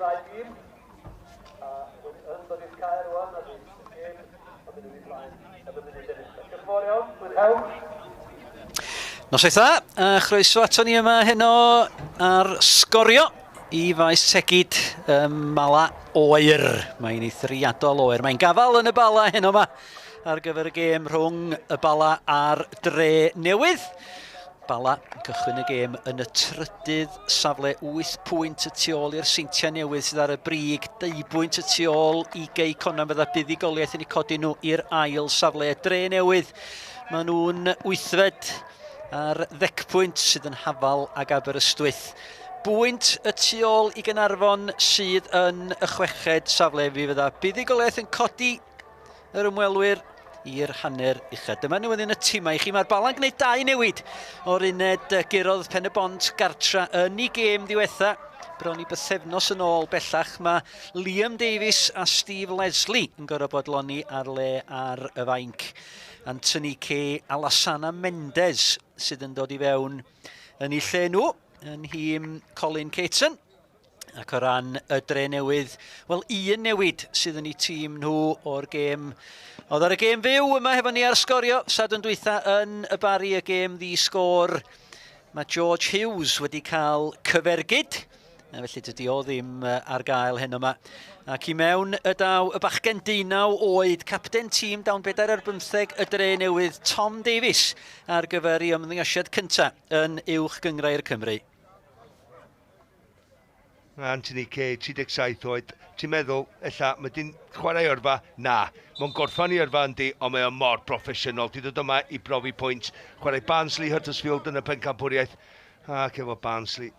ddau dîm. A yn dod i'r cae rwan, a bydd y gêm yn mynd yn ei flaen yn y munud eraill. Diolch yn fawr iawn, mwynhewch. Noswaith dda, a chroeso ato ni yma heno ar Sgorio i faes Tegid ym Mala Oer. Mae'n eithriadol oer. Mae'n gafal yn y Bala heno yma ar gyfer y gêm rhwng y Bala a'r Dre Newydd. Bala yn cychwyn y gêm yn y trydydd safle, 8 pwynt y tu ôl i'r Seintiau Newydd sydd ar y brig, deubwynt y tu ôl i Gei Connah fydda buddugoliaeth yn eu codi nhw i'r ail safle. Y Dre Newydd, maen nhw'n wythfed ar ddecpwynt sydd yn hafal ag Aberystwyth. Bwynt y tu ôl i Gaernarfon sydd yn y chweched safle. Fi fydda buddugoliaeth yn codi yr ymwelwyr i'r hanner uchaf. Dyma newyddion y timau i chi. Mae'r Bala'n gwneud dau newid o'r uned gurodd Pen y Bont gartra yn ei gêm ddiwetha. Bron i bythefnos yn ôl bellach mae Liam Davies a Steve Leslie yn gorfod bodloni ar le ar y fainc. Anthony Kay a Lasana Mendes sydd yn dod i fewn yn eu lle nhw yn nhîm Colin Caton. Ac o ran y Dre Newydd, wel un newid sydd yn eu tîm nhw o'r gêm. Oedd ar y gêm fyw yma hefo ni ar Sgorio, Sadwrn dwytha yn y Barri, y gêm ddi sgôr. Mae George Hughes wedi cael cyfergyd, felly dydy o ddim ar gael heno yma. Ac i mewn y daw y bachgen 19 oed, capten tîm dawn 4 ar 15 y Dre Newydd, Tom Davies, ar gyfer ei ymddangosiad cyntaf yn Uwch Gynghrair Cymru. Mae Anthony Kay, 37 oed, ti'n meddwl, ella, mae di'n chwarae yrfa? Na. Mae'n gorffan i yrfa yndi, ond mae o mor broffesiynol. Di dod yma i brofi pwynt. Chwarae Barnsley, Huddersfield yn y pencampwriaeth. Ac efo Barnsley.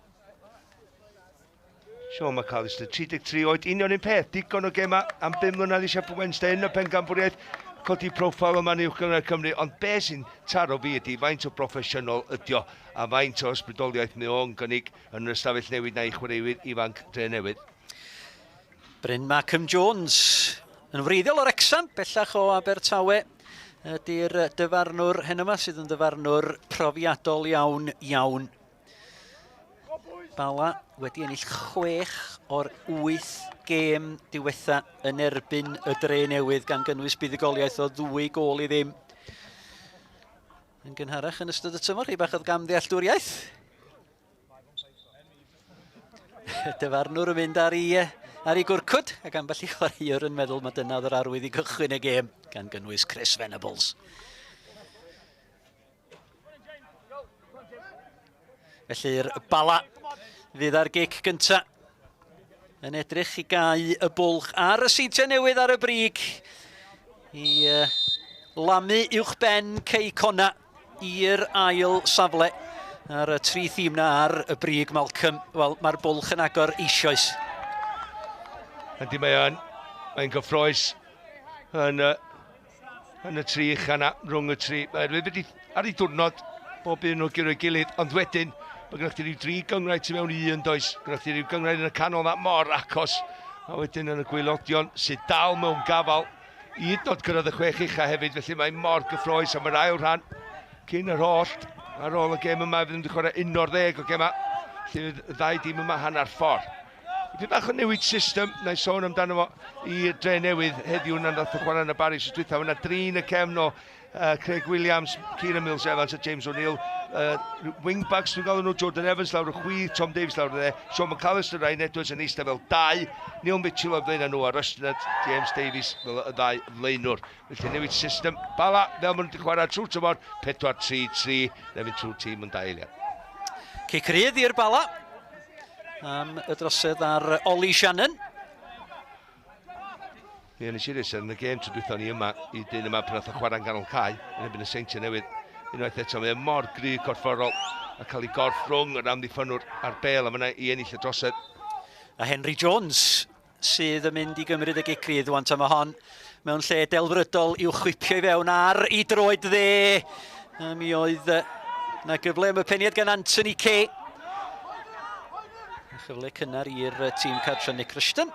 Sean McAllister, 33 oed, union un peth, digon o gema am 5 mlynedd i Sheffield Wednesday yn y pencampwriaeth, codi proffil yma yn Uwch Gynghrair Cymru, ond be sy'n taro fi ydy faint o broffesiynol ydi o, a faint o ysbrydoliaeth mae o'n gynnig yn yr ystafell newid 'na i chwaraewyr ifanc Dre Newydd. Bryn Markham Jones, yn wreiddiol o Wrecsam, bellach o Abertawe, ydy'r dyfarnwr heno yma, sydd yn ddyfarnwr profiadol iawn, iawn. Bala wedi ennill chwech o'r wyth gêm diwetha yn erbyn y Dre Newydd, gan gynnwys buddugoliaeth o ddwy gôl i ddim. Yn gynharach yn ystod y tymor, rhy bach o gamddealltwriaeth. Dyfarnwr yn mynd ar ei, ar ei gwrcwd, ac ambell i chwaraewr yn meddwl mae dyna oedd yr arwydd i gychwyn y gêm, gan gynnwys Chris Venables. Felly'r Bala fydd ar gic gynta yn edrych i gau y bwlch ar y Seintiau Newydd ar y brig i uh, lamu uwch ben Cei Cona i'r ail safle ar y tri thîm na ar y brig Malcolm. Wel, mae'r bwlch yn agor eisoes. Yndi mae o'n, mae'n gyffroes yn y yn y tri ucha 'na, rhwng y tri. Mae wedi ar ei diwrnod, bob un o gyro'i gilydd, ond wedyn, mae gennych chi rhyw dri gynghrair tu mewn i un, does? Gennych chi rhyw gynghrair yn y canol 'na, mor agos. A wedyn yn y gwaelodion, sydd dal mewn gafal, i hyd yn oed cyrraedd y chwech ucha hefyd, felly mae mor gyffroes am yr ail rhan cyn yr hollt. Ar ôl y gêm yma, fydd nhw'n chwarae 11 o gemau, lle fydd y ddau dîm yma hanner ffordd. Dipyn bach o newid system, na i sôn amdano fo i'r Dre Newydd heddiw na nath o chwarae yn y Barri wsos dwytha. Mae yna drin y cefn o Craig Williams, Kieran Mills Evans a James O'Neill. Wingbacks dwi'n galw nhw, Jordan Evans lawr y chwith, Tom Davies lawr y dde, Sean McAllister, Ryan Edwards yn eistedd fel dau, Neil Mitchell o'r flaen nhw a Rushton a James Davies fel y ddau flaenwr. Felly newid system, Bala fel maen nhw wedi chwarae trwy'r tymor, 4-3-3, na fynd trwy'r tîm yn dau eiliad. Cic rydd i'r Bala am y drosedd ar Ollie Shannon. Mi nes i rysau yn y gêm tro dwytha ni yma i dyn yma pan nath o chwarae'n ganol cae yn erbyn y Seintiau Newydd. Unwaith eto mae e mor gry corfforol a cael ei gorff rhwng yr amddiffynnwr a'r bel a fyna i ennill y drosedd. A Henry Jones sydd yn mynd i gymryd y gic rydd wan ta mae hon mewn lle delfrydol i'w chwipio i fewn ar i droed dde. Mi oedd na gyfle am y peniad gan Anthony Kay. A chyfle cynnar i'r tîm cartre Nick Rushton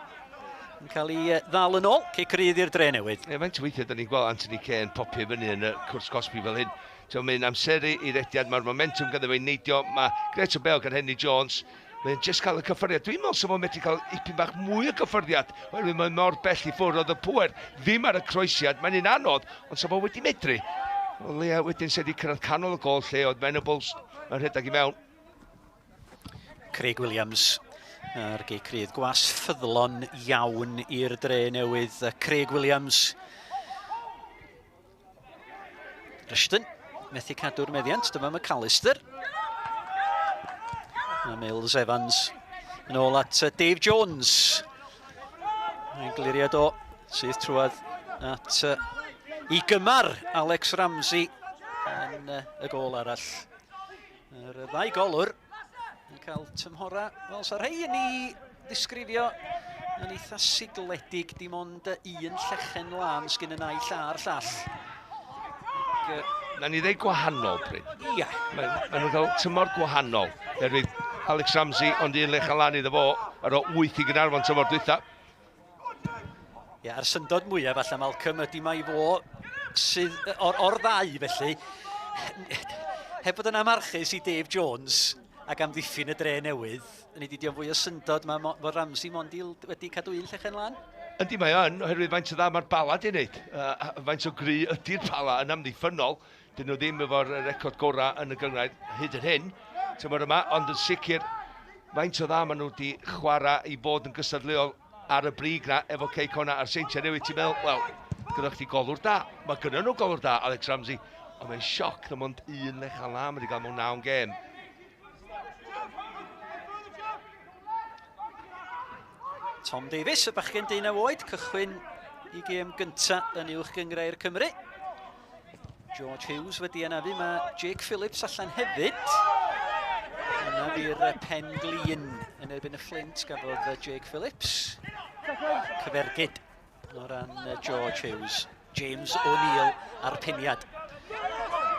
yn cael ei ddal yn ôl. Cic rydd i'r Dre Newydd. E, faint o weithiau da ni'n gweld Anthony Kay yn popio fyny yn y cwrt cosbi fel hyn. Ti'n mynd amseru i rediad, mae'r momentum ganddo fe i neidio. Mae gret o bel gan Henry Jones. Mae'n jyst cael y cyffyrddiad. Dwi'n meddwl sef o'n medru cael ipyn bach mwy o gyffyrddiad, oherwydd mae'n mor bell i ffwrdd oedd y pŵer ddim ar y croesiad. Mae'n un anodd, ond sef o wedi medru. O leia wedyn sydd wedi cyrraedd canol y gol lle oedd Venables yn rhedeg i mewn. Craig Williams ar gei crydd. Gwas ffyddlon iawn i'r dre newydd. Craig Williams. Rushton methu cadw'r meddiant. Dyma McAllister. A Mills Evans yn ôl at Dave Jones. Mae'n gliriad o sydd trwad at i gymar Alex Ramsey yn y gol arall. Yr ddau golwr yn cael tymhora, wel, sa rhai yn ei ddisgrifio yn eitha sigledig, dim ond un llechen lân sgyn y naill a'r llall. Ac, Na ni ddeud gwahanol, Bryn. Ia. Mae, ma nhw'n cael tymor gwahanol. Oherwydd Alex Ramsey, ond un lechen lân iddo fo ar ôl 8 i Gaernarfon tymor dwytha. Ie, a'r syndod mwyaf falle Malcolm ydy mai fo sydd o'r, or ddau felly, heb fod yn amarchus i Dave Jones ac amddiffyn y dre newydd, yn ei didio fwy o syndod mae mo, fod Ramsey mond i, wedi cadw un llechen lan. Yndi mae yn, oherwydd faint o dda mae'r Bala di wneud. Uh, faint o gry ydy'r Bala yn amddiffynnol. Dyn nhw ddim efo'r record gorau yn y gynghrair hyd yn hyn, tymor yma, ond yn sicr faint o dda maen nhw wedi chwarae i fod yn gystadleuol ar y brig na efo Cei Connah a'r Seintiau Newydd, ti'n meddwl, wel, gyda chdi golwr da. Mae gynnu nhw golwr da, Alex Ramsey, ond mae'n sioc, ddim ond un lechal na, mae wedi cael mewn nawn gêm. Tom Davies, y bachgen 19 oed, cychwyn i gêm gyntaf yn uwch gynghrair Cymru. George Hughes wedi anafu, mae Jake Phillips allan hefyd. Yna fi'r pen glin yn erbyn y Flint gafodd Jake Phillips. Cyfergyd o ran George Hughes. James O'Neill a'r peniad.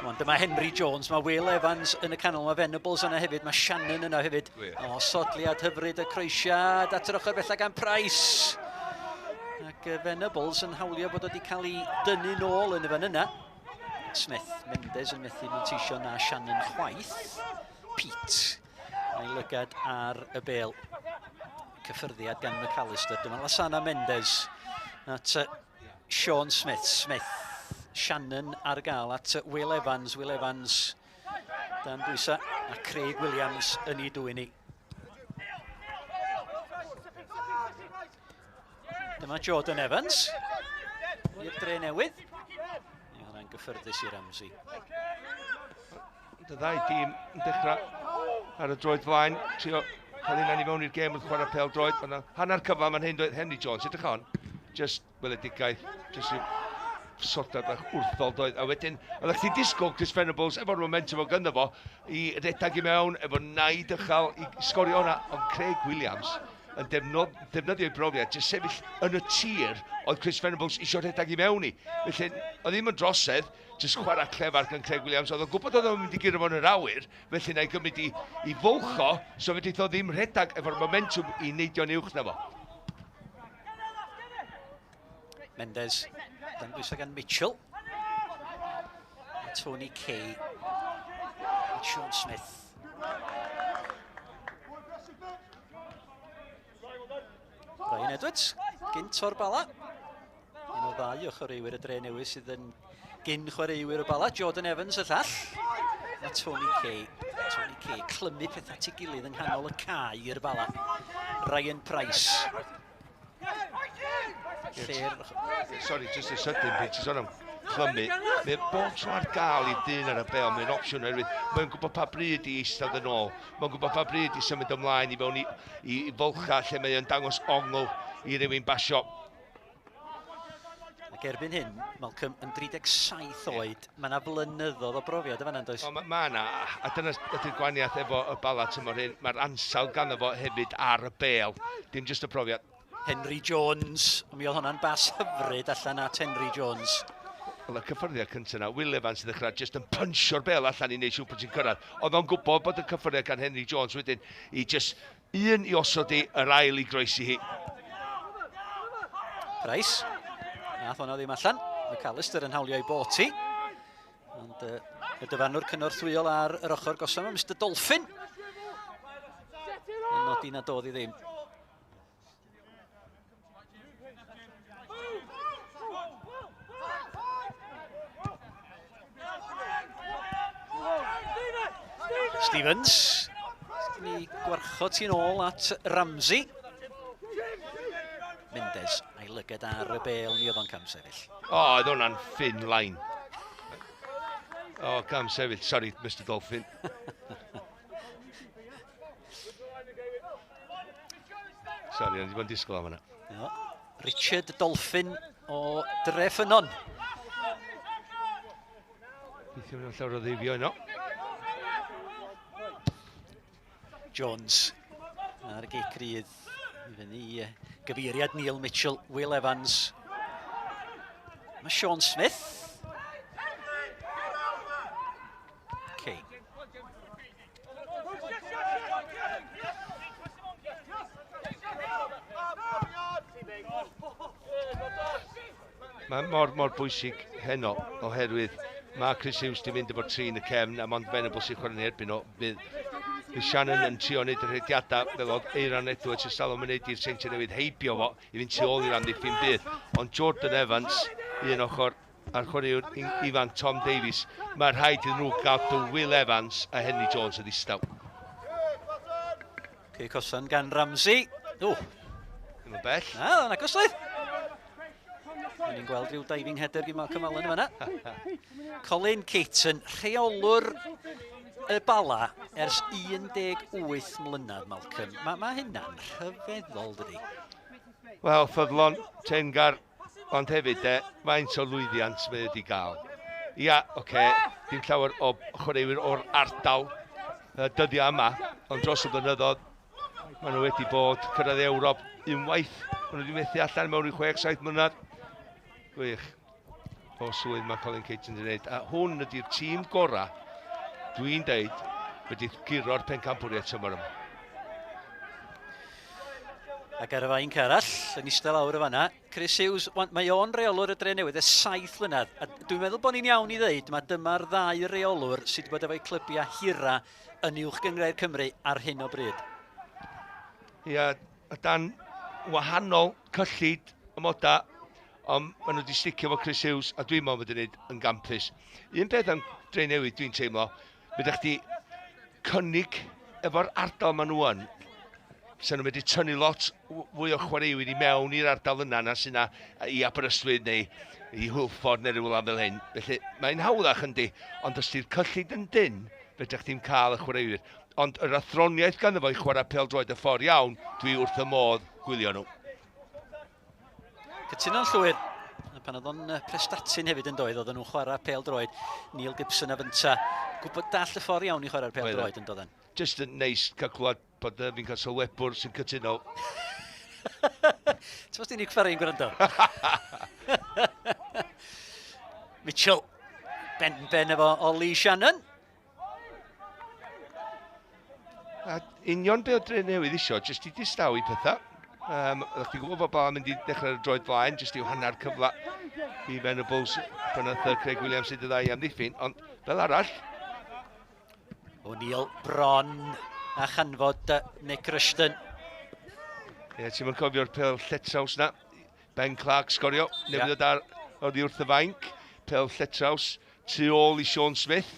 Ond dyma Henry Jones, mae Will Evans yn y canol, mae Venables yna hefyd, mae Shannon yna hefyd. O, sodliad hyfryd y croesiad at yr ochr bella gan Price. Ac Venables yn hawlio bod wedi cael ei dynnu nôl yn y fan yna. Smith, Mendes yn methu manteisio na Shannon chwaith. Pete, a'i lygad ar y bel. Cyffyrddiad gan McAllister. Dyma Lasana Mendes at Sean Smith. Smith, Shannon ar gael at Will Evans. Will Evans dan bwysau a Craig Williams yn ei dwyn i. Dyma Jordan Evans i'r dre newydd. Mae hwnna'n gyffyrddus i Ramsey. Y ddau dîm yn dechrau ar y droed flaen, trio cael hynna'n i fewn i'r gêm wrth chwarae pêl droed. Mae hanner cyfan mae'n hyn dweud Henry Jones, edrych on, just weledigaeth, just rhyw sodad bach wrthol doedd. A wedyn, oeddech chdi'n disgwyl Chris Venables efo'r momentum o gynno fo i redag i mewn, efo naid ychal i sgorio hwnna, ond Craig Williams yn defnyddio ei brofiad, jyst sefyll yn y tir oedd Chris Venables eisiau rhedeg i mewn i. Felly, oedd ddim yn drosedd, jyst chwarae clefar gan Craig Williams, oedd o'n gwybod oedd o'n mynd i guro fo'n yr awyr, felly na i gymryd i, i fwlcho, so fedrith o ddim rhedeg efo'r momentum i neidio'n uwch na fo. Mendes, dan bwysau gan Mitchell. A Tony Kay. A Sean Smith. Brian Edwards, gynt o'r Bala. Un o ddau o chwaraewyr y dre newydd sydd yn gyn chwaraewyr y Bala. Jordan Evans y llall. A Tony Kay. Tony Kay, clymu pethau at ei gilydd yng nghanol y cae i'r Bala. Ryan Price. Lle'r... Sorry, just a sydyn, Pete, ti'n sôn am clymu. Mae bob tro ar gael i dyn ar y bel, mae'n opsiwn oherwydd mae'n gwybod pa bryd i eistedd yn ôl. Mae'n gwybod pa bryd i symud ymlaen i fewn i, i, i fylcha lle mae'n dangos ongl i rywun basio. Ac erbyn hyn, Malcolm yn 37 oed, mae yna flynyddoedd o brofiad y fanna, does? O, mae ma yna, a dyna ydy'r gwahaniaeth efo y Bala tymor hyn, mae'r ansawdd ganddo fo hefyd ar y bel, dim jyst y profiad. Henry Jones, mi oedd hwnna'n bas hyfryd allan at Henry Jones. Wel, y cyffyrddiad cyntaf yna, Will Evans i ddechrau jyst yn punchio'r bel allan i wneud siŵr bod ti'n cyrraedd. Oedd o'n gwybod bod y cyffyrddiad gan Henry Jones wedyn i jyst un i osod i, yr ail i groesi hi. Price. Nath hwnna ddim allan. McAllister yn hawlio i bot hi. Ond y dyfarnwr cynorthwyol ar yr ochr gosod yma, Mr Dolphin. Yn nodi nad oedd i ddim. Stevens. Ni gwarchod ti'n ôl at Ramsey. Mendes a'i lygad ar y bel, mi oedd o'n camsefyll. O, oh, oedd hwnna'n thin line. O, oh, camsefyll, sorry, Mr Dolphin. Sorry, o'n i wedi bod yn disgwyl am hwnna. No. Richard Dolphin o Dreffynon. Weithio mewn llawer o ddeifio yno. Jones ar y gic rydd i fyny i gyfeiriad Neil Mitchell, Will Evans. Mae Sean Smith. Kane. Mae mor, mor bwysig heno oherwydd mae Chris Hughes di mynd efo'r trin y cefn a mond Venables sy'n chwarae'n erbyn o. Bydd, bydd Shannon yn trio wneud y rhediadau fel oedd Eiran Edwards y salwm yn neud i'r Seintiau Newydd heibio fo i fynd tu ôl i'r amddiffyn bydd. Ond Jordan Evans, un ochr, a'r chwaraewr ifanc Tom Davies, mae rhaid iddyn nhw gadw Will Evans a Henry Jones yn ddistaw. Cic osan gan Ramsey. O! Ddim yn bell. Na, yn agos oedd. O'n i'n gweld rhyw diving header gan Malcolm Allen yma. Colin Caton, rheolwr y Bala ers 18 mlynedd, Malcolm. Mae ma hynna'n rhyfeddol, dydy? Wel, ffyddlon, tengar, Ond hefyd de, faint o lwyddiant mae wedi gael? Ia, oce, okay, dim llawer o chwaraewyr o'r ardal y dyddiau yma, ond dros y blynyddoedd, maen nhw wedi bod cyrraedd Ewrop unwaith. Maen nhw wedi methu allan mewn rhyw 6-7 mlynedd. Gwych. O swydd mae Colin Caton wedi gwneud. A hwn ydy'r tîm gorau, dwi'n deud, wedi guro'r pencampwriaeth tymor yma. Ac ar y fainc arall, yn eistedd lawr y fanna, Chris Hughes, mae o'n reolwr y Dre Newydd ers 7 mlynedd. A dwi'n meddwl bod ni'n iawn i ddeud mae dyma'r ddau reolwr sydd wedi bod efo'u clybiau hira yn Uwch Gynghrair Cymru ar hyn o bryd. Ia, a dan wahanol cyllid ymoda, ond maen nhw wedi sticio efo Chris Hughes, a dwi'n meddwl bod yn gwneud yn gampus. Un peth am Dre Newydd, dwi'n teimlo, Fedrech chdi cynnig efo'r ardal maen nhw yn, sa'n nhw'n medru tynnu lot fwy o chwaraewyr i mewn i'r ardal yna na sy'n na i Aberystwyth neu i Hwlffordd neu rhywle fel hyn. Felly mae'n hawddach yndi, ond os di'r cyllid yn dynn, fedrech chdi'm cael y chwaraewyr. Ond yr athroniaeth ganddo fo i chwarae pêl-droed y ffordd iawn, dwi wrth y modd gwylio nhw. Cytuno'n llwyr. A pan oedd o'n Prestatyn hefyd yn doedd, oedden nhw'n chwarae pêl droed. Neil Gibson a fynta. Gwybod dall y ffordd iawn i chwarae'r pêl droed yn doedden. Just yn neis cael clywed bod fi'n cael sylwebwr sy'n cytuno. Ti'n fawr Nick Ferry yn gwrando? Mitchell. Ben ben efo Ollie Shannon. A union be oedd Dre Newydd isio, jyst i distawi pethau. Um, Oeddech chi'n gwybod bod Bala mynd i dechrau'r droed flaen, jyst i'w hanner cyfle i Venables pan oedd Craig Williams sydd y ddau amddiffyn, ond fel arall... O'Neill bron a chanfod Nick Rushton. Ie, yeah, ti'n mynd cofio'r pel lletraws na. Ben Clark sgorio, newydd yeah. ar oddi wrth y fainc. Pel lletraws tu ôl i Sean Smith.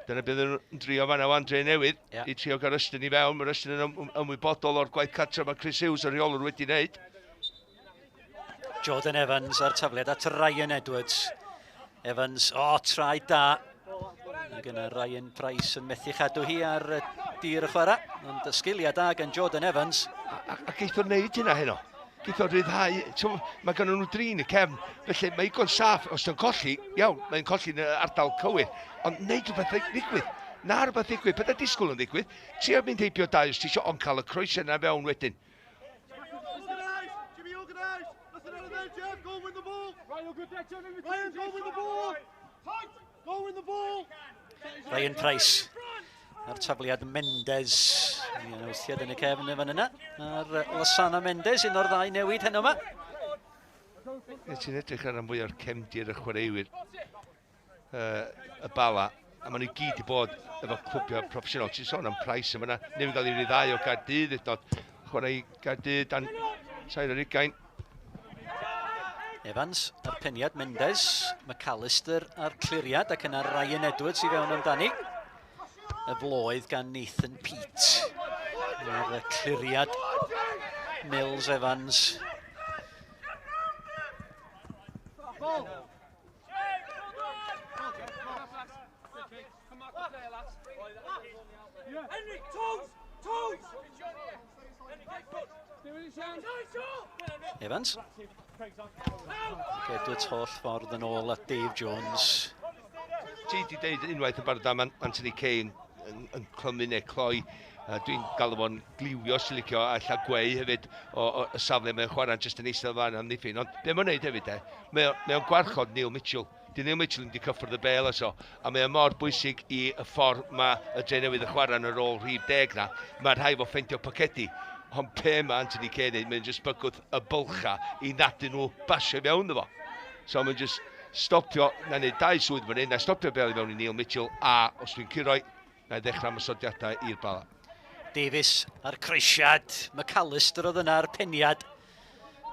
Dyna beth yn drio fanna wan, Dre Newydd, yeah. i trio gael Rystin i fewn. Mae Rystin yn ymwybodol o'r gwaith cartre mae Chris Hughes, y rheolwr, wedi wneud. Jordan Evans a'r tafliad at Ryan Edwards. Evans, o, oh, trai da. Ac yna Ryan Price yn methu chadw hi ar dir y chwarae. Ond sgiliau da gan Jordan Evans. A, a, a geith o'n wneud hynna heno. Geith o ryddhau, mae gan nhw drin y cefn, felly mae igon saff, os ti'n colli, iawn, mae'n colli yn y ardal cywir, ond neud rhywbeth ddigwydd, na rhywbeth ddigwydd, pethau disgwyl yn ddigwydd, trio mynd heibio dau os ti eisiau, ond cael y croesau yna fewn wedyn. Ryan Price a'r tafliad Mendes. Mae'n wthiad yn y cefn yn fan yna. A'r Lasana Mendes, un o'r ddau newid heno yma. Ti'n edrych ar fwy o'r cefndir y chwaraewyr y Bala. A maen nhw i gyd i bod efo clwbiau proffesiynol. Ti'n sôn am Price yma, newydd gael ei ryddhau o Gaerdydd, hyd yn chwarae i Gaerdydd dan 23. Evans a'r peniad, Mendes, McAllister a'r cliriad ac yna Ryan Edwards i fewn amdani. Y floedd gan Nathan Peat. Mae'r cliriad Mills Evans. Evans. Edwards holl ffordd yn ôl at Dave Jones. Ti di deud unwaith yn barod am Anthony Kane yn, yn clymu neu cloi. Dwi'n galw fo'n gliwio os ti'n licio a ella gweu hefyd o, o, y safle mae'n chwarae jyst yn eistedd fan amddiffyn. Ond be mae'n neud hefyd e, mae o'n gwarchod Neil Mitchell. Di Neil Mitchell ddim 'di cyffwrdd y bêl eto, a mae o mor bwysig i y ffordd mae y Drenewydd yn chwarae yn yr ôl rhif deg na. Mae rhaid fo ffeindio pocedi. Ond pe mae Anthony Kay yn neud, mae'n just bygwth y bylcha i nadu nhw basio i mewn iddo fo. So mae'n just stopio, na wneud dau swydd fan hyn, na stopio bêl i mewn i Neil Mitchell, a os dwi'n curoi, na i ddechrau ymosodiadau i'r Bala. Davies a'r croesiad, McAllister oedd yna a'r peniad,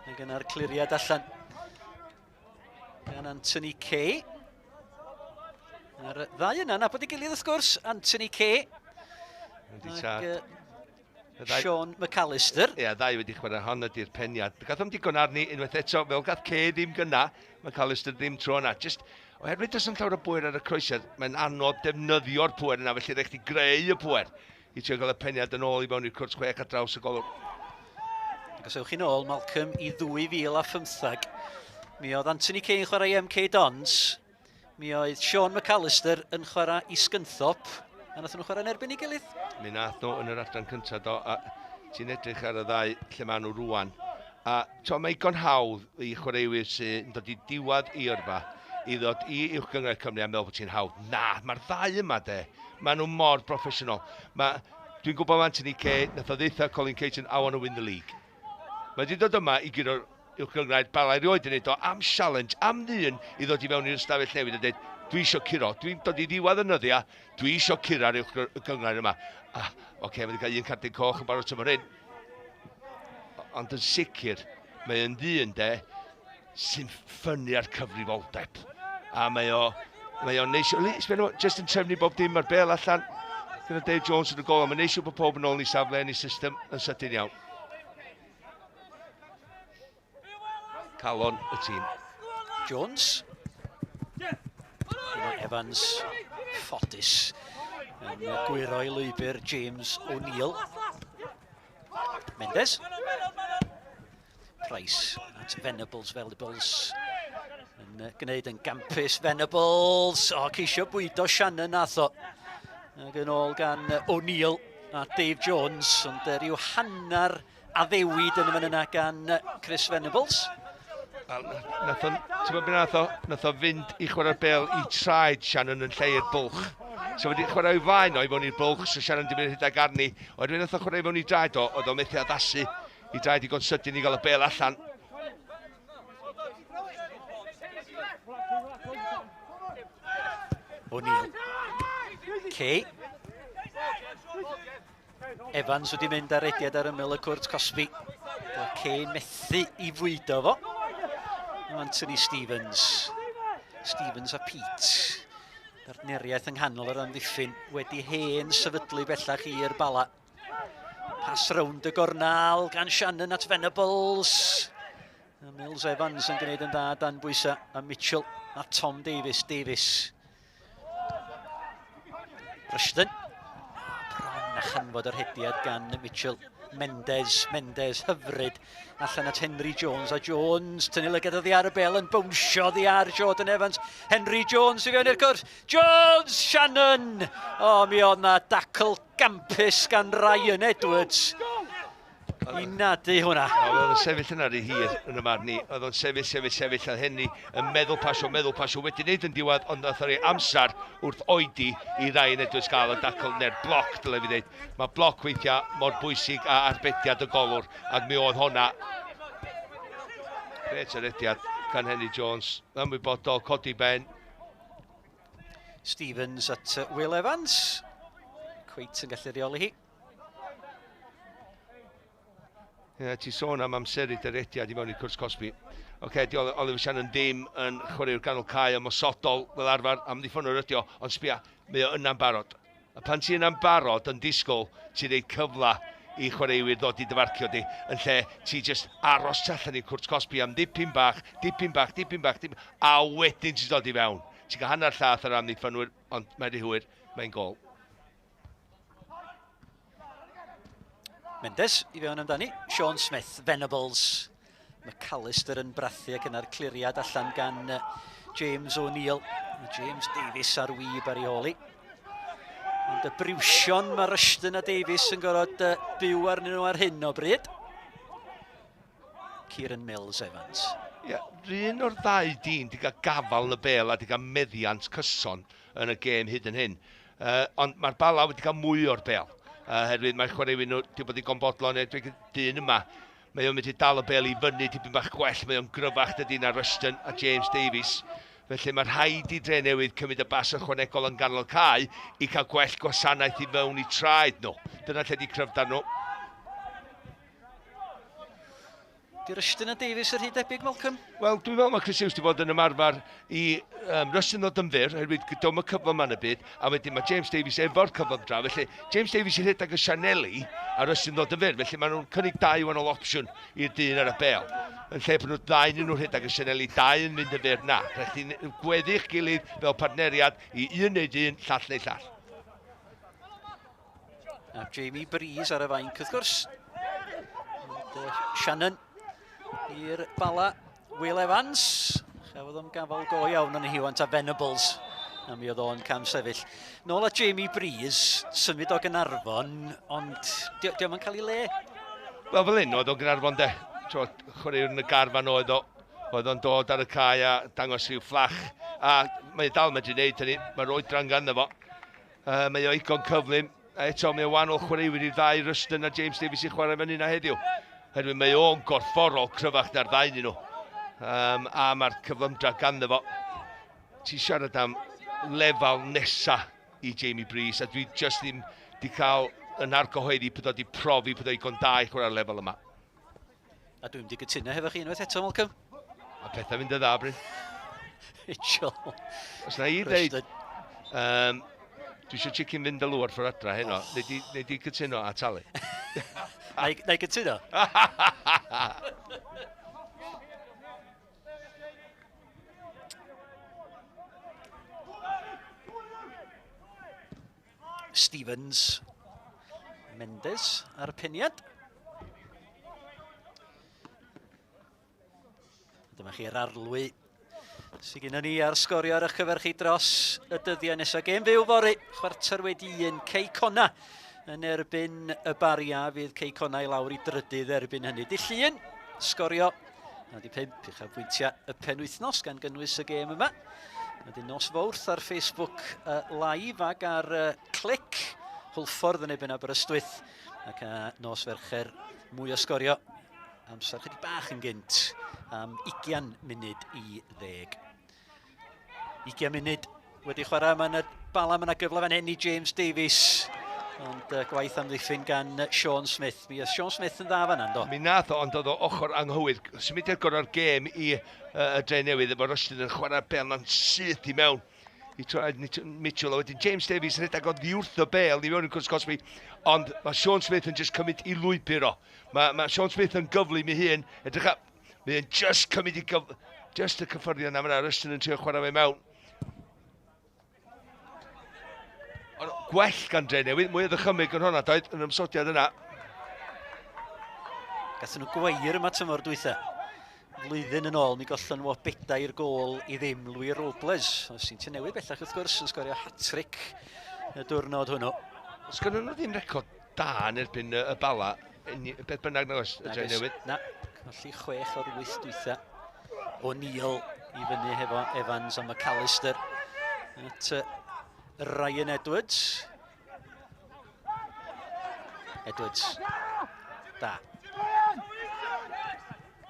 ac yna'r cliriad allan. Gan Anthony Kay. A'r ddau yna, nabod ei gilydd wrth gwrs, Anthony Kay. Ac, uh, Sean McAllister. Ie, yeah, ddau wedi chwarae hon ydy'r peniad. Gath o'm digon arni unwaith eto, fel gath Kay ddim gynna, McAllister ddim tro yna. Just, oherwydd does yn llawer o bwer ar y croesiad, mae'n anodd defnyddio'r pwer yna, felly rhaid chdi greu y pwer. i trio gael y peniad yn ôl i mewn i'r cwrt chwech ar draws y golwg. Ac os ewch chi'n ôl, Malcolm, i 2015, mi oedd Anthony Kay yn chwarae i MK Dons, mi oedd Sean McAllister yn chwarae i Scunthorpe, a nath nhw chwarae yn erbyn ei gilydd. Mi nath nhw yn yr adran cyntaf do, a ti'n edrych ar y ddau lle maen nhw rwan. A to, mae igon hawdd i chwaraewyr sy'n dod i diwedd i yrfa i ddod i Uwch Gynghrair Cymru a meddwl bod ti'n hawdd. Na, mae'r ddau yma de, maen nhw mor broffesiynol. Mae, dwi'n gwybod mae Anthony Kay, nath o ddeutha Colin Caton, I want to win the league. Mae wedi dod yma i guro'r Uwch Gynghrair Bala erioed yn neud o am challenge, am ddyn i ddod i fewn i'r ystafell newid a dweud, dwi eisiau curo, dwi'n dod i ddiwedd y nyddia, dwi eisiau curo'r Uwch Gynghrair yma. Ah, oce, okay, mae wedi cael un cardyn coch yn barod tymor hyn. Ond yn sicr, mae yn ddyn de, sy'n ffynnu ar cyfrifoldeb. A mae o, mae o'n neis, just yn trefnu bob dim, mae'r bel allan gyda Dave Jones yn y gol, a mae'n neis bod pob yn ôl yn ei safle yn ei system yn sydyn iawn. Calon y tîm. Jones. Evans ffodus yn gwyro i lwybr James O'Neill. Mendes. Price at Venables, Venables yn gwneud yn gampus Venables. O, ceisio bwydo Shannon nath o. Ac yn ôl gan O'Neill a Dave Jones, ond rhyw hanner addewid yn y fan yna gan Chris Venables. Nath o, ti'n gwybod beth nath o? Nath o fynd i chwarae'r bel i traed Shannon yn lle i'r bwlch. So wedi chwarae o'i faen o i fewn i'r bwlch, so Shannon di mynd rhedeg arni. Oherwydd nath o chwarae i fewn i draed o, oedd o'n methu addasu i draed digon sydyn i gael y bel allan. O'Neill. Kay. Evans wedi mynd ar rediad ar ymyl y cwrt cosbi. Mae Kane methu i fwydo fo. Anthony Stevens. Stevens a Pete. Partneriaeth yng nghanol yr amddiffyn wedi hen sefydlu bellach i'r Bala. Pas rownd y gornal gan Shannon at Venables. A Mills Evans yn gwneud yn dda dan bwysau. A Mitchell a Tom Davies. Davies. Rushton. Bron a chanfod yr hediad gan Mitchell. Mendes, Mendes, hyfryd. Allan at Henry Jones, a Jones, tynnu lygad oddi ar y bel yn bownsio oddi ar Jordan Evans. Henry Jones i fewn i'r cwrs. Jones, Shannon! O, oh, mi oedd na dacl gampus gan Ryan Edwards. I nadu hwnna. Oedd o'n sefyll yna rhy hir yn y marn i. Oedd o'n sefyll, sefyll, sefyll, a Henry yn meddwl pasio, meddwl pasio, wedi wneud yn diwedd, ond nath o roi amser wrth oedi i Ryan Edwards gael y dacl neu'r bloc, dyle fi ddeud. Mae bloc weithiau mor bwysig a arbediad y golwr, ac mi oedd hwnna. Gret arediad gan Henry Jones, ymwybodol, codi ben. Stevens at Will Evans. Cweit yn gallu rheoli hi. Ie, yeah, ti sôn am amseru dy rediad i mewn i'r cwrs cosbi. Oce, okay, di Oliver Shannon ddim yn chwaraewr ganol cae ymosodol fel arfer, amddiffynnwr ydi o, ond sbia, mae o yna'n barod. A pan ti yna'n barod yn disgwyl, ti'n rhoi cyfle i chwaraewyr ddod i dyfarcio di, yn lle ti just aros tu allan i'r cwrt cosbi am dipyn bach, dipyn bach, dipyn bach, dipyn, a wedyn ti'n dod i fewn. Ti'n cael hanner llath ar amddiffynwyr, ond mae'n rhy hwyr, mae'n gol. Mendes i fewn amdani. Sean Smith, Venables. McAllister yn brathu ac yna'r cliriad allan gan James O'Neill. James Davies ar wyb ar ei hôl i. Ond y briwsion mae Rushton a Davies yn gorfod byw arnyn nhw ar hyn o bryd. Kieran Mills Evans. Ie, yeah, rhywun o'r ddau dîm di gael gafael yn y bel a di gael meddiant cyson yn y gêm hyd yn hyn. Uh, ond mae'r Bala wedi cael mwy o'r bel. Uh, herwydd mae'r chwaraewyr nhw wedi bod i bodlon edrych y dyn yma. Mae o'n mynd i dal y bel i fyny tipyn bach gwell, mae o'n gryfach dydy na Rushton a James Davies. Felly mae rhaid i Dre Newydd cymryd y bas ychwanegol yn ganol cae i cael gwell gwasanaeth i mewn i traed nhw. Dyna lle di cryfdar nhw. Di Rushton a Davies yr hyd debyg, Malcolm? Wel, dwi'n meddwl mae Chris Hughes wedi bod yn ymarfer i um, Rushton ddod yn fyr, oherwydd gyda y cyflym yma'n y byd, a wedyn mae James Davies efo'r cyflymdra, felly James Davies yn rhedeg y sianeli a Rushton ddod yn fyr, felly maen nhw'n cynnig dau wahanol opsiwn i'r dyn ar y bel. Yn lle bod nhw ddau nhw'n rhedeg y sianeli, dau yn mynd yn fyr, na. Rhaid chi'n gweddi'ch gilydd fel partneriad i un neu un, llall neu llall. A Jamie Breeze ar y fainc, wrth gwrs. And, Shannon i'r bala. Will Evans. Chafodd o'n gafal go iawn yn Hiwant a Venables. A mi oedd o'n cam sefyll. Nôl at Jamie Breeze, symud o Gynarfon, ond di, di o'm yn cael ei le. Wel, fel hyn oedd o'n Gynarfon de. Chwaraewr yn y garfan oedd o. Oedd o'n dod ar y cae a dangos rhyw fflach. A mae dal medru wneud hynny. Mae'r oedran ganddo fo. Uh, mae o igon cyflym, a eto mae o wahanol chwaraewyr i'r ddau, Ruston a James Davies i chwarae fan hyn a heddiw. Herwydd mae o'n gorfforol cryfach na'r ddau nhw. Um, a mae'r cyflymdra ganddo fo. Ti'n siarad am lefel nesa i Jamie Breeze, a dwi just ddim di cael yn argyhoeddi bod o di profi bod o igon da i chwarae'r lefel yma. A dwi'n mynd i gytuno hefo chi unwaith eto, Malcolm. A pethau mynd yn dda, Bryn. Mitchell. Os na i ddeud, um, dwi eisiau chicken vindaloo ar ffordd adra heno. Oh. Nei di, nei di cytuno a talu. na, na i gytuno? Stevens. Mendes ar y peniad. Dyma chi'r arlwy sydd gennym ni ar sgorio ar eich cyfer chi dros y dyddiau nesaf. Gêm fyw fory, 1:15, Cei Cona yn erbyn y Bari a fydd Cei Cona i lawr i drydydd erbyn hynny. Di Llun, sgorio 95 uchafbwyntiau y penwythnos gan gynnwys y gêm yma. Wedyn nos Fawrth ar Facebook uh, Live ac ar uh, Clic, Hwlffordd yn ebyn Aberystwyth ac uh, nos Fercher mwy o sgorio amser chydig bach yn gynt am 20 munud i ddeg. 20 munud wedi chwarae, mae yna bala, mae yna gyfle fan hyn i James Davies. Ond uh, gwaith amddiffyn gan Sean Smith. Mi oedd Sean Smith yn dda fan yndo? Mi nath o, ond oedd o ochr anghywir. Symudiad gorau'r gêm i uh, y Dre Newydd, efo Rushton yn chwarae bel na'n syth i mewn i troed Mitchell, a wedyn James Davies yn rhedeg o ddiwrth y bel i mewn i'r cwrs cosbi, ond mae Sean Smith yn just cymryd i lwybr o. Mae, mae Sean Smith yn gyflym i hun, edrych a, mae'n just cymryd i gyf... Just y cyffyrddiad yna, mae Rushton yn trio chwarae fe mewn. Ond gwell gan Dre Newydd, mwy o ddychymyg yn hwnna, doedd, yn ymsodiad yna. Gathen nhw gweir yma tymor dwytha. Flwyddyn yn ôl, mi gollon nhw o bedair gôl i ddim Louis Robles. Os sy'n Newydd bellach wrth gwrs yn sgorio hat-trick y diwrnod hwnnw. Os gynnu nhw ddim record da yn erbyn y Bala, beth bynnag nag oes, y Dre Newydd. Na, colli chwech o'r wyth dwytha. O'Neill i fyny hefo Evans a McAllister. At Ryan Edwards. Edwards. Da.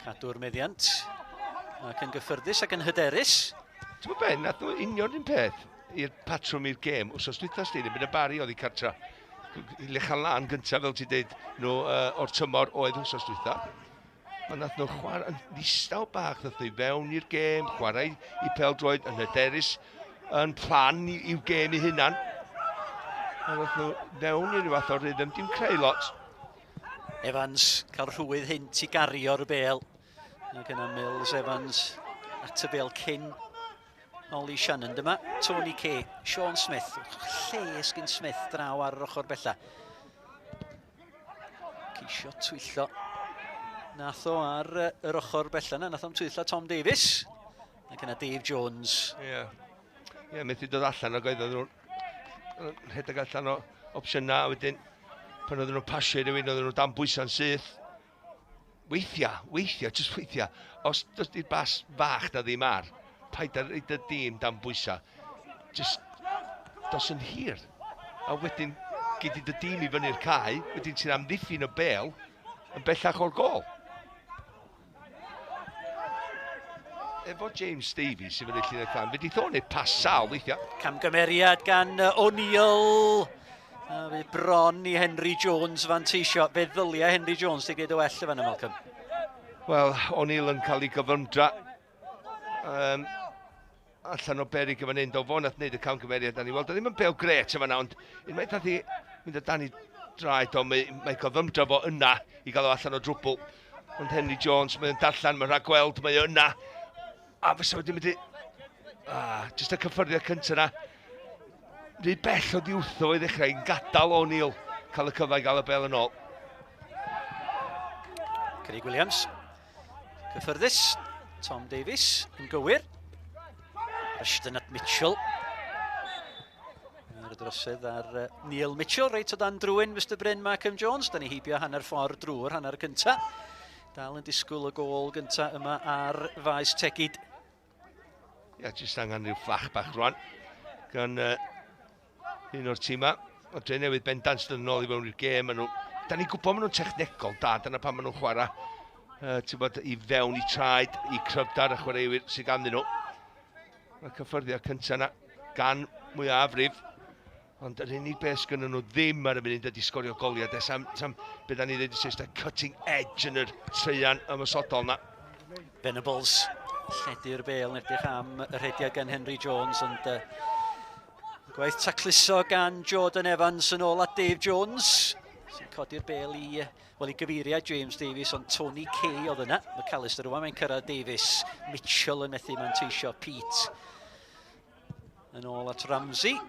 Cadw'r meddiant. Ac yn gyffyrddus ac yn hyderus. Ti'n gwybod be, nath nhw union un peth. i'r patrwm i'r gêm. Wsos dwytha sti, yn y Bari oedd i cartra. Lechan lan gyntaf, fel ti'n deud, nhw uh, o'r tymor oedd wsos dwytha. Ond nath nhw chwarae yn ddistaw bach, nath nhw i fewn i'r gêm, chwarae i pel-droed yn hyderus, yn plan i'w gêm i hunan. A nath nhw fewn i ryw fath o rhythm, dim creu lot. Evans cael rhwydd hynt i gario'r bel. Ac yna Mills Evans at y bel cyn Ollie Shannon. Dyma Tony Kay, Sean Smith. Lle sgyn Smith draw ar yr ochr bella. Ceisio twyllo. Nath o ar yr ochr bella yna. Nath o'n twyllo Tom Davies. Ac yna Dave Jones. Ie. Yeah. Ie, yeah, methu dod allan o oedd nhw'n rhedeg allan o opsiynau. A wedyn, pan oedden nhw'n pasio i rywun, oedden nhw'n dan bwysau'n syth. Weithiau, weithiau, jyst weithiau, os dydy'r bas fach na ddim ar, paid ar reid y dîm dan bwysau. Jyst dos yn hir. A wedyn, gei di dy dîm i fyny'r cae, wedyn ti'n amddiffyn y bel yn bellach o'r gol. Efo James Davies i fyny llinell fan, fe di ddo wneud pas sal weithiau. Camgymeriad gan O'Neill. A fe bron i Henry Jones fanteisio. Fe ddylia Henry Jones di gwneud o well y fan Malcolm. Wel, O'Neill yn cael ei gyfymdra. Um, allan o berig yn fan hyn. Do fo nath wneud y camgymeriad. Da ni weld, o ddim yn bel gret yn fanna, ond unwaith nath i mynd o dan i draed o, mae, mae gyfymdra fo yna i gael o allan o drwbl. Ond Henry Jones, mae'n darllen, mae'n rhagweld, mae o yna. A fysa wedi mynd i... Ah, jyst y cyffyrddiad cyntaf na. Rhy bell o ddiwtho i ddechrau, yn gadael O'Neill cael y cyfle i gael y bel yn ôl. Craig Williams. Cyffyrddus. Tom Davies yn gywir. Rushton at Mitchell. Ar y drosedd ar Neil Mitchell, reit o dan drwy'n Mr Bryn Markham Jones. Da ni heibio hanner ffordd drwy'r hanner cynta. Dal yn disgwyl y gôl gynta yma ar faes Tegid. Ia, yeah, jyst angen rhyw fflach bach rwan gan uh, un o'r tîma. Mae Dre Newydd bendant yn ôl i fewn i'r gêm. Maen nhw, da ni'n gwybod maen nhw'n technegol da, dyna pan maen nhw'n chwarae. Uh, ti'n bod, i fewn i traed, i cryfdar y chwaraewyr sydd ganddyn nhw. Mae cyffyrddiad cyntaf yna gan mwyafrif. Ond yr unig beth sgynnon nhw ddim ar y munud ydy sgorio goliau. De, sam, sam, be da ni ddeud yn Saesneg, cutting edge yn yr treian ymosodol na. Venables, lledu'r bel yn edrych am y rhediad gan Henry Jones, ond uh, gwaith tacluso gan Jordan Evans yn ôl at Dave Jones, sy'n codi'r bel i, wel, i gyfeiriad James Davies, ond Tony Kay oedd yna. McAllister rwan mae'n cyrraedd Davies. Mitchell yn methu manteisio Pete. Yn ôl at Ramsey.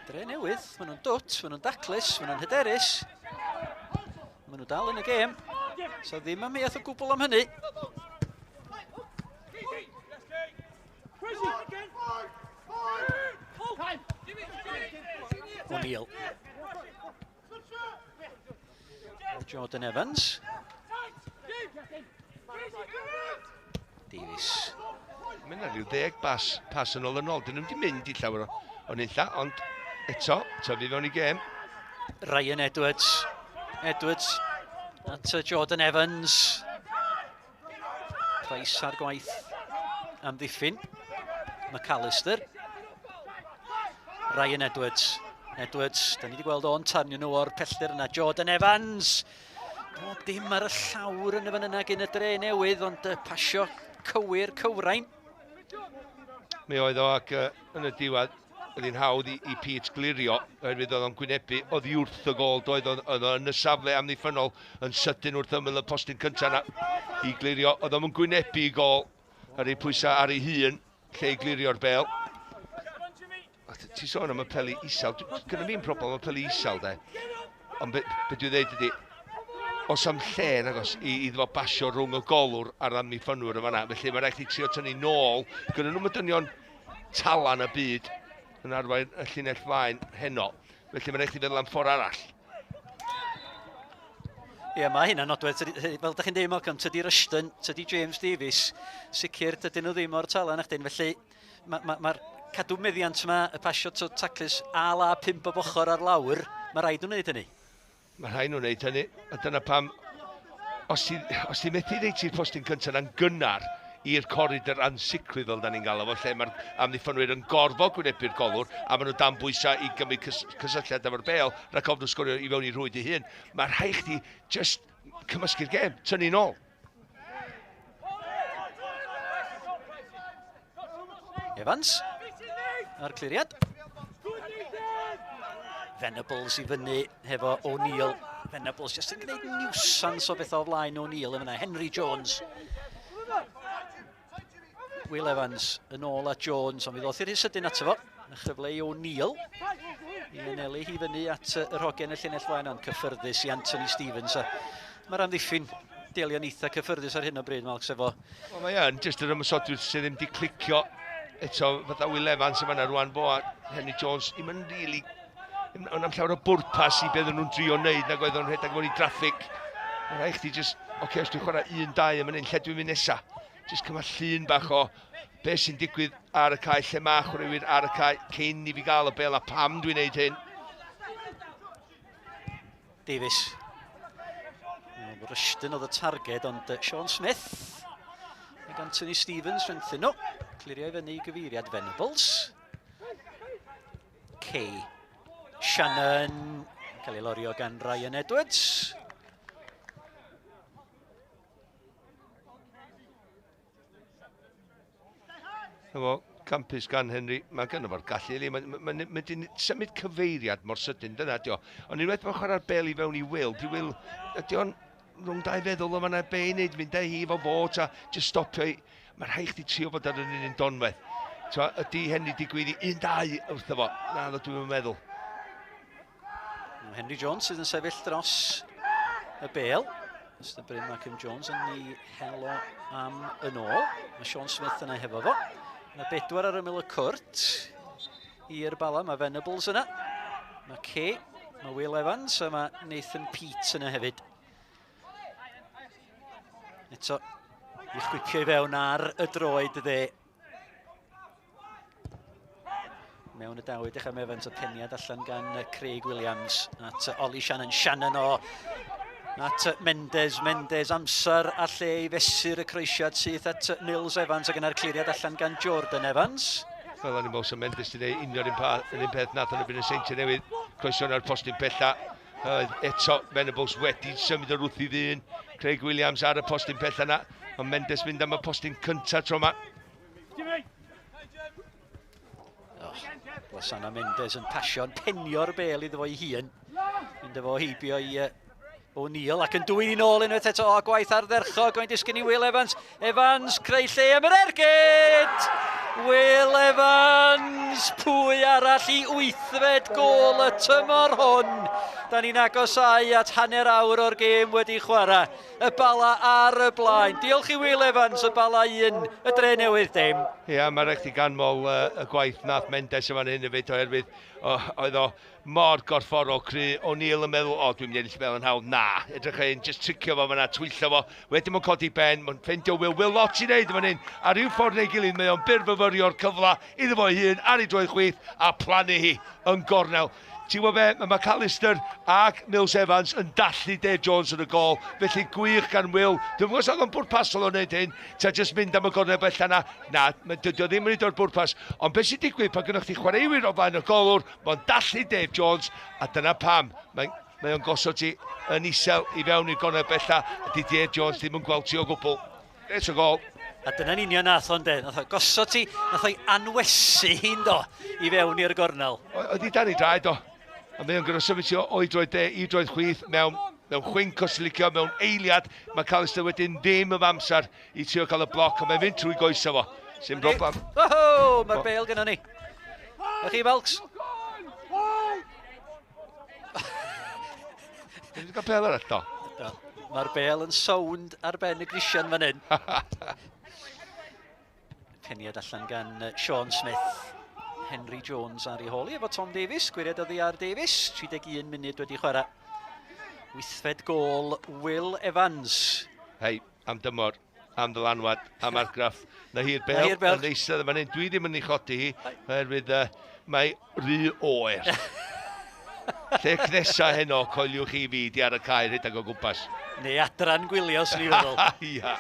Dre newydd, maen nhw'n dwt, maen nhw'n daclus, maen nhw'n hyderus. Maen nhw dal yn y gêm. So ddim amheuaeth o gwbl am hynny. O'Neill. Jordan Evans. Davies. Mae yna rhyw ddeg bas, pas yn ôl yn ôl. Dyn nhw'n wedi mynd i llawer o, o nunlla, ond eto, tyfu fewn i gêm. Ryan Edwards. Edwards at Jordan Evans. Price ar gwaith amddiffyn. McAllister. Ryan Edwards. Edwards, da ni wedi gweld o'n tanio nhw o'r pellter yna. Jordan Evans. Bob dim ar y llawr yn y fan yna gyn y dre newydd, ond pasio cywir cywrain. Mi oedd o ac uh, yn y diwedd oedd hi'n hawdd i, i Pete glirio, oherwydd oedd o'n gwynebu oddi wrth y gol, doedd oedd, oedd o'n y safle amddiffynnol yn sydyn wrth ymyl y postyn cyntaf yna i glirio. Oedd o'n gwynebu i gol ar ei pwysau ar ei hun, lle i glirio'r bel. Ti'n sôn am y peli isel, gyda fi'n problem y peli isel de. Ond be, be dwi'n dweud ydy, os am lle nagos i, iddo fo basio rhwng y golwr a'r amddiffynwyr yn fanna. Felly mae rhaid chi trio tynnu nôl. Gyda nhw'n dynion talan y byd yn arwain y llinell flaen heno. Felly mae'n rhaid chi feddwl am ffordd arall. Ie, yeah, mae hynna'n nodwedd, fel ydych chi'n dweud Malcolm, tydi Rushton, tydi James Davies, sicr dydyn nhw ddim o'r talan nachdyn, felly mae'r ma, ma, ma cadw meddiant yma, y pasio to taclus a la pump o ochr ar lawr, mae rhaid nhw'n gwneud hynny. Mae rhaid nhw'n gwneud hynny, a dyna pam, os ti, os ti methu reit i'r postyn cyntaf na'n gynnar i'r coridor ansicrwydd fel da ni'n galw fo, lle mae'r amddiffynwyr yn gorfod gwynebu'r golwr a maen nhw dan bwysau i gymryd cys cysylltiad efo'r bêl rhag ofn nhw sgorio i fewn i rhwyd ei hun. Mae rhaid chdi just cymysgu'r gêm, tynnu nôl. Evans a'r cliriad. Venables i fyny hefo O'Neill. Venables jyst yn gwneud niwsans o beth o flaen O'Neill yn fyna. Henry Jones. Will Evans yn ôl at Jones, ond mi ddoth i'r sydyn ato fo. A chyfle i O'Neill i anelu hi fyny at yr hogen y llinell flaen, ond cyffyrddus i Anthony Stevens. A mae'r amddiffyn delio'n eitha cyffyrddus ar hyn o bryd, Malcs, efo... Wel, mae yn, jyst yr ymosodwyr sydd ddim wedi clicio eto, fatha Will Evans yma na rwan fo a Henry Jones, ddim yn really Ond am llawer o bwrpas i beth nhw'n drio wneud nag oedd o'n rhedeg mewn i draffig. Mae'n rhaid chdi jyst, oce, okay, os dwi'n chwarae 1-2 am hyn, lle dwi'n mynd nesa? Jyst cymryd llun bach o beth sy'n digwydd ar y cae, lle mae chwaraewyr ar y cae, cyn i fi gael y bel a pam dwi'n neud hyn. Davies. Rushton oedd y targed, ond Sean Smith ac Anthony Stevens rhynthyn nhw. Clirio i fyny i gyfeiriad Venables. Kay. Shannon cael ei lorio gan Ryan Edwards. Efo campus gan Henry, mae gynno fo'r gallu, yli, mae'n ma, ma, ma, ma symud cyfeiriad mor sydyn, dyna ydi o. Ond unwaith mae'n chwarae'r bel i fewn i Will, di Will, ydi o'n rhwng dau feddwl o fanna be i wneud, mynd â hi fo fo, ta jyst stopio i. Mae rhaid chdi trio fod ar yr un un donfedd. Twa, ydy Henry di gwyddi un dau wrtho fo? Na, ddo dwi'n meddwl. Henry Jones sydd yn sefyll dros y bel. Mr Bryn Malcolm Jones yn ei helo am yn ôl. Mae Sean Smith yna hefo fo. Mae bedwar ar ymyl y cwrt i'r Bala. Mae Venables yna. Mae Kay, mae Will Evans a mae Nathan Peat yna hefyd. Eto, i chwipio i fewn ar y droed dde. Mewn y daw edrych am Evans y peniad allan gan Craig Williams at Ollie Shannon. Shannon o at Mendes. Mendes amser a lle i fesur y croesiad syth at Mills Evans ac yna'r cliriad allan gan Jordan Evans. Fel o'n i'n meddwl, Mendes wedi gwneud union un, un peth nath yn y byn y Seintiau Newydd. Croesio ar postyn pella. Eto Venables wedi symud o'r wrth i ddyn. Craig Williams ar y postyn pella na. Ond Mendes mynd am y postyn cyntaf tro yma. Oh, Lasana Mendes yn pasio'n penio'r bel iddo fo'i hun. Mynd efo heibio i O'Neill ac yn dwyn i'n ôl unwaith eto. O, gwaith ardderchog, mae'n disgyn i Will Evans. Evans, creu lle am yr ergyd! Will Evans, pwy arall i wythfed gôl y tymor hwn? Da ni'n agosáu at hanner awr o'r gêm wedi chwarae. Y Bala ar y blaen. Diolch i Will Evans, y Bala 1, y Dre Newydd dim. Ia, mae rhaid chdi ganmol y gwaith nath Mendes yn fan hyn hefyd, oherwydd oedd o mor gorfforol cry. O'Neill yn meddwl, o, dwi'n mynd i ennill bel yn hawdd. Na, edrych ar hyn, just tricio fo fan'na, twyllo fo. Wedyn mae'n codi ben, mae'n ffeindio Will. Will lot i wneud yn fan hyn. A rhyw ffordd neu gilydd, mae o'n byrfyfyrio'r cyfle iddo fo'i hun ar ei droed chwith a plannu hi yn gornel. Ti'n gwybod be, mae McAllister ac Mills Evans yn dallu Dave Jones yn y gol, felly gwych gan Will. Dwi'n gwybod os oedd o'n bwrpasol o'n wneud hyn, ta jyst mynd am y gornel bella na. Na, dydy o ddim yn neud o'r bwrpas. Ond beth sy'n digwydd pan gynnwch chi chwaraewyr o flaen y golwr, mae'n dallu Dave Jones, a dyna pam. Mae'n mae o'n gosod ti yn isel i fewn i'r gornel bella, a di Dave Jones ddim yn gweld ti o gwbl. Grêt o gol. A dyna'n union nath o'n de. Nath o gosod ti, nath o'i anwesu hi'n do, i fewn i'r gornel. Oedd hi dan ei draed o. A mae o'n gorfod symud ti o'i droed de i droed chwith mewn, mewn chwinc os ti'n licio, mewn eiliad. Mae Callister wedyn ddim yn amser i trio cael y bloc, ond mae'n mynd trwy goesau fo. Sy'n broblem. Oho, mae'r bel gyda ni. A chi, Malks? Dwi wedi cael bel arall, do. Do. Mae'r bel yn sownd ar ben y grisian fan hyn. Peniad allan gan Sean Smith. Henry Jones ar ei holi efo Tom Davies. Gwiriad oddi ar Davies. 31 munud wedi chwarae. Wythfed gôl Will Evans. Hei, am dymor, am ddylanwad, am argraff. Na hi'r bel, yn eistedd yma hyn. Dwi ddim yn ei chodi hi, oherwydd mae rhy oer. Lle cnesa heno, coeliwch i fi di ar y cae rhedeg o gwmpas. Neu adran gwylio, swn i'n feddwl. Ia.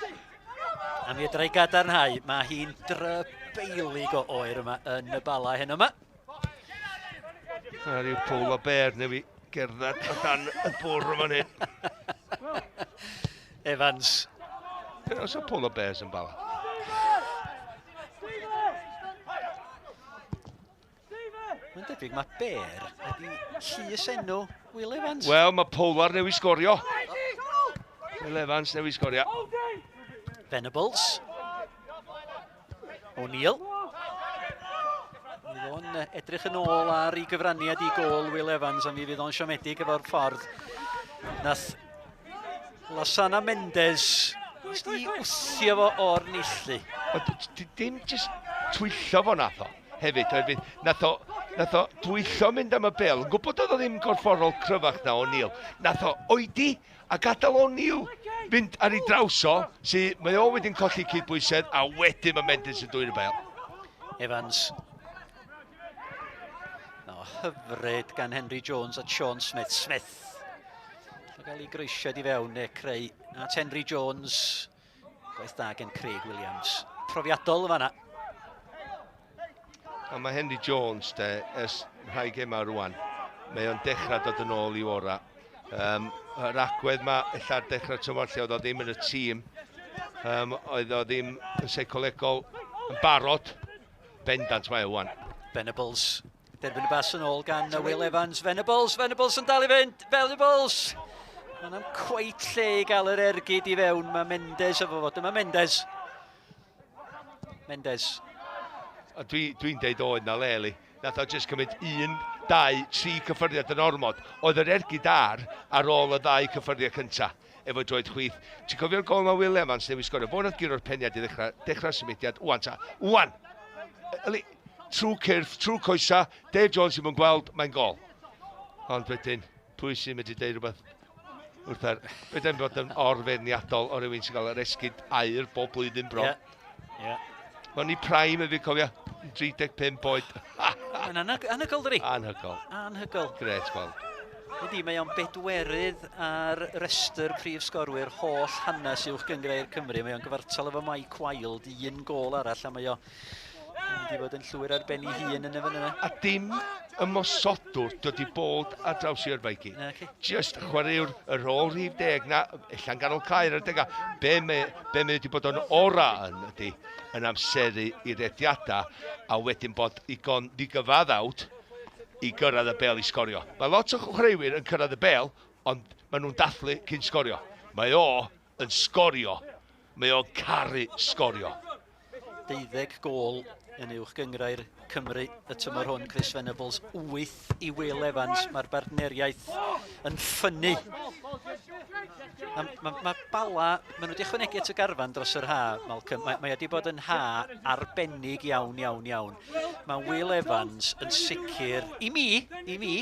A mi fedra i gadarnhau, mae hi'n drybeilig o oer yma yn y Bala heno yma. A rhyw polar bear neu fi gerdded o dan y bwr yma hyn. Evans. Oes o polar bears yn Bala? Mae'n debyg mae Bear ydi llys enw Will Evans. Wel, mae Polar newydd sgorio. Will Evans newydd sgorio. Venables. O'Neill. Fydd o'n edrych yn ôl ar ei gyfraniad i gôl Will Evans a mi fydd o'n siomedig efo'r ffordd. Nath Lasana Mendes jyst i wthio fo o'r neilltu. Dim jyst twyllo fo nath o hefyd, oherwydd nath o, nath o dwyllo mynd am y bel, yn gwybod oedd o ddim gorfforol cryfach na O'Neill. Nath o oedi a gadael O'Neill fynd ar ei draws o, sy, mae o wedyn colli cydbwysedd, a wedyn mae Mendes yn dwyn y bel. Evans. O, hyfryd gan Henry Jones at Sean Smith. Smith. Mae'n gael ei groesiad i fewn neu creu at Henry Jones. Gwaith da gen Craig Williams. Profiadol yn fanna. A mae Henry Jones, de, ers rhai gemau rwan, mae o'n dechrau dod yn ôl i'w ora. Yr agwedd ma, ella'r dechrau tymor lle oedd o ddim yn y tîm, oedd o ddim yn seicolegol yn barod, bendant mae o wan. Venables, derbyn y bas yn ôl gan Will Evans. Venables, Venables yn dal i fynd, Venables! Mae'n am cweit lle i gael yr ergyd i fewn, mae Mendes efo fo, dyma Mendes. Mendes. A dwi'n dwi deud oedd na le, Eli. Nath o jyst cymryd 1, 2, 3 cyffyrddiad yn ormod. Oedd yr ergyd ar ar ôl y ddau cyffyrddiad cynta efo droed chwith. Ti'n cofio'r gol mae Will Evans newydd sgorio? Fo nath guro'r peniad i ddechrau, dechrau symudiad. Wan ta, wan! Eli, trwy cyrff, trwy coesa, Dave Jones ddim yn gweld, mae'n gol. Ond wedyn, pwy sy'n medru deud rhywbeth wrth ar... Fedra i'm bod yn orfeirniadol o rywun sy'n cael yr esgid aur bob blwyddyn bron. Ie, ie. Mae'n i prime hefyd, cofia. 35 oed. Mae'n anhygoel, dydi? Anhygoel. Anhygoel. Gret gweld. Ydy, mae o'n bedwerydd ar restr prif sgorwyr holl hanes uwch gynghrair Cymru. Mae o'n gyfartal efo Mike Wilde, un gôl arall, a mae o yn mynd i fod yn llwyr ar ben ei hun yn y fan yna. A dim ymosodwr dod i bod ar draws i yrfa i gyd. Na, ci. Just chwaraewr y rôl rhif deg na, ella'n ganol caer ar dega. Be mae, be mae wedi bod yn ora yn ydy, yn amseru i rediadau, a wedyn bod igon ddigyfaddawd i gyrraedd y bel i sgorio. Mae lot o chwaraewyr yn cyrraedd y bel, ond maen nhw'n dathlu cyn sgorio. Mae o yn sgorio. Mae o'n caru sgorio. 12 gôl yn uwch gynghrair Cymru y tymor hwn, Chris Venables, 8 i Will Evans. Mae'r bartneriaeth yn ffynnu. Mae ma Bala, maen nhw wedi ychwanegu at y garfan dros yr ha, Malcolm. Mae, mae wedi bod yn ha arbennig iawn, iawn, iawn. Mae Will Evans yn sicr, i mi, i mi,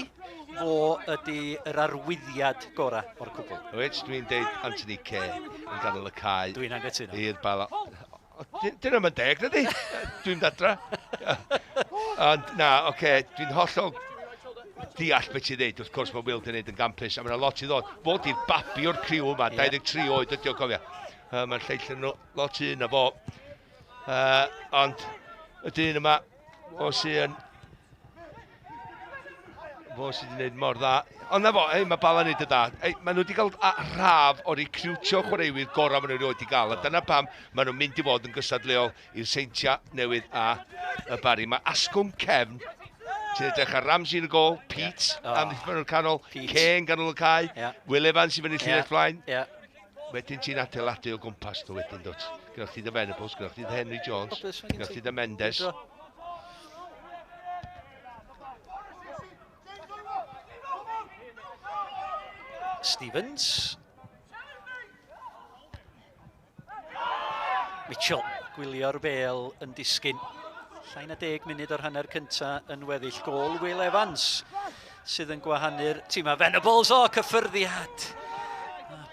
fo ydy yr arwyddiad gorau o'r cwbl. Wyt, dwi'n deud Anthony Kay yn ganol y cae. Dwi'n anghytuno. I'r Bala. Dyn nhw'n deg, dydy? Dwi'n dadra. Ond na, oce, okay, dwi'n hollol deall beth ti'n dweud. Wrth gwrs mae Will di wneud yn gampus, a mae'n lot i ddod. Fo di'r babi o'r criw yma, 23 oed ydi o, cofia. Mae'r lleill yn lot un na fo. Ond y dyn yma, o sy'n... Fo sydd wedi gwneud mor dda. Ond na fo, ei, mae Bala'n neud y dda. Ei, maen nhw wedi cael rhaf o recriwtio chwaraewyr gorau maen nhw erioed wedi cael. A dyna pam maen nhw'n mynd i fod yn gystadleuol i'r Seintiau Newydd a y Barri. Mae asgwrn cefn, ti'n edrych ar Ramsey yn y gol, Pete amddiffyn o'r canol, Kane yn ganol y cae, Will Evans i fyny llinell flaen. Wedyn ti'n adeiladu o gwmpas nhw wedyn, dwt. Gyda chdi dy Venables, gyda chdi dy Henry Jones, gyda chdi dy Mendes. Stevens. Mitchell, gwylio'r bel yn disgyn. Llai na 10 munud o'r hanner cynta yn weddill. Gôl Will Evans sydd yn gwahanu'r tîm. A Venables, o, cyffyrddiad!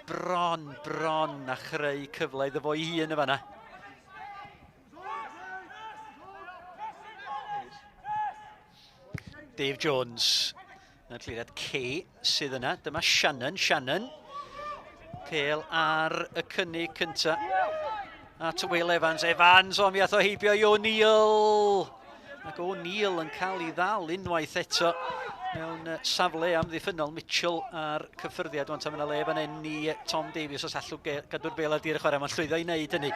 Bron, bron a chreu cyfle iddo fo ei hun y fanna. Dave Jones. Yna'r cliriad C sydd yna. Dyma Shannon. Shannon. Pêl ar y cynnig cynta. At Will Evans. Evans, o mi ath o heibio i O'Neill. Ac O'Neill yn cael ei ddal unwaith eto mewn safle amddiffynnol. Mitchell a'r cyffyrddiad. Wan ta mae yna le fan hyn i Tom Davies os allw gadw'r bel ar dir y chwarae. Mae'n llwyddo i wneud hynny.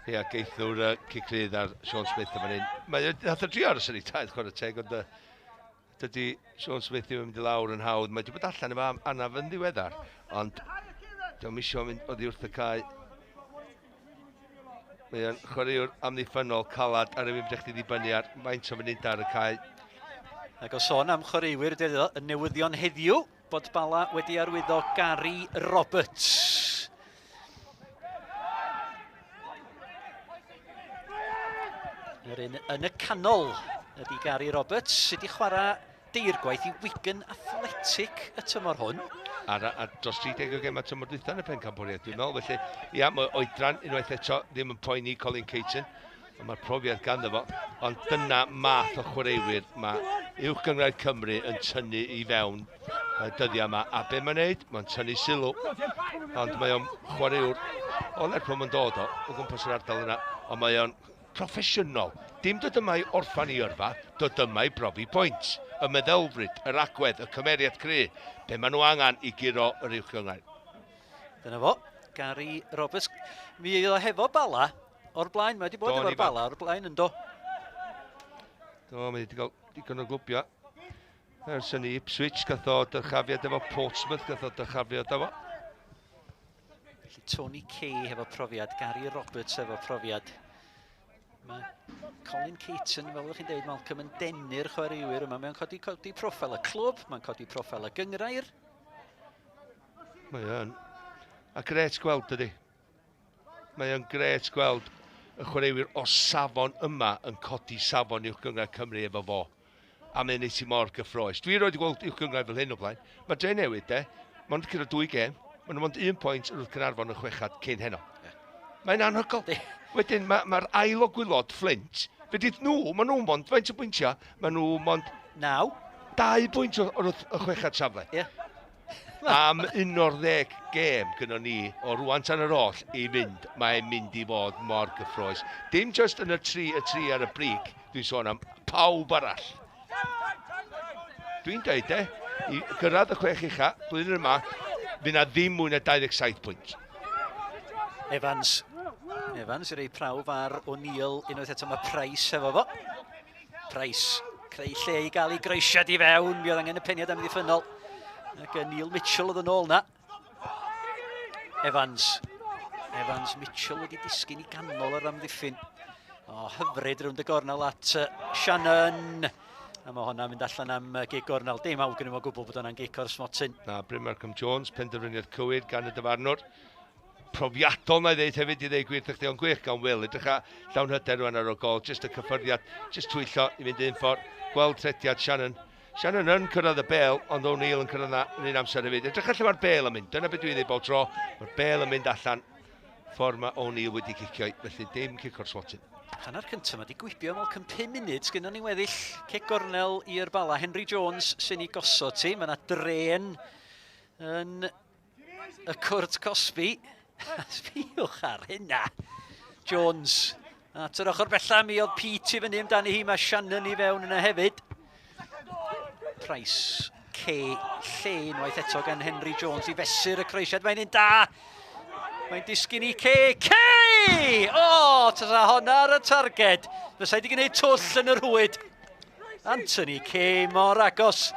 Ia, geith nhw'r cic rydd ar Sean Smith yn fan hyn. Mae, nath o drio aros yn ei taith, chwarae teg, ond dydy Sean Smith ddim yn mynd i lawr yn hawdd. Mae wedi bod allan efo anaf yn ddiweddar, ond diolch isio mynd oddi wrth y cae. Mae o'n chwaraewr amddiffynnol calad ar rywun fedrech chdi ddibynnu ar faint o funudau ar y cae. Ac o sôn am chwaraewyr, y newyddion heddiw bod Bala wedi arwyddo Gary Roberts. Yr un yn y canol ydy Gary Roberts, sydd wedi chwarae deirgwaith i Wigan Athletic y tymor hwn. A dros 30 o gemau tymor dwytha yn y pencampwriaeth, dwi'n meddwl. Felly, ia, mae oedran unwaith eto ddim yn poeni Colin Caton. Ond mae'r profiad ganddo fo. Ond dyna math o chwaraewyr mae Uwch Gynghrair Cymru yn tynnu i fewn y dyddiau yma. A be mae'n neud? Mae'n tynnu sylw. Ond mae o'n chwaraewr o Lerpwl mae'n dod o gwmpas yr ardal yna. Ond mae o'n proffesiynol. Dim dod yma i orffan i yrfa, dod yma i brofi pwynt. Y meddylfryd, yr agwedd, y cymeriad cry. Be maen nhw angen i guro yr Uwch Gynghrair. Dyna fo, Gary Roberts. Mi oedd o hefo Bala o'r blaen, mae wedi bod efo'r Bala o'r blaen yn do. Do, mae wedi cael digon o glwbiau. Ers hynny Ipswich, gath o dyrchafiad efo Portsmouth, gath o dyrchafiad efo. Felly Tony Kay hefo profiad, Gary Roberts efo profiad. Mae Colin Caton, fel ydych chi'n dweud, Malcolm, yn denu'r chwaraewyr yma. Mae'n codi, codi proffil y clwb, mae'n codi proffil y gynghrair. Mae o'n. A gret gweld, dydy. Mae o'n gret gweld y chwaraewyr o safon yma yn codi safon Uwch Gynghrair Cymru efo fo. A mae'n neud ti mor gyffroes. Dwi roed i gweld Uwch Gynghrair fel hyn o blaen. Mae Dre Newydd, de, mond curo dwy gêm. Maen nhw mond un pwynt wrth Caernarfon yn chwechad cyn heno. Mae'n anhygoel. Wedyn mae'r ma ail o gwylod, Flint, fedrith nhw, maen nhw mond, faint o bwyntiau, maen nhw mond... 9. 2 bwynt wrth y chwechad safle. Ie. Yeah. Am 11 gêm gynnon ni o rwan tan yr oll i fynd, mae'n mynd i fod mor gyffroes. Dim just yn y tri ar y brig, dwi'n sôn am pawb arall. Dwi'n dweud e, i gyrraedd y chwech ucha, blwyddyn yma, fydd na ddim mwy na 27 pwynt. Evans. Evans i rei prawf ar O'Neill, unwaith eto mae Price efo fo. Price, creu lle i gael ei groesiad i fewn, mi oedd angen y peniad amddiffynnol. Ac Neil Mitchell oedd yn ôl na. Evans. Evans Mitchell wedi disgyn i ganol yr amddiffyn. O, hyfryd rownd y gornel at Shannon. A mae hwnna'n mynd allan am gig gornel. Dim awgrym o gwbl bod hwnna'n gic o'r smotyn. Na, Bryn Malcolm Jones, penderfyniad cywir gan y dyfarnwr. Profiadol na i ddeud hefyd i ddeud gwir chdi, ond gwych gan Will. Edrych a llawn hyder rwan ar y gol, just y cyffyrddiad, just twyllo i fynd un ffordd. Gweld trediad Shannon. Shannon yn cyrraedd y bel, ond O'Neill yn cyrraedd na yn un amser hefyd. Edrych allan mae'r bel yn mynd, dyna beth dwi'n dweud bob tro. Mae'r bel yn mynd allan ffordd mae O'Neill wedi cicio, felly dim cic o'r smotyn. Hanner cyntaf mae wedi gwibio Malcolm 5 munud, sgynnon ni weddill cic gornel i'r Bala. Henry Jones sy'n ei gosod ti, mae yna dren yn y cwrt cosbi. Sbiwch ar hynna. Jones. At yr ochr bella, mi oedd Pete i fyny amdani hi, mae Shannon i fewn yna hefyd. Price, K, lle unwaith eto gan Henry Jones i fesur y croesiad. Mae'n un da. Mae'n disgyn i K. K! O, oh, tasa honna ar y targed. Fysa wedi gwneud twll yn y rhwyd. Anthony K mor agos.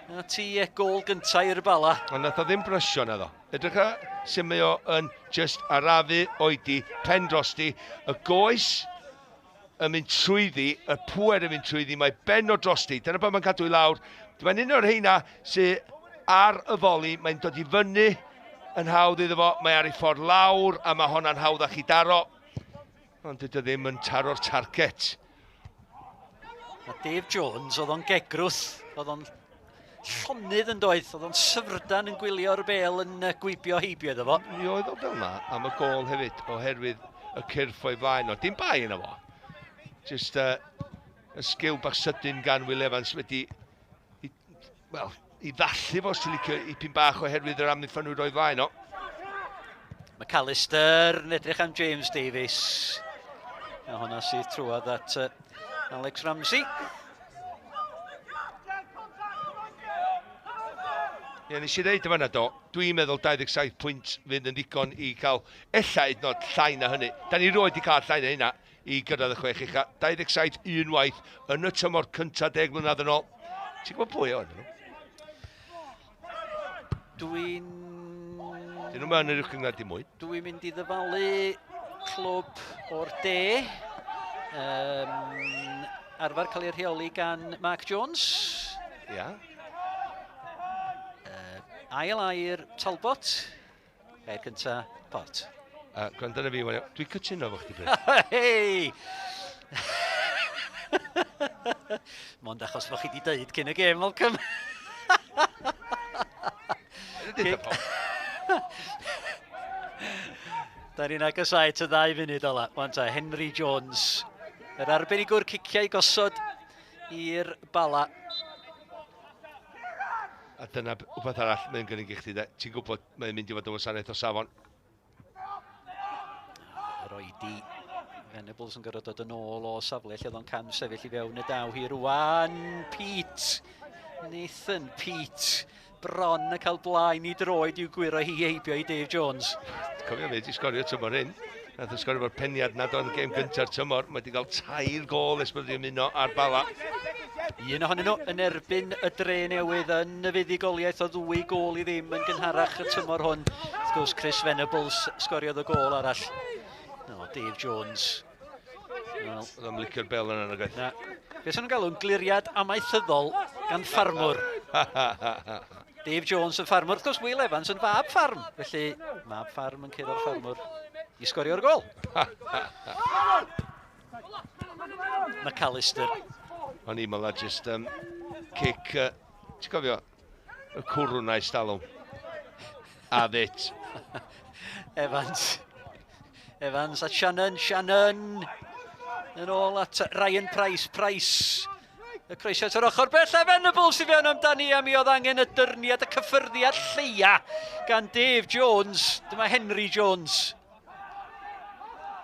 Na ti gol gyntaf i'r Bala. Ond nath o ddim brysio na ddo. Edrych a sut mae o yn just arafu oedi, pen drosti, y goes yn mynd trwyddi, y pŵer yn mynd trwyddi, mae ben o drosti. Dyna pan mae'n cadw i lawr. Mae'n un o'r rheina sydd ar y foli, mae'n dod i fyny yn hawdd iddo fo, mae ar ei ffordd lawr, a mae honna'n hawdd ach i daro. Ond dydy o ddim yn taro'r target. A Dave Jones, oedd o'n gegrwth, oedd o'n llonydd yn doedd, oedd o'n syfrdan yn gwylio'r bel yn gwibio heibio iddo fo. Mi oedd o fel na am y gol hefyd, oherwydd y cyrff o'i flaen o. Dim bai yna fo. Just y sgil bach sydyn gan Will Evans wedi, i ddallu fo, os ti'n licio, ipyn bach oherwydd yr amddiffynwyr o'i flaen o. McAllister yn edrych am James Davies. A hwnna sydd trwad at Alex Ramsey. Ie, nes i ddeud yma do, dwi'n meddwl 27 pwynt fydd yn ddigon i cael ella hyd yn oed llai na hynny. Da ni roed i cael llai na hynna i gyrraedd y chwech ucha. 27 unwaith yn y tymor cyntaf 10 mlynedd yn ôl. Ti'n gwybod pwy o'n nhw? Dwi'n... Dyn nhw'n mynd yn yr uwch gynghrair dim mwy. Dwi'n mynd i ddyfalu clwb o'r de. Um, arfer cael ei rheoli gan Mark Jones. Ia. Uh, ail air Talbot. Gair cynta, Port. Gwrando na fi, dwi'n cytuno efo chdi, Bryn. Hei! Mond achos fo chi wedi dweud cyn y gêm, Malcolm. Da ni'n agosau at y ddau funud ola. Wan ta, Henry Jones, yr arbenigwr ciciau gosod i'r Bala. A dyna wbeth arall mae'n gynnig i chdi, de. Ti'n gwybod mae'n mynd i fod yn wasanaeth o safon. Yr oedi Venables yn gorfod dod yn ôl o safle lle oedd o'n cam sefyll i fewn y daw hi rwan. Pete! Nathan Pete! Bron yn cael blaen i droed i'w gwyro hi heibio i Dave Jones. Cofio fe, di sgorio tymor hyn. Nath o sgorio fo'r peniad nad o'n gêm gynta'r tymor. Mae wedi cael tair gôl ers bod wedi ymuno ar Bala. Un ohonyn nhw yn erbyn y dre newydd yn y fuddugoliaeth o ddwy gôl i ddim yn gynharach y tymor hwn. Wrth gwrs, Chris Venables sgoriodd y gôl arall. No, Dave Jones. Wel, oedd o'n licio'r bel yna nag oedd? Na. Be sy'n nhw'n galw'n gliriad amaethyddol gan ffarmwr. Dave Jones yn ffarmwr. Wrth gwrs, Will Evans yn fab ffarm. Felly, mab ffarm yn curo'r ffarmwr i sgorio'r gôl. McAllister. O'n i'n meddwl just cic, ti'n cofio, y cwrw na i stalwm. A fit. Evans. Evans at Shannon. Shannon. Yn ôl at Ryan Price. Price. Y croesio at yr ochr bell a Venables i fewn amdani a mi oedd angen y dyrniad y cyffyrddiad lleia gan Dave Jones. Dyma Henry Jones.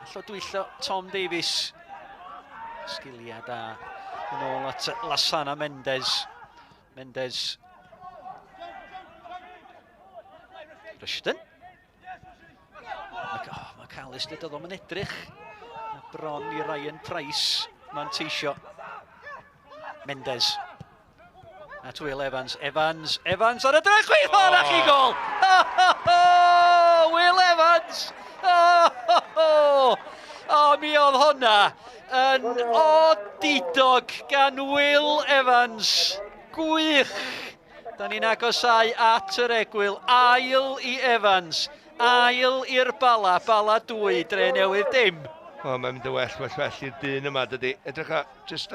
Allo dwyllo Tom Davies. Sgiliau da. Yn ôl at Lasana Mendes. Mendes. Rushton. Mae oh, McAllister, doedd o'm yn edrych. Bron i Ryan Price manteisio. Mendes. At Will Evans. Evans, Evans ar y dre chwith! O, na chi gol! Will Evans! Oh, oh, mi oedd hwnna yn odidog gan Will Evans. Gwych! Da ni'n agosau at yr egwyl. Ail i Evans. Ail i'r Bala. Bala 2, Dre Newydd dim. O, mae'n mynd yn well, well, well i'r dyn yma, dydy. Edrych a, just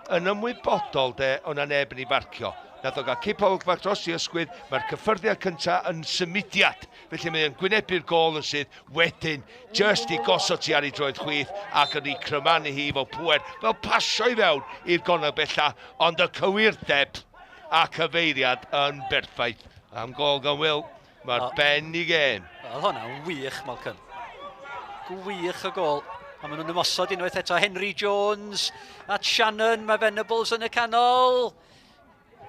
yn ymwybodol, de, o'na neb yn ei farcio. Nath o gael cipolwg fach dros i ysgwydd, mae'r cyffyrddiad cyntaf yn symudiad. Felly mae'n gwynebu'r gôl yn syth, wedyn, just i gosod ti ar ei droed chwith ac yn ei crymanu hi fel pŵer, fel pasio i fewn i'r gornel bella, ond y cywirdeb a cyfeiriad yn berffaith. Am gôl gan Will, mae'r ben i gêm. Oedd hwnna'n wych, Malcolm. Gwych y gôl. A maen nhw'n ymosod unwaith eto. Henry Jones at Shannon. Mae Venables yn y canol.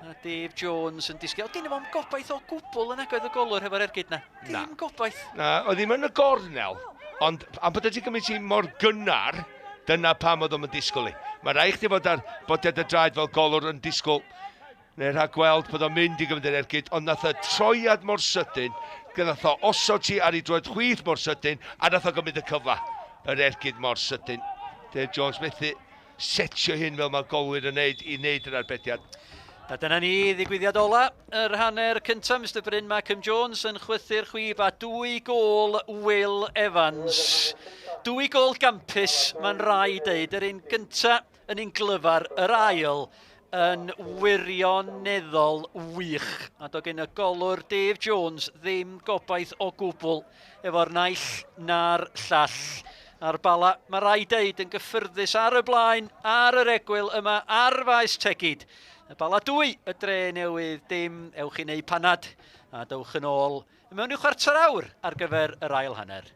A Dave Jones yn disgwyl. Dyn nhw'n gobaith o gwbl yn agwedd y golwr hefo'r ergyd na. Dim Na. gobaith. Na, oedd ddim yn y gornel, ond am bod wedi gymryd ti mor gynnar, dyna pam oedd o'n disgwyl i. Mae rhaid chdi fod ar bodiad y draed fel golwr yn disgwyl, neu rhag gweld bod o'n mynd i gymryd yr ergyd, ond nath y troiad mor sydyn, nath o osod ti ar ei droed chwith mor sydyn, a nath o gymryd y cyfla, yr ergyd mor sydyn. Dave Jones methu setio hyn fel mae golwyr yn neud i wneud yr arbediad. A dyna ni, ddigwyddiad ola, yr hanner cyntaf, Mr Bryn Malcolm Jones yn chwythu'r chwib a 2 gôl Will Evans. 2 gôl gampus, mae'n rhaid deud. Yr un gynta yn un glyfar, yr ail yn wirioneddol wych. A do gen y golwr Dave Jones ddim gobaith o gwbl efo'r naill na'r llall. A'r Bala, mae rhaid deud, yn gyffyrddus ar y blaen, ar yr egwyl yma, ar faes Tegid. Y Bala 2, y Dre Newydd dim, ewch i wneud panad a dowch yn ôl mewn i'w chwarter awr ar gyfer yr ail hanner.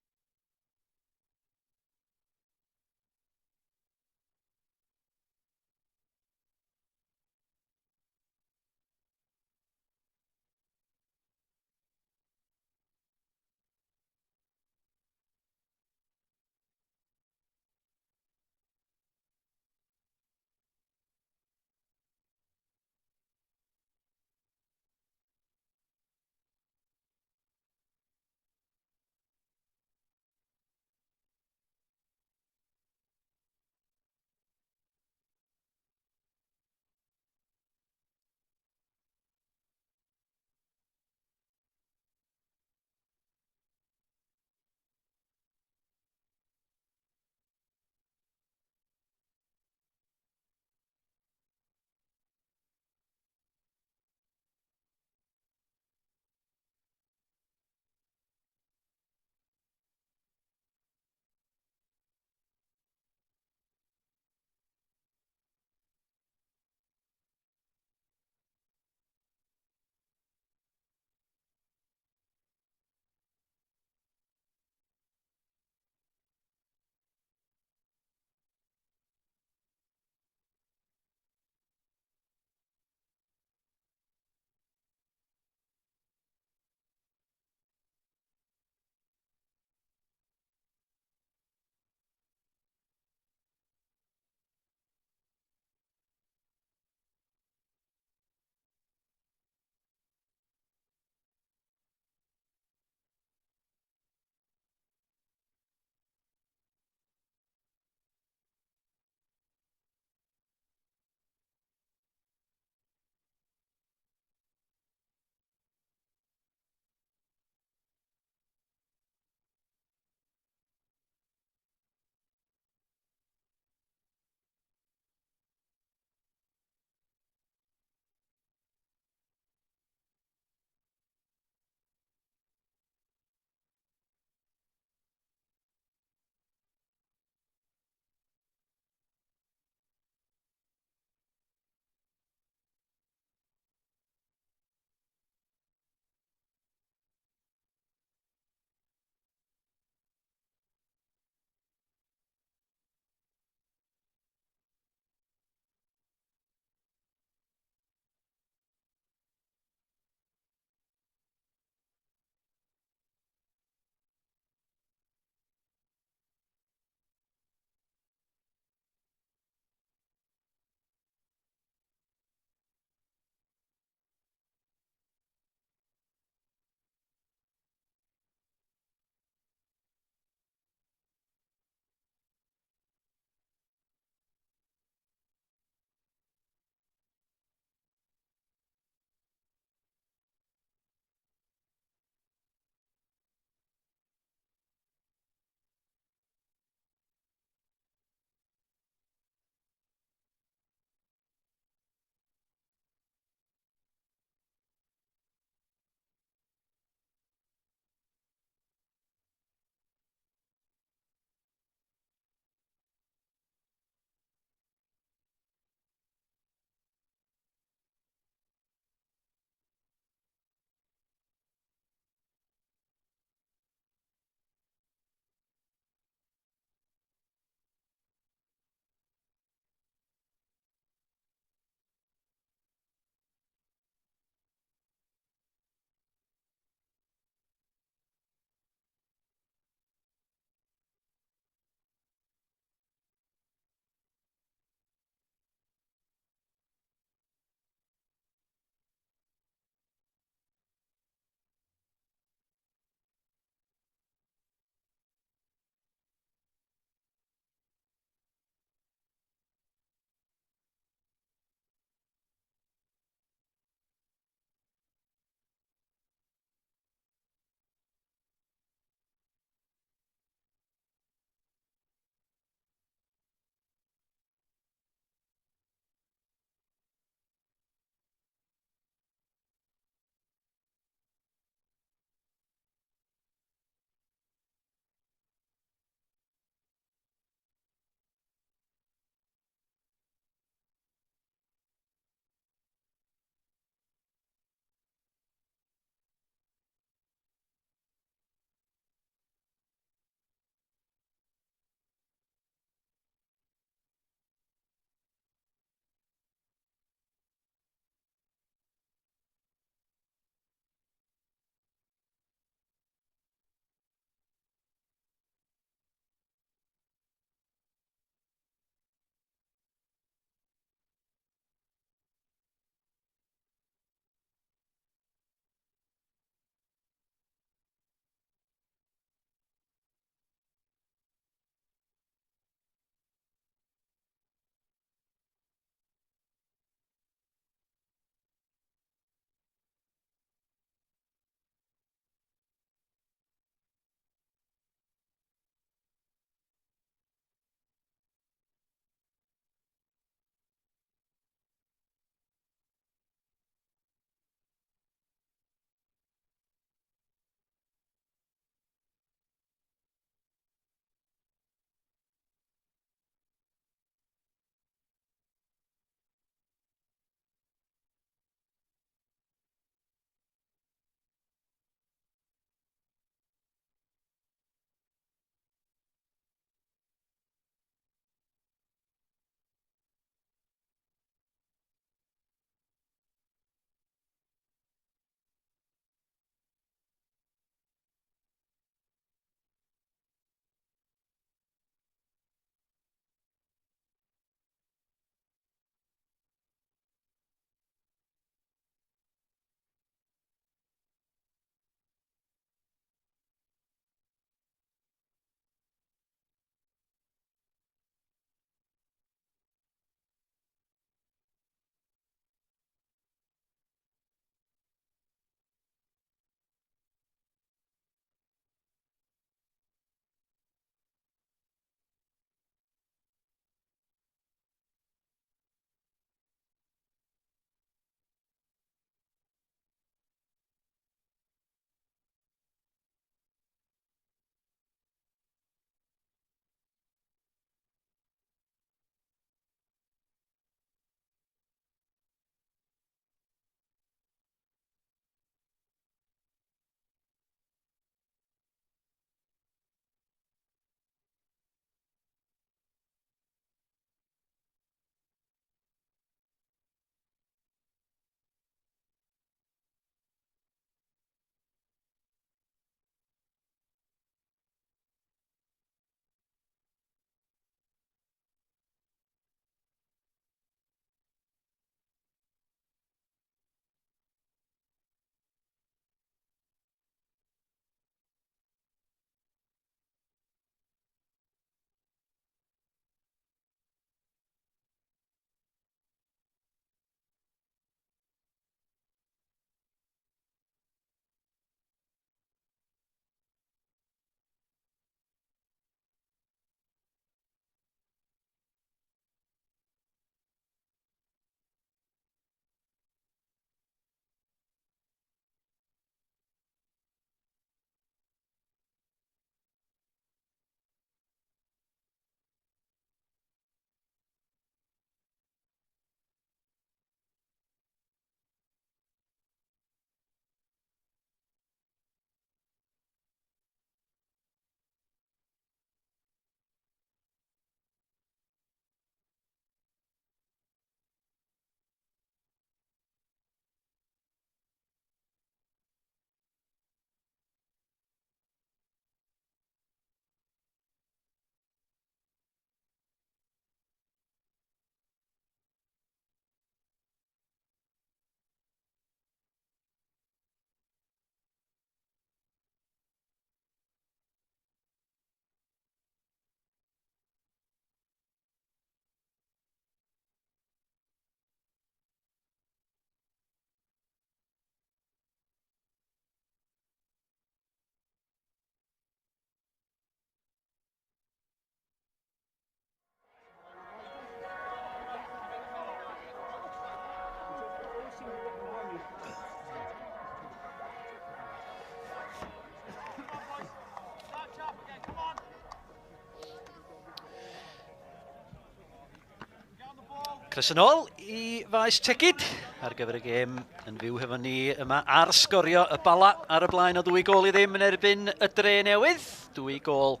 Croeso nôl i faes Tegid ar gyfer y gêm yn fyw hefo ni yma ar sgorio y Bala ar y blaen o ddwy gôl i ddim yn erbyn y Dre Newydd. Dwy gôl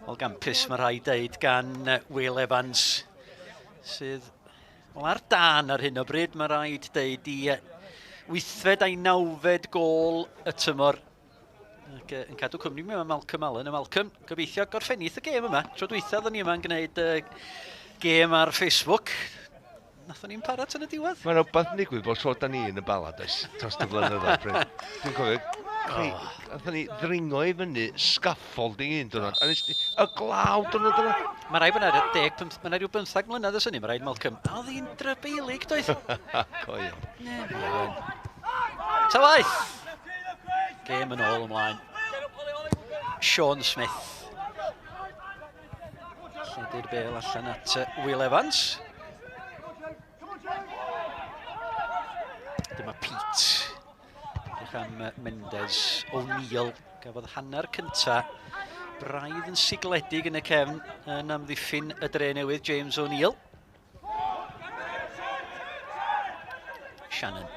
wel gampus mae rhaid deud gan Will Evans sydd wel, ar dan ar hyn o bryd mae rhaid deud i wythfed a'i nawfed gôl y tymor Ac yn cadw cwmni mi mae Malcolm Allen. A Malcolm, gobeithio gorffenith y gêm yma. Tro dwytha oedden ni yma'n gwneud gêm ar Facebook. Nathon ni'n para tan y diwedd. Mae'n rhywbeth yn digwydd bod tro da ni yn y bala, does, dros y blynyddoedd. Dwi'n cofio, oh. Nathon ni ddringo i fyny scaffolding un diwrnod, a nes y glaw diwrnod yna. Mae rhaid bod yna deg, mae yna rhyw 15 mlynedd ys hynny, mae rhaid Malcolm. A oedd hi'n drybeilig, doedd? Coio. Ta waith! Gêm yn ôl ymlaen. Sean Smith. Lledu'r bel allan at Will Evans. Dyma Pete. Edrych am Mendes O'Neill. Gafodd hanner cynta braidd yn sigledig yn y cefn yn amddiffyn y dre newydd James O'Neill. Shannon.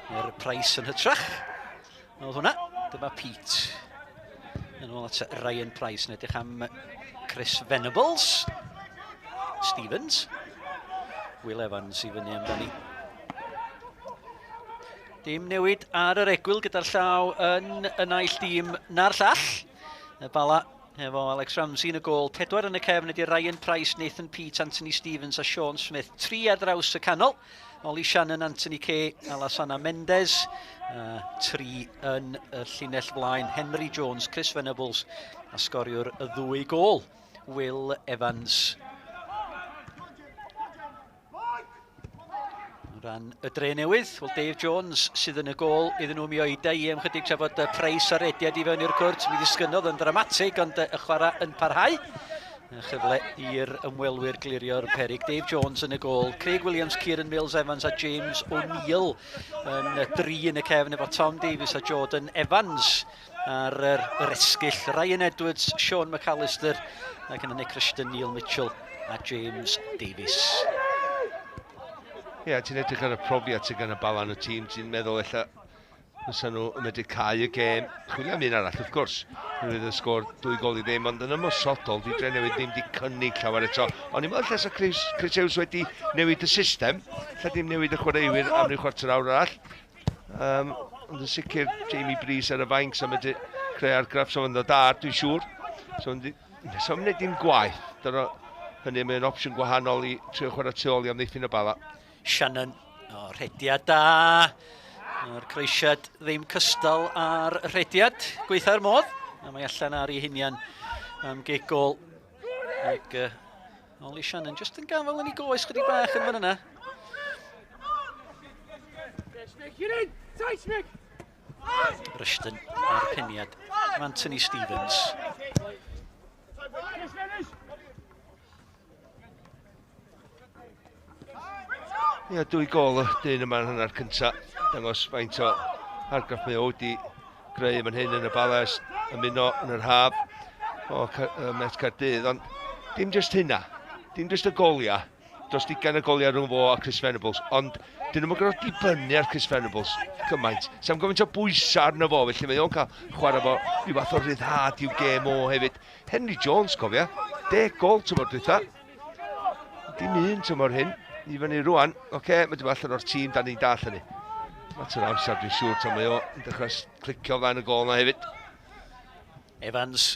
Neu'r Price yn hytrach. Oedd hwnna. Dyma Pete. Yn ôl at Ryan Price yn edrych am Chris Venables. Stevens. Will Evans i fyny amdani. Dim newid ar yr egwyl gyda'r llaw yn y naill dîm na'r llall. Y Bala Efo Alex Ramsey yn y gôl, pedwar yn y cefn ydy Ryan Price, Nathan Peate, Anthony Stevens a Sean Smith. Tri ar draws y canol, Ollie Shannon, Anthony Kay a Lasana Mendes. Tri yn y llinell flaen, Henry Jones, Chris Venables a sgoriwr y ddwy gôl, Will Evans. O ran y dre newydd, wel Dave Jones sydd yn y gôl iddyn nhw mi oeda i am chydig tra fod Price ar rediad i fewn i'r cwrt. Mi ddisgynnodd yn ddramatig ond y chwarae yn parhau. A chyfle i'r ymwelwyr glirio'r perig. Dave Jones yn y gôl, Craig Williams, Kieran Mills Evans a James O'Neill yn dri yn y cefn efo Tom Davies a Jordan Evans ar yr, yr esgyll. Ryan Edwards, Sean McAllister ac yna Nick Rushton, Neil Mitchell a James Davies. Ie, yeah, ti'n edrych ar y profiad sydd gan y bala yn y tîm, ti'n meddwl ella fysa nhw yn medru cau y gêm. Chwilio am un arall, wrth gwrs. Roedd y sgôr dwy gol i ddim, ond yn ymosodol, di Drenewydd ddim di cynnig llawer eto. Ond i'n meddwl lle sa Chris, Chris Hughes wedi newid y system, lle dim newid y chwaraewyr am ryw chwarter awr arall. Ond yn sicr, Jamie Brees ar y fainc, so medru creu argraff, so fo'n ddod ar, dwi'n siŵr. So, so wneud dim gwaith. Dyna hynny, mae'n opsiwn gwahanol i trio chwarae tu ôl i amddiffyn y bala. Shannon, o, rhediad da. Mae'r croesiad ddim cystal ar rhediad, gweitha'r modd. A mae allan ar ei hunian am gig gol. Ac Ollie Shannon jyst yn gafael yn ei goes chydig bach yn fan yna. Rushton a'r peniad. Anthony Stevens. Ie, dwy gol y dyn yma'n hanner cynta. Dangos faint o argraff mae o wedi greu fan hyn yn y Bala ers ymuno yn yr haf o Met Caerdydd. Ond dim jyst hynna, dim jyst y goliau, dros 20 y goliau rhwng fo a Chris Venables, ond dyn nhw'n gorfod dibynnu ar Chris Venables cymaint. Sa'm gymaint o bwysau arno fo, felly mae o'n cael chwarae fo rhyw fath o ryddhad i'w gêm o hefyd. Henry Jones, cofia, 10 gol tymor dwytha. Dim un tymor hyn, i fyny rwan. Oce, okay, mae dim allan o'r tîm, da ni'n dall hynny. Mater o amser, dwi'n siŵr, tan mae o yn dechrau clicio fan y gol na hefyd. Evans.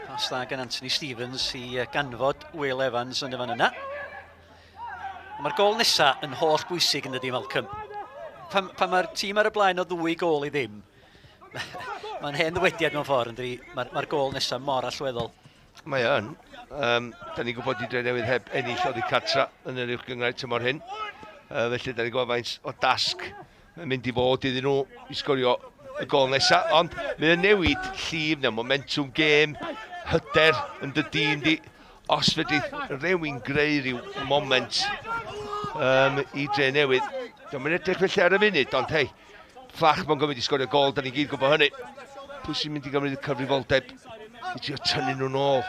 Pas dda gan Anthony Stevens i ganfod Will Evans yn y fan yna. Mae'r gol nesaf yn holl bwysig yn dydi, Malcolm. Pan, pan mae'r tîm ar y blaen o ddwy gol i ddim, Mae'n hen ddywediad mewn ffordd, yn dydi? Mae'r mae gol nesaf mor allweddol. Mae yn. Da ni'n gwybod i Drenewydd heb ennill oddi cartra yn yr uwch gynghrair tymor hyn. Felly da ni'n gwybod faint o dasg mae'n mynd i fod iddyn nhw i sgorio y gol nesaf. Ond mae'n newid llif neu momentum gêm, hyder yn dy dîm di. Os fedri rhywun greu rhyw moment i Drenewydd. Dwi'n edrych felly ar y funud, ond hei, Fflach mae'n gymryd i sgorio gol, da ni gyd gwybod hynny. Pwy sy'n mynd i gymryd y cyfrifoldeb i trio tynnu nhw'n ôl?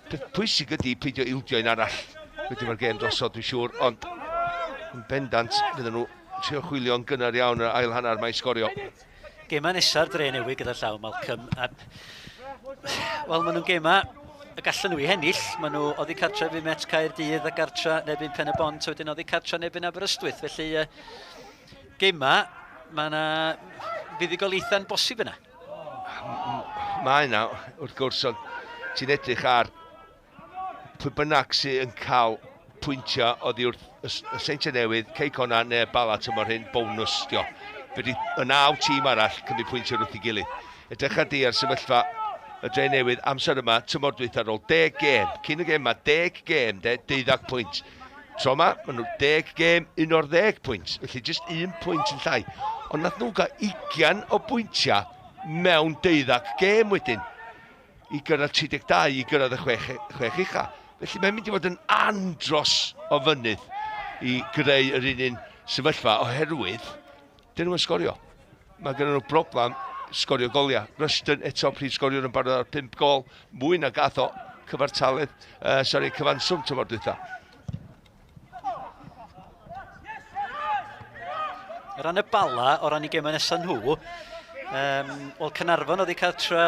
Peth pwysig ydy peidio ildio un arall. Wedyn mae'r gêm drosodd, dwi'n siŵr, ond yn bendant fydden nhw trio chwilio'n gynnar iawn yr ail hanner mae sgorio. Gemau nesa'r dre newydd gyda llaw, Malcolm. A, wel, maen nhw'n gemau y gallan nhw i hennill. Maen nhw oddi cartref i Met Caerdydd a gartra nebyn Pen y Bont, a wedyn oddi cartra nebyn Aberystwyth. Felly, gemau, mae yna fuddugoliaethau'n bosib yna. Mae yna, wrth gwrs, ond ti'n edrych ar pwy bynnag sy'n yn cael pwyntiau oddi wrth y, y Seintiau Newydd, Cei Connah neu Bala tymor hyn, bonws dio. Fedri y naw tîm arall cymryd pwyntiau wrth ei gilydd. Edrycha di ar sefyllfa y Dre Newydd amser yma, tymor dwytha ar ôl 10 gêm. Cyn y gêm yma, 10 gêm, de, 12 pwynt. Tro yma, maen nhw 10 gêm, 11 pwynt. Felly jyst un pwynt yn llai. Ond nath nhw gael 20 o bwyntiau mewn 12 gêm wedyn i gyrraedd 32, i gyrraedd y chwech, chwech ucha. Felly mae'n mynd i fod yn andros o fynydd i greu yr un un sefyllfa oherwydd dyn nhw'n sgorio. Mae gen nhw broblem sgorio goliau. Rushton eto prif sgoriwr yn barod ar 5 gol, mwy na gath o cyfartaledd, sori, cyfanswm tymor dwytha. O ran y Bala, o ran i gemau nesaf nhw, wel Caernarfon oedd ei cartra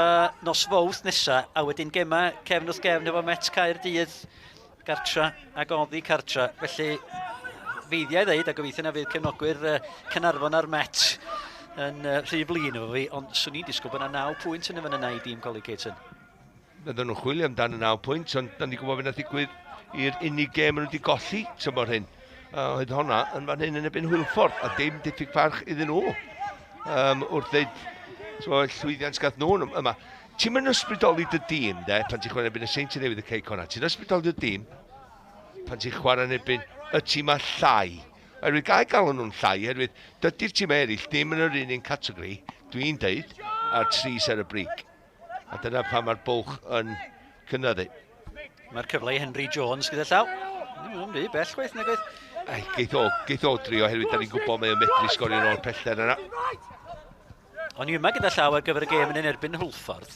nos Fowrth nesa, a wedyn gemau cefn wrth gefn efo Met Caerdydd gartra ac oddi cartra. Felly, feiddiau ddeud, a gobeithio na fydd cefnogwyr Caernarfon a'r Met yn rhy flin efo fi, ond swn i'n disgwyl bod yna 9 pwynt yn y fan yna i dîm Colin Caton. Fydden nhw'n chwilio amdan y 9 pwynt, ond da ni'n gwybod beth nath ddigwydd i'r unig gêm maen nhw wedi golli tymor hyn. Oedd honna yn fan hyn yn ebyn Hwlffordd, a dim diffyg parch iddyn nhw. Wrth ddeud, so, llwyddiant gath nhw yma. Ti'n mynd ysbrydoli dy dîm, de, pan ti'n chwarae yn erbyn y Seintiau Newydd y Cei Connah. Ti'n ysbrydoli dy dîm pan ti'n chwarae yn erbyn y tîm a llai. Oherwydd gael galw nhw'n llai, oherwydd dydy'r tîm eraill ddim yn yr un un categori, dwi'n deud, a'r tri ser y brig. A dyna pam mae'r bwlch yn cynyddu. Mae'r cyfle i Henry Jones gyda llaw. Ddim yn rhy bell chwaith, nag oedd? Ai, geith o, geith o drio, oherwydd da ni'n gwybod mae o'n medru sgorio yn ôl pellter yna. O'n i yma gyda llaw ar gyfer y gêm yn erbyn Hwlffordd.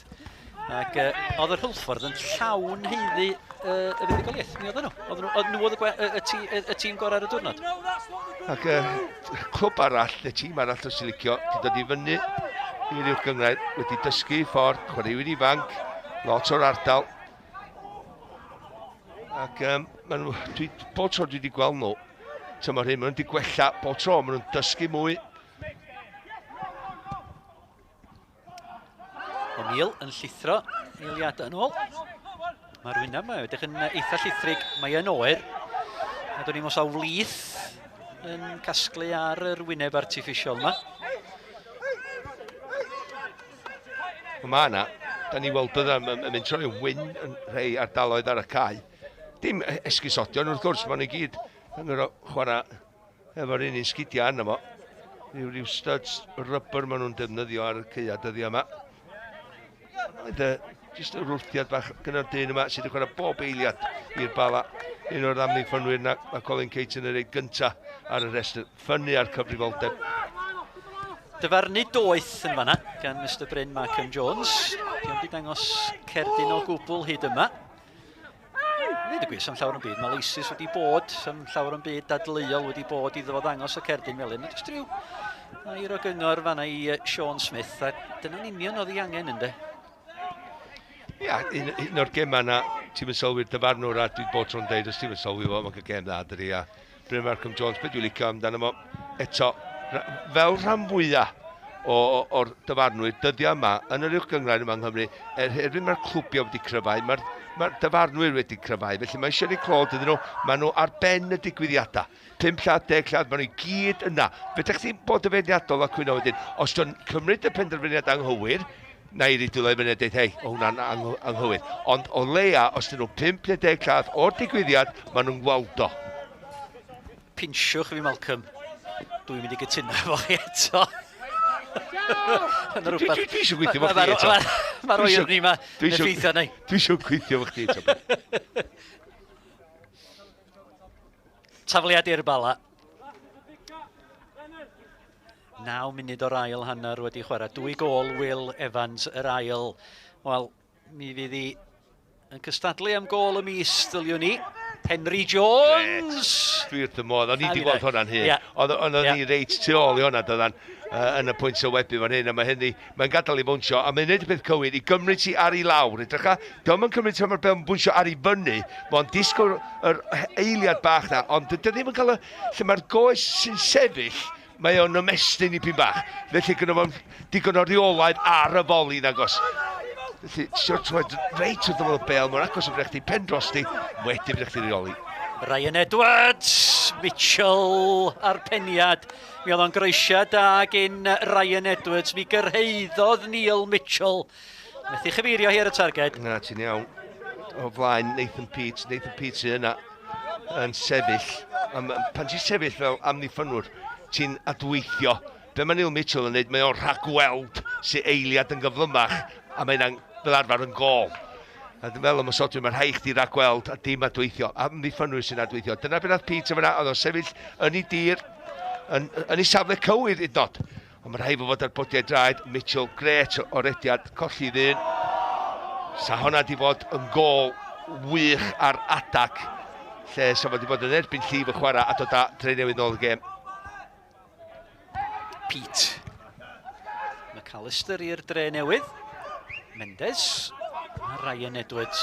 Ac oedd yr Hwlffordd yn llawn haeddu y fuddugoliaeth. Mi oedden nhw. Oedden nhw, oedd nhw oedd y, y, y, y, y tîm gorau ar y diwrnod. Ac clwb arall, neu tîm arall os ti'n licio, wedi dod i fyny i'r uwch gynghrair, wedi dysgu ffordd, chwaraewyr ifanc, lot o'r ardal. Ac maen nhw, dwi, bob tro dwi wedi gweld nhw, tymor hyn, maen nhw wedi gwella bob tro, maen nhw'n dysgu mwy. O'Neill yn llithro eiliadau yn ôl. Mae'r wyneb yma edrych yn eitha llithrig. Mae yn oer. A dwi'n i'n os wlith yn casglu ar yr wyneb artiffisial yma. Mae yna, da ni weld bydda yn mynd troi yn wyn yn rhai ardaloedd ar y cae. Dim esgusodion wrth gwrs, maen nhw i gyd yn chwarae Efo'r un un sgidiau arno fo. Rhyw, rhyw studs rubber maen nhw'n defnyddio ar y caeau dyddiau yma. Oedd e, jyst yr wrthiad bach gyda'r dyn yma sydd wedi chwarae bob eiliad i'r Bala. Un o'r amddiffynwyr na, mae Colin Cates yn yr ei gynta ar y rhestr. Ffynnu ar cyfrifoldeb. Dyfarnu doeth yn fanna gan Mr Bryn Markham Jones. Diolch wedi dangos cerdyn o gwbl hyd yma. Nid y gwir, sam llawer yn byd. Mae leisus wedi bod, sam llawer yn byd dadleuol wedi bod iddo fo ddangos y cerdyn melyn. Jyst rhyw air o gyngor fanna i Sean Smith, a dyna'n union oedd ei angen ynddo. Ia, un, un o'r gemau yna, ti'n mynd sylwi'r dyfarnwr a dwi'n bod tro'n deud, os ti'n mynd sylwi fo, mae'n cael gêm dda, dydy, a Bryn Markham Jones, beth dwi'n licio amdano fo, eto, fel rhan fwyaf o'r dyfarnwyr dyddiau yma yn yr uwch gynghrair yma yng Nghymru, er herwydd mae'r clwbiau wedi cryfhau, mae'r mae dyfarnwyr wedi cryfhau, felly mae eisiau rhoi clod iddyn nhw, maen nhw ar ben y digwyddiadau. 5 lladd, 10 lladd, maen nhw i gyd yna. Fedrech chi bod yn feirniadol a cwyno wedyn, os dwi'n cymryd y penderfyniad anghywir, na i rydw i fyny a dweud, hei, o hwnna'n anghywir. Ond o leia, os dyn nhw 5 neu 10 lladd o'r digwyddiad, maen nhw'n gweld o. Pinsiwch fi, Malcolm. Dwi'n mynd i gytuno efo chi eto. Dwi eisiau gweithio efo chdi eto. Mae'r oer ni yma yn effeithio neu. Dwi eisiau gweithio efo chdi eto. Tafliad i'r Bala. 9 munud o'r ail hanner wedi chwarae. Dwy gol Will Evans yr ail. Wel, mi fydd hi Yn cystadlu am gôl y mis, ddyliwn ni. Henry Jones! Dwi wrth y modd, o'n i wedi gweld hwnna'n hyn. Yeah. Oedd o'n yeah. i reit tu ôl i hwnna, doeddan, yn y pwynt sylwebu fan hyn, a mae hynny, mae'n gadael i fwnsio, a mae'n neud y peth cywir i gymryd ti ar ei lawr. Edrycha, dio'm yn cymryd ti mae'r bel yn bwnsio ar ei fyny, mae'n disgwyl yr eiliad bach na, ond dydy ddim yn cael y, lle mae'r goes sy'n sefyll, mae o'n ymestyn i pyn bach. Felly gyda fo'n digon o reolaeth ar y foli nagos. Felly, ti'n troed reit wrth ymyl y bel, mae'n agos yn chdi, pen dros di, wedyn fydd chdi reoli. Ryan Edwards, Mitchell a'r peniad. Mi oedd o'n groesiad da gyn Ryan Edwards. Mi gyrhaeddodd Neil Mitchell. Methu chyfeirio hi ar y targed. Na, ti'n iawn. O flaen Nathan Peat, Nathan Peat sydd yna yn sefyll. Am, pan ti'n sefyll fel amddiffynwr, ti'n adweithio. Be mae Neil Mitchell yn neud, mae o'n rhagweld sy'n eiliad yn gyflymach, a mae hynna'n fel arfer yn gol. A dwi'n meddwl ymosodwyr, mae'n rhaid chdi ragweld a dim adweithio. Amddiffynwyr sy'n adweithio. Dyna beth nath Pete yma, oedd o'n sefyll yn ei dir, yn, yn ei safle cywir hyd nod. Ond mae rhaid fod ar bodiau draed, Mitchell, gret o rediad, colli ddyn. Sa honna di fod yn gol wych ar adag, lle sa fo di bod yn erbyn llif y chwarae a dod â Drenewydd nôl y gêm. Pete. McAllister i'r dre newydd. Mendes. A Ryan Edwards.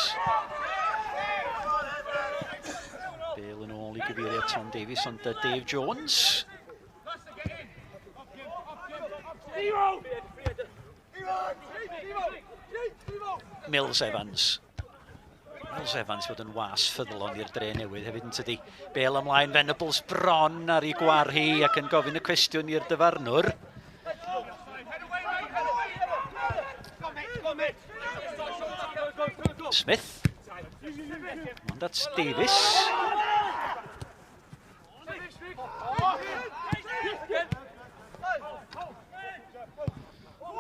Bale yn ôl i gyfeiriad Tom Davies, ond Dave Jones. Mills Evans. Mills Evans fod yn was ffyddlon i'r dre newydd hefyd yn tydi. Bale ymlaen, Venables bron ar ei gwar hi ac yn gofyn y cwestiwn i'r dyfarnwr. Smith. Ond at Davies.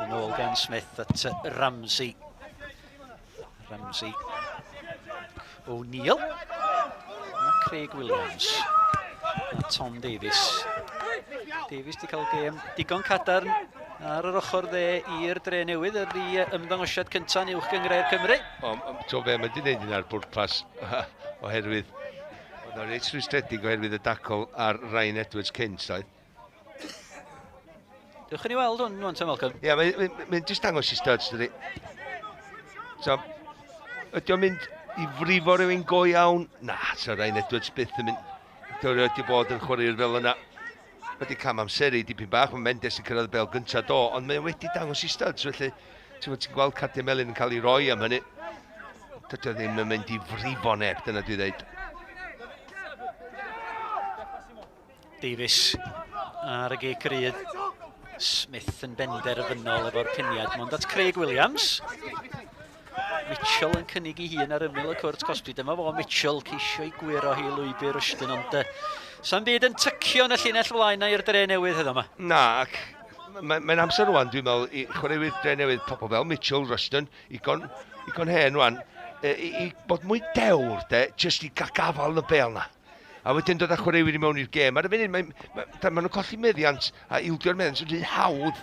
Yn ôl gan Smith at Ramsey. Ramsey. O'Neill. Mae Craig Williams. A Tom Davies. Davies wedi cael gêm digon cadarn ar yr ochr dde i'r dre newydd yr i ymddangosiad cyntaf yn uwch gynghrair Cymru. O, to fe, mae wedi gwneud hynna ar bwrpas oherwydd Oedd o'n reit rwystredig oherwydd y dacl ar Ryan Edwards cynt, oedd. Dewch i ni weld hwn, rwan, Malcolm. Ie, yeah, mae'n mae, mae jyst dangos i studs, dydy. So, ydy o'n mynd i frifo rhywun go iawn? Na, so Ryan Edwards byth yn mynd. Ydy o'n wedi bod yn chwaraewr fel yna. Wedi cam amseru dipyn bach, mae Mendes yn cyrraedd y bel gyntaf do, ond mae wedi dangos i studs, felly ti'n ti'n gweld cardiau melyn yn cael ei roi am hynny. Dydy o ddim yn mynd i frifo neb, dyna dwi dweud. Davies ar y gic rydd. Smith yn benderfynol efo'r peniad. Mond at Craig Williams. Mitchell yn cynnig ei hun ar ymyl y cwrt cosbi. Dyma fo Mitchell ceisio i gwyro hi lwybr Rushton, ond sa'n byd yn tycio yn y llinell flaen na i'r dre newydd heddiw yma. Na, ac mae'n mae amser rwan, dwi'n meddwl, i chwaraewyr dre newydd, pobl fel Mitchell, Rushton, igon, igon hen rwan, i, i bod mwy dewr, de, jyst i gael gafael yn y bel na. A wedyn dod â chwaraewyr i mewn i'r gêm. Ar y funud, mae, mae, mae, maen nhw'n colli meddiant a ildio'r meddiant yn rhy hawdd.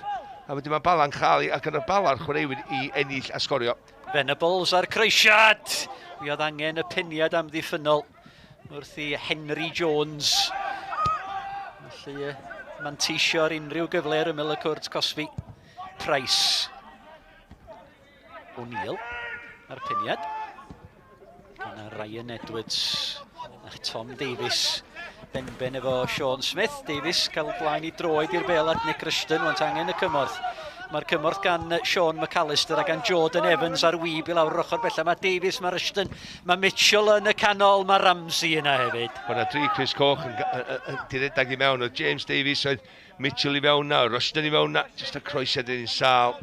A wedyn mae Bala'n cael ei, ac yn y Bala'r chwaraewyr i ennill a sgorio. Venables a'r croesiad! Mi oedd angen y peniad amddiffynnol wrth i Henry Jones. Felly manteisio ar unrhyw gyfle ar ymyl y cwrt cosbi. Price. O'Neill a'r peniad. Yna Ryan Edwards a Tom Davies benben efo Sean Smith. Davies cael blaen i droed i'r bel at Nick Rushton. Want angen y cymorth. Mae'r cymorth gan Sean McAllister a gan Jordan Evans ar wyb i lawr yr ochr bellaf. Mae Davies, mae Rushton, mae Mitchell yn y canol, mae Ramsey yna hefyd. Mae yna dri Chris Coch yn, yn, yn, yn i mewn. Oedd James Davies, oedd Mitchell i fewn na, Rushton i fewn na, jyst y croesiad yn sâl.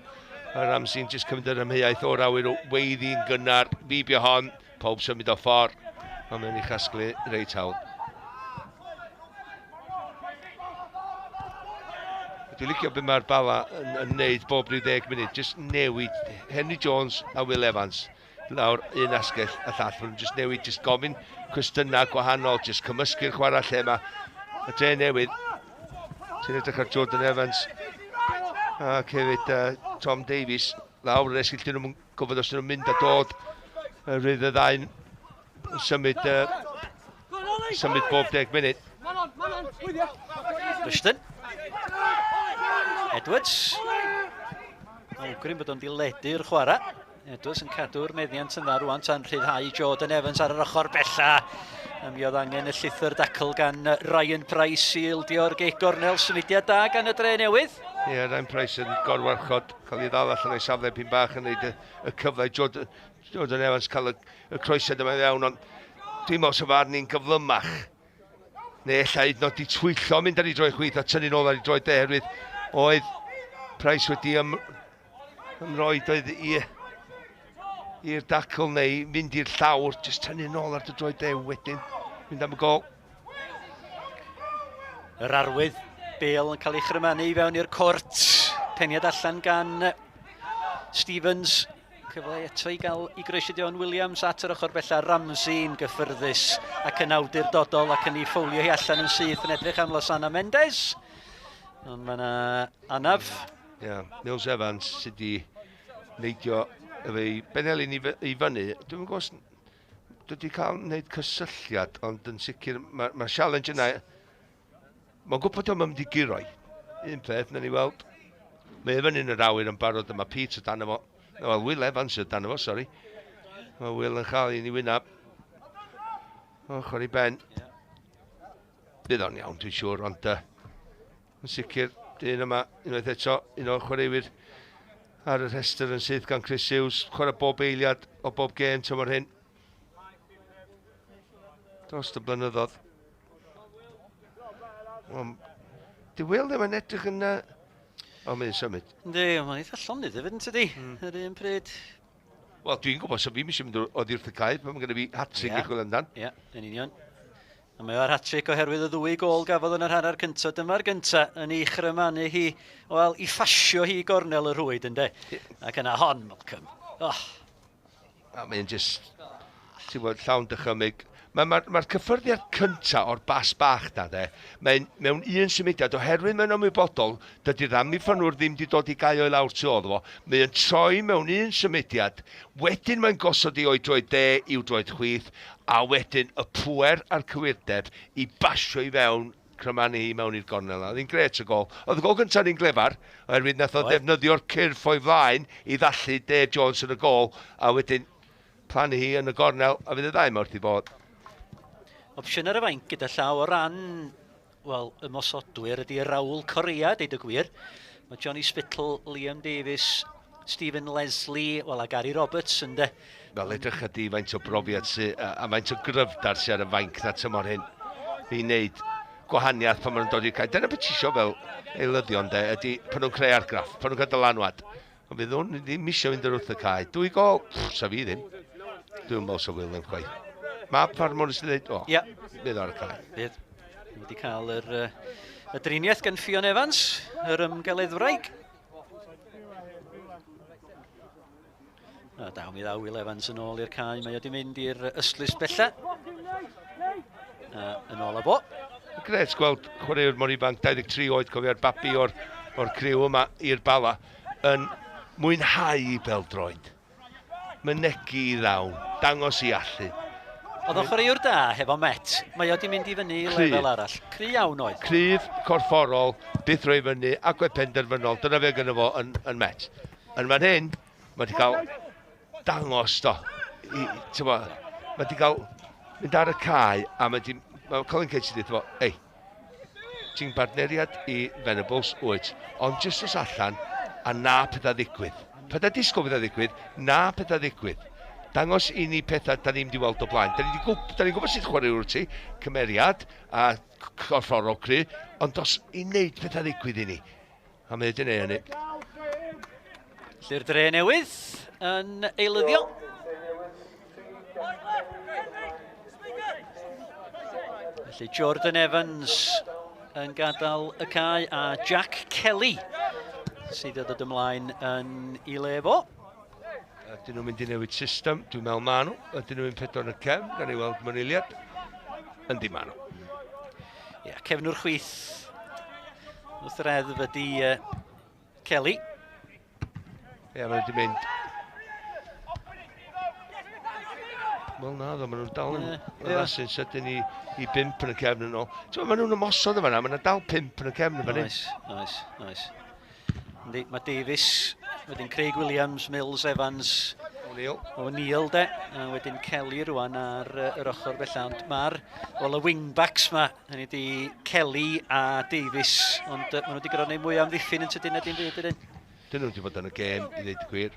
Mae Ramsey'n jyst cymryd yr amheuaeth o'r awyr o weiddi'n gynnar, fibio hon, pawb symud o ffordd, ond mae'n ei chasglu reit hawdd. Dwi'n licio beth mae'r Bala yn, yn neud bob rhyw ddeg munud, jyst newid Henry Jones a Will Evans lawr un asgell a llall. Maen nhw'n jyst newid, jyst gofyn cwestiynau gwahanol, jyst cymysgu'r chwarae lle mae y dre newydd. Ti'n edrych ar Jordan Evans ac hefyd Tom Davies lawr yr esgyll, dyn nhw'n gwybod os dyn nhw'n mynd a dod. Rwydd y ddau'n symud, symud bob 10 munud. Rushton. Edwards. Awgrym bod o'n diledu'r chwarae. Edwards yn cadw'r meddiant yn dda rwan tan rhyddhau Jordan Evans ar yr ochr bella. A mi oedd angen y llithr dacl gan Ryan Price i ildio'r gig gornel. Symudiad da gan y Dre Newydd. Ie, yeah, Ryan Price yn gorwarchod, cael ei ddal allan o'i safle pyn bach yn neud y, y cyfle. Jordan, Jordan Evans cael y, y croesiad yma iawn, ond dwi'n meddwl sy'n farn ni'n gyflymach. Neu ella hyd yn oed 'di twyllo mynd ar ei droed chwith a tynnu'n ôl ar ei droed dde oherwydd oedd Price wedi ym, ymroi doedd i i'r dacl neu fynd i'r llawr, jyst tynnu'n ôl ar dy droed dde wedyn, mynd am y gol. Yr arwydd, Bale yn cael ei chrymanu i fewn i'r cwrt. Peniad allan gan Stevens. Cyfle eto i gael i groesi Dion Williams at yr ochr bella. Ramsey'n gyffyrddus ac yn awdurdodol ac yn ei ffowlio hi allan yn syth yn edrych am Losana Mendes. Ond mae yna anaf. Ie, yeah, Mills Evans sydd wedi neidio efo'i benelin i, i fyny. Dwi'n gwybod os dwi wedi cael wneud cysylltiad, ond yn sicr mae'r ma challenge yna. Mae'n gwybod o'n mynd i guro i. Un peth, nawn ni weld. Mae e fyny yn yr awyr yn barod yma, Pete o dan fo. Wel, Will Evans o dan fo, sori. Mae Will yn chael un i wynaf. Ochr i ben. Bydd o'n iawn, dwi'n siŵr, ond yn sicr, dyn yma, unwaith eto, un o'r chwaraewyr ar y rhestr yn syth gan Chris Hughes, chwarae bob eiliad o bob gêm tymor hyn. Dros y blynyddoedd. Wel, di Will ddim yn edrych yn... O, mae'n symud. Yndi, mae'n eitha llonydd hefyd yn tydi, mm. yr un pryd. Wel, dwi'n gwybod, so fi'n eisiau mynd oddi wrth y cae, pan mae gen i fi hat-trick yeah. i chwilio amdan. Ie, yeah, yn union. A mae o'r hat-trick oherwydd y ddwy gol gafodd yn yr hanner cyntaf. Dyma'r gyntaf yn ei chrymanu hi, wel, i ffasio hi gornel y rhwyd, ynddo. Ac yna hon, Malcolm. Oh. A mae'n just, ti'n gwybod, llawn dychymyg. Mae'r ma, ma cyffyrddiad cyntaf o'r bas bach na, de, mae'n mewn un symudiad, oherwydd mae'n ymwybodol, dydy'r amddiffynwr ddim wedi dod i gau o'i lawr tu ôl fo. Mae'n troi mewn un symudiad, wedyn mae'n gosod i o'i droed de i'w droed chwith, a wedyn y pŵer a'r cywirdeb i basio i fewn crymanu hi mewn i'r gornel. Oedd hi'n gret y gol. Oedd y gol gyntaf ni'n glefar, oherwydd nath o defnyddio'r cyrff o'i flaen i ddallu Dave Jones yn y gol, a wedyn plannu hi yn y gornel, a fydd y ddau yma wrth i bod. Opsiwn ar y fainc gyda llaw o ran, wel, ymosodwyr ydy Raul Correa, deud y gwir. Mae Johnny Spittle, Liam Davies, Stephen Leslie, wel, a Gary Roberts, ynde. Wel, edrych ydy faint o brofiad sy, a, a faint o gryfdar sy ar y fainc na tymor hyn i wneud gwahaniaeth pan maen nhw'n dod i'r cae. Dyna beth ti isio fel eilyddion, de, ydy pan nhw'n creu argraff, pan nhw'n cael dylanwad. Ond fydd nhw'n ddim eisiau fynd yr wrth y cae. Dwy gol, pff, sa fi ddim. Dwi'n meddwl sa Will ddim chwaith. Mae Farmor sy'n dweud, o, yeah. Fydd ar y cae. Fydd. Wedi cael yr, y driniaeth gan Ffion Evans, yr ymgeleddwraig. A daw mi ddaw Will Evans yn ôl i'r cae. Mae wedi mynd i'r ystlys bella. A yn ôl â fo. Gret gweld chwaraewr mor ifanc, 23 oed, cofio'r babi o'r, or criw yma i'r Bala, yn mwynhau i beldroed. Mynegi i ddawn, dangos i allu. Oedd o'n chwaraewr da hefo Met. Mae o wedi mynd i fyny i lefel arall. Cry iawn oedd. Cryf, corfforol, byth roi fyny, agwedd penderfynol. Dyna fe gynno fo yn, yn Met. Yn fan hyn, mae wedi cael dangos do. I, bo, mae wedi cael mynd ar y cae a mae wedi, mae Colin Cage wedi dweud, ei, ti'n bartneriad i Venables, wyt, ond jyst os allan a na pethau ddigwydd. Pethau disgwyl pethau ddigwydd, na pethau ddigwydd. Dangos i ni pethau da ni'n di weld o blaen. Da ni'n gwybod, ni gwybod sut chwaraewr ti, cymeriad a corfforol cry, ond dos i wneud pethau ddigwydd i ni. A mae wedi gwneud hynny. Felly'r Dre Newydd yn eilyddio. Felly Jordan Evans yn gadael y cae a Jack Kelly sydd wedi dod ymlaen yn ei le fo. Ydyn nhw'n mynd i newid system? Dwi'n meddwl ma nhw. Ydyn nhw'n mynd pedwar yn y cefn? Gan i weld manyliad. Yndi ma nhw. Ia, cefnwr chwith wrth reddf ydy Kelly. Ie, yeah, mae wedi mynd. Wel na, ddo, maen nhw'n dal yn addasu'n sydyn i 5 yn y cefn yn ôl. Ti'n maen nhw'n ymosod yma, maen nhw'n dal 5 yn y cefn yma. Oes, oes, oes. Mae Davies, wedyn Craig Williams, Mills, Evans, O'Neill. O'Neill de, a wedyn Kelly rwan ar yr ochr bella, ond mae'r, wel, y wingbacks ma, hynny di Kelly a Davies, ond maen nhw wedi gorfod gwneud mwy o amddiffyn yn sydyn na dim byd ydyn. Dyn nhw wedi bod yn y gêm, i ddeud y gwir.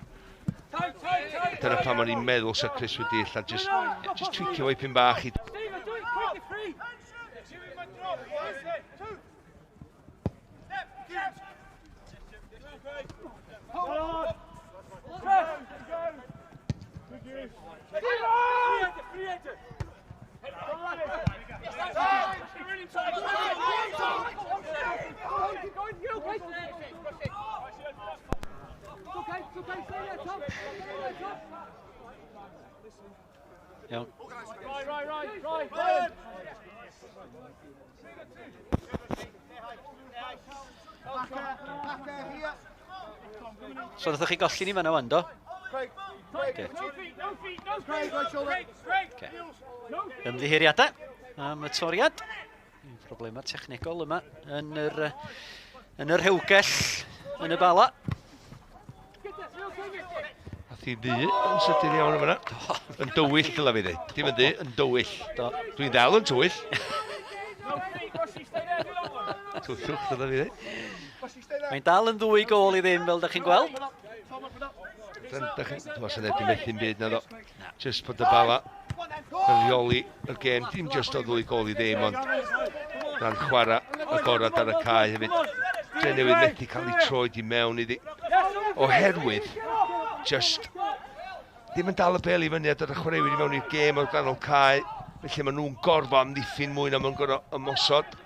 Dyna pam o'n i'n meddwl sa Chris wedi ella just tweakio fo ipyn bach i... Iawn. So nath chi golli ni fan'na wan, do? Okay. Okay. Ymddiheuriadau am y toriad. Problemau technegol yma yn yr rhewgell yn y Bala. Ath hi ddu yn sydyn iawn yma. Yn dywyll, dyla fi ddweud. Dim yn ddu, yn dywyll. Dwi'n dal yn tywyll. Twllwch, dyla fi ddweud. Mae'n dal yn 2 gôl i ddim, fel da chi'n gweld. Dwi'n meddwl neb 'di methu'n byd na ddo. Just bod y Bala yn rheoli y gêm, dim just o 2 gôl i ddim, ond rhan chwarae agorad ar y cae hefyd. Drenewydd methu cael ei troed i mewn iddi. Oherwydd, just ddim yn dal y bel i fyny a dod y chwaraewyr i mewn i'r gêm o'r ganol cae. Felly maen nhw'n gorfod amddiffyn mwy na maen nhw'n gorfod ymosod.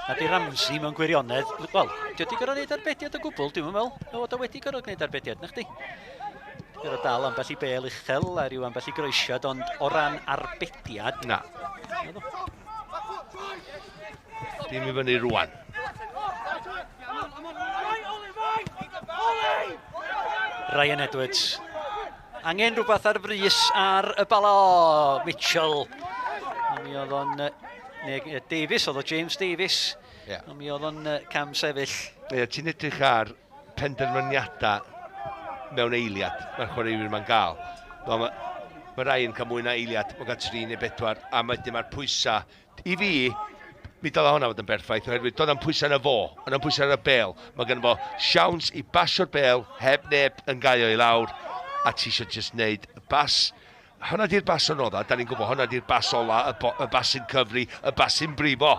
A di Ramsey mewn gwirionedd, wel, di wedi gorfod gwneud arbediad o gwbl, dwi'n meddwl, o, o wedi gorfod gwneud arbediad, na chdi? Gorfod dal ambell i bel uchel a rhyw ambell i groesiad, ond o ran arbediad... Na. Dim i fyny rwan. Ryan Edwards. Angen rhywbeth ar frys ar y Bala. Mitchell. Mi oedd o'n... Davies, oedd o James Davies. Yeah. Ond mi oedd o'n cam sefyll. Ie, ti'n edrych ar penderfyniadau mewn eiliad mae'r chwaraewyr ma'n gael. Mae rai yn cael mwy na eiliad, mae'n cael 3 neu 4, a wedyn mae'r pwysau. I fi, mi dylai hwnna fod yn berffaith, oherwydd doedd na'm pwysau na fo, ond na'm pwysau ar y bel. Mae gynno fo siawns i basio'r bel, heb neb yn gaio i lawr, a ti isio just wneud y bas. Hwnna di'r bas anodda, da ni'n gwybod, hwnna di'r bas ola, y bas sy'n cyfri, y bas sy'n brifo.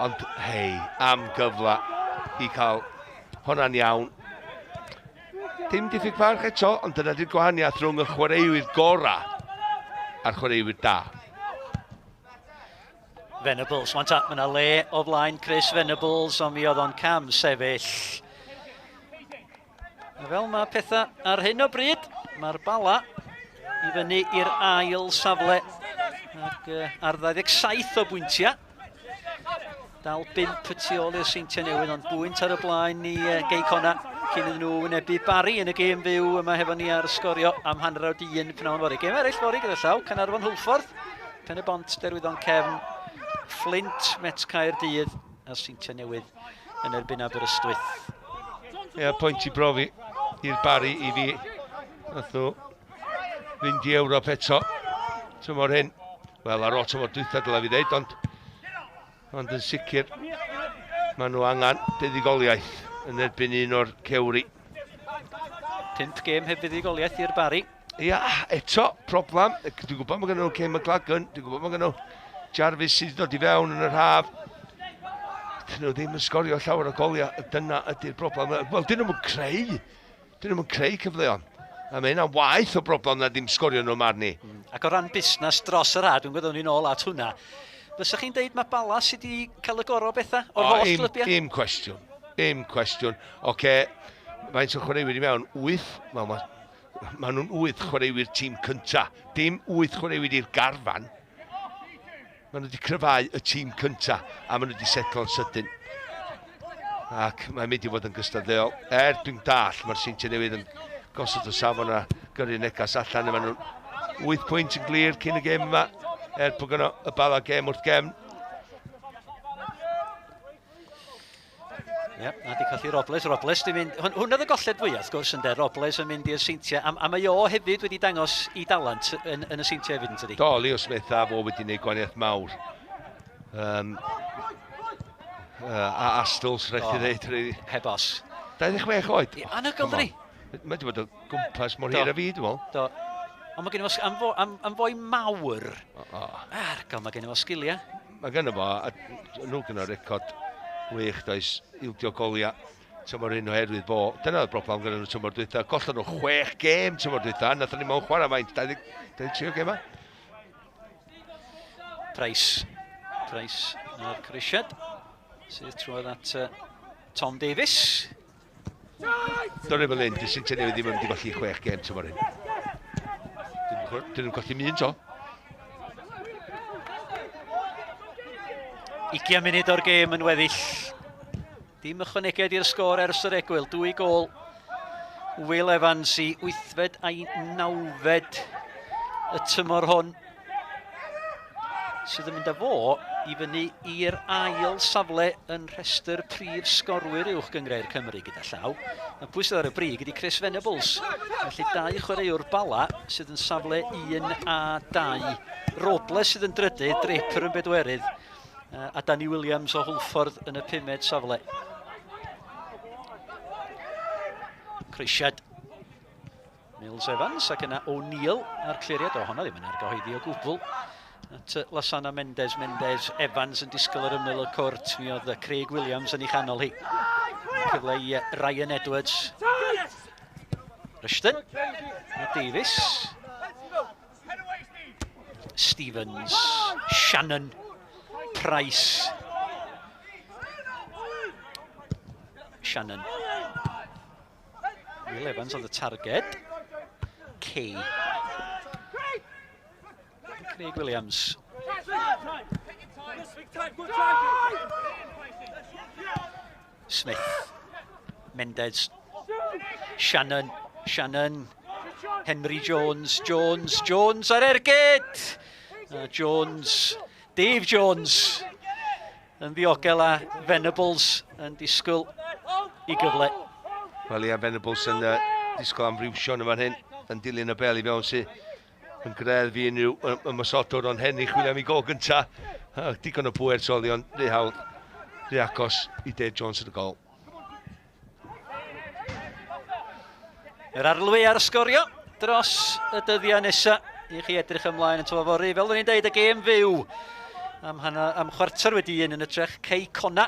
Ond, hei, am gyfle i cael hwnna'n iawn. Dim diffyg parch eto, ond dyna di'r gwahaniaeth rhwng y chwaraewyr gorau a'r chwaraewyr da. Venables, wan ta, mae yna le o flaen Chris Venables, ond mi oedd o'n cam sefyll. A fel mae pethau ar hyn o bryd, mae'r Bala i fyny i'r ail safle ac ar 27 o bwyntiau. Dal 5 y tu ôl i'r Seintiau Newydd, ond bwynt ar y blaen i Gei Connah cyn iddyn nhw wynebu Barry yn y gêm fyw yma hefo ni ar Sgorio am 1:30 pnawn fory. Gêm eraill fory gyda llaw, Caernarfon Hwlffordd, Pen y Bont, Derwyddon Cefn, Flint, Met Caerdydd a Seintiau Newydd yn erbyn Aberystwyth. Ie, pwynt i brofi i'r Barry i fi. Nath nhw fynd i Ewrop eto. Tymor hyn. Wel, ar ôl tymor dwytha dylai fi ddeud, ond yn sicr maen nhw angen buddugoliaeth yn erbyn un o'r cewri. 5 gêm heb fuddugoliaeth i'r Barry. Ia, eto, problem. Dwi'n gwybod mae gen nhw Kane McLagan, dwi'n gwybod mae gen nhw Jarvis sydd wedi dod i fewn yn yr haf. Dyn nhw ddim yn sgorio llawer o goliau, dyna ydy'r broblem. Wel, dyn nhw'n creu. Dyn nhw'n creu cyfleon. A mae hynna'n waeth o broblem na ddim sgorio nhw marn i. Ac o ran busnes dros yr ha, dwi'n gwybod ni'n ôl at hwnna. Fysa chi'n deud mae Bala sydd wedi cael y gorau o bethau o'r holl glybiau? Dim cwestiwn. Dim cwestiwn. Oce, faint o chwaraewyr i mewn? 8? Wel, ma nhw'n 8 chwaraewyr tîm cynta. Dim 8 chwaraewyr i'r garfan. Maen nhw wedi cryfhau y tîm cynta a maen nhw wedi setlo'n sydyn. Ac mae'n mynd i fod yn gystadleuol. Dwi'n dall, mae'r Seintiau Newydd yn Gosod y safon a gyrru negas allan. Maen nhw'n 8 pwynt yn glir cyn y gêm yma, er bod gynno y Bala gêm wrth gefn. Ie, a di colli Robles. Robles di mynd... Hwn oedd y golled fwyaf, wrth gwrs, ynde. Robles yn mynd i'r Seintiau. A mae o hefyd wedi dangos i dalent yn y Seintiau hefyd, yn tydi? Do, Leo Smith a fo wedi gwneud gwahaniaeth mawr. A Astles, rhaid i ddeud. Really. Heb os. 26 oed. Anhygoel, dydi? Mae wedi bod o gwmpas mor hir a fi, dwi'n meddwl. Do. Ond mae gen i fo, am foi mawr, argol, mae gen i fo sgiliau. Mae gen i fo, a nhw gen o record wych, does, ildio goliau tymor un oherwydd fo. Dyna oedd broblem gyda nhw tymor dwytha. Gollon nhw 6 gêm tymor dwytha, nathon ni mewn chwarae faint, 23 o gema. Price. Price a'r croesiad. Sydd trwodd at Tom Davies. Dyna fel un, dy Seintiau Newydd ddim yn mynd i golli 6 gêm tymor hyn. Dyn nhw'n colli un to. 20 munud o'r gêm yn weddill. Dim ychwanegiad i'r sgôr ers yr egwyl. 2 gôl Will Evans i 8fed a'i 9fed y tymor hwn. Sydd yn mynd â fo i fyny i'r ail safle yn rhestr prif sgorwyr uwch gynghrair Cymru gyda llaw. A pwy sydd ar y brig ydy Chris Venables. Felly 2 chwaraewr Bala sydd yn safle 1 a 2. Robles sydd yn drydydd, Draper yn bedwerydd, a Danny Williams o Hwlffordd yn y 5fed safle. Croesiad Mills Evans ac yna O'Neill a'r cliriad. O, hwnna ddim yn argyhoeddi o gwbl. At Lasana Mendes, Mendes Evans yn disgwyl ar ymyl y cwrt. Mi oedd Craig Williams yn ei chanol hi. Cyfle i Ryan Edwards. Rushton. A Davies. Stevens. Shannon. Price. Shannon. Will Evans on the target. Kay. Craig Williams. Smith. Mendez. Shannon. Shannon. Henry Jones. Jones. Jones ar ergyd. Jones. Dave Jones. Yn ddiogel a Venables yn disgwyl i gyfle. Wel ia, Venables yn disgwyl am friwsion yn fan hyn, yn dilyn y bel i fewn sydd yn greddf i unrhyw ymosodwr, ond Henry chwilio am ei gol gynta. Digon o bwer solion, rhy hawdd, rhy agos i Dave Jones yn y gol. Yr arlwy ar sgorio dros y dyddiau nesaf i chi edrych ymlaen yn tyfo fory. Fel o'n i'n deud, y gêm fyw am 1:15 yn y trech Cei Conna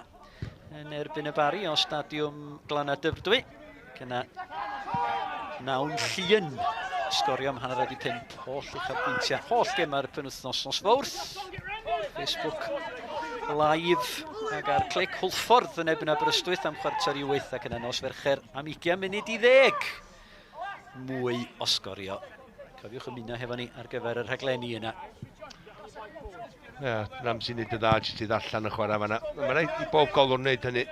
yn erbyn y Barri o Stadiwm Glannau Dyfrdwy. Cyna nawn Llun sgorio am 5:30. Holl uchafbwyntiau, holl gemau'r penwythnos nos Fawrth. Facebook Live ac ar clic Hwlffordd yn erbyn Aberystwyth am 7:45 ac yna nos Fercher am 9:40. Mwy o sgorio. Cofiwch ymuno hefo ni ar gyfer y rhaglenni yna. Ie, Ramsey wneud y dda, jyst i ddarllen y chwarae fan'na. Mae'n rhaid i bob golwr wneud hynny.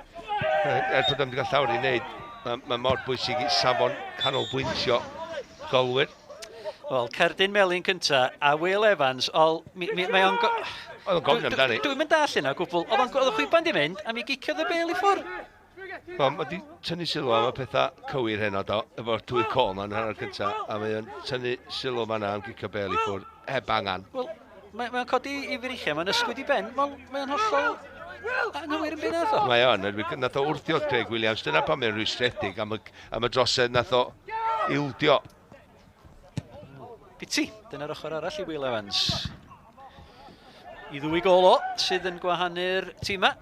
Er bod o'n wedi cael llawer i wneud, mae mor bwysig i safon canolbwyntio golwyr. Wel, cerdyn melyn cynta, a Will Evans, mae o'n... Oedd o'n gofyn amdani. Dwi'n mynd all yna gwbl. Oedd o'n chwiban di mynd, a mi giciodd y bêl i ffwrdd. Wel, mae di tynnu sylw am y pethau cywir heno, do, efo'r dwy col ma'n hanner cynta, a mae o'n tynnu sylw fan'na am gicio bêl i ffwrdd, heb angan. Wel, mae'n codi i freichiau, mae'n ysgwyd i ben, mae'n hollol anghywir yn byd nath o. Mae o'n, nath o wrthio Craig Williams, dyna pam mae'n rwystredig am y drosedd nath o ildio. Piti, dyna'r ochr arall i Will Evans. I ddwy gol o sydd yn gwahanu'r tîmau.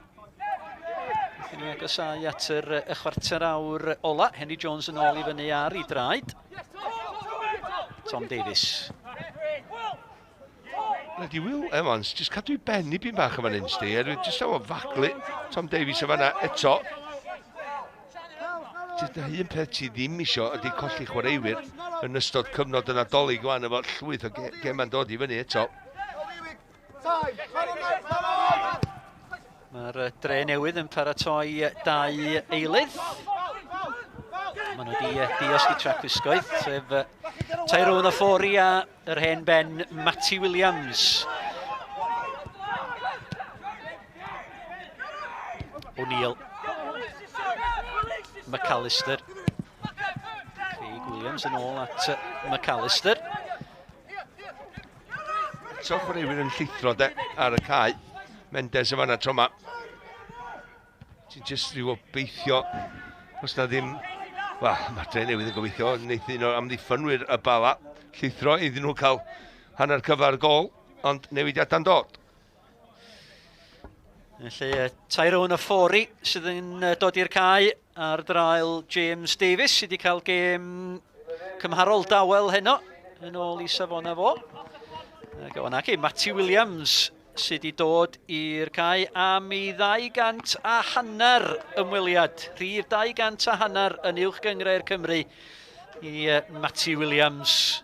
Wrth i ni agosáu at yr chwarter awr ola. Henry Jones yn ôl i fyny ar ei draed. Tom Davies. Ydy Will Evans, jyst cadw i ben i byn bach yn fan hyn, sti. Jyst efo faglu Tom Davies yn fan'na eto. Jyst na un peth ti ddim isio ydy colli chwaraewyr yn ystod cyfnod y Nadolig wan efo llwyth o gema'n dod i fyny eto. Mae'r dre newydd yn paratoi 2 eilydd. Maen nhw wedi diosg i trac wisgoedd, sef Tyrone Ofori a yr hen ben Matty Williams. O'Neill. McAllister. Craig Williams yn ôl at McAllister. Eto chwaraewyr yn llithro de ar y cae. Mendes yn fanna tro yma. Ti'n just rhyw obeithio, os na ddim... Wel, mae'r dre newydd yn gobeithio, wneith un o'r amddiffynwyr y Bala llithro iddyn nhw cael hanner cyfar gol, ond newidiadau'n dod. Felly, Tyrone Ofori sydd yn dod i'r cae ar draul James Davies sydd wedi cael gêm cymharol dawel heno yn ôl i safona fo. Ac o, naci, Matty Williams sydd wedi dod i'r cae am ei 200 a hanner ymweliad. Rhif 200 a hanner yn uwch gynghrair Cymru i Matty Williams.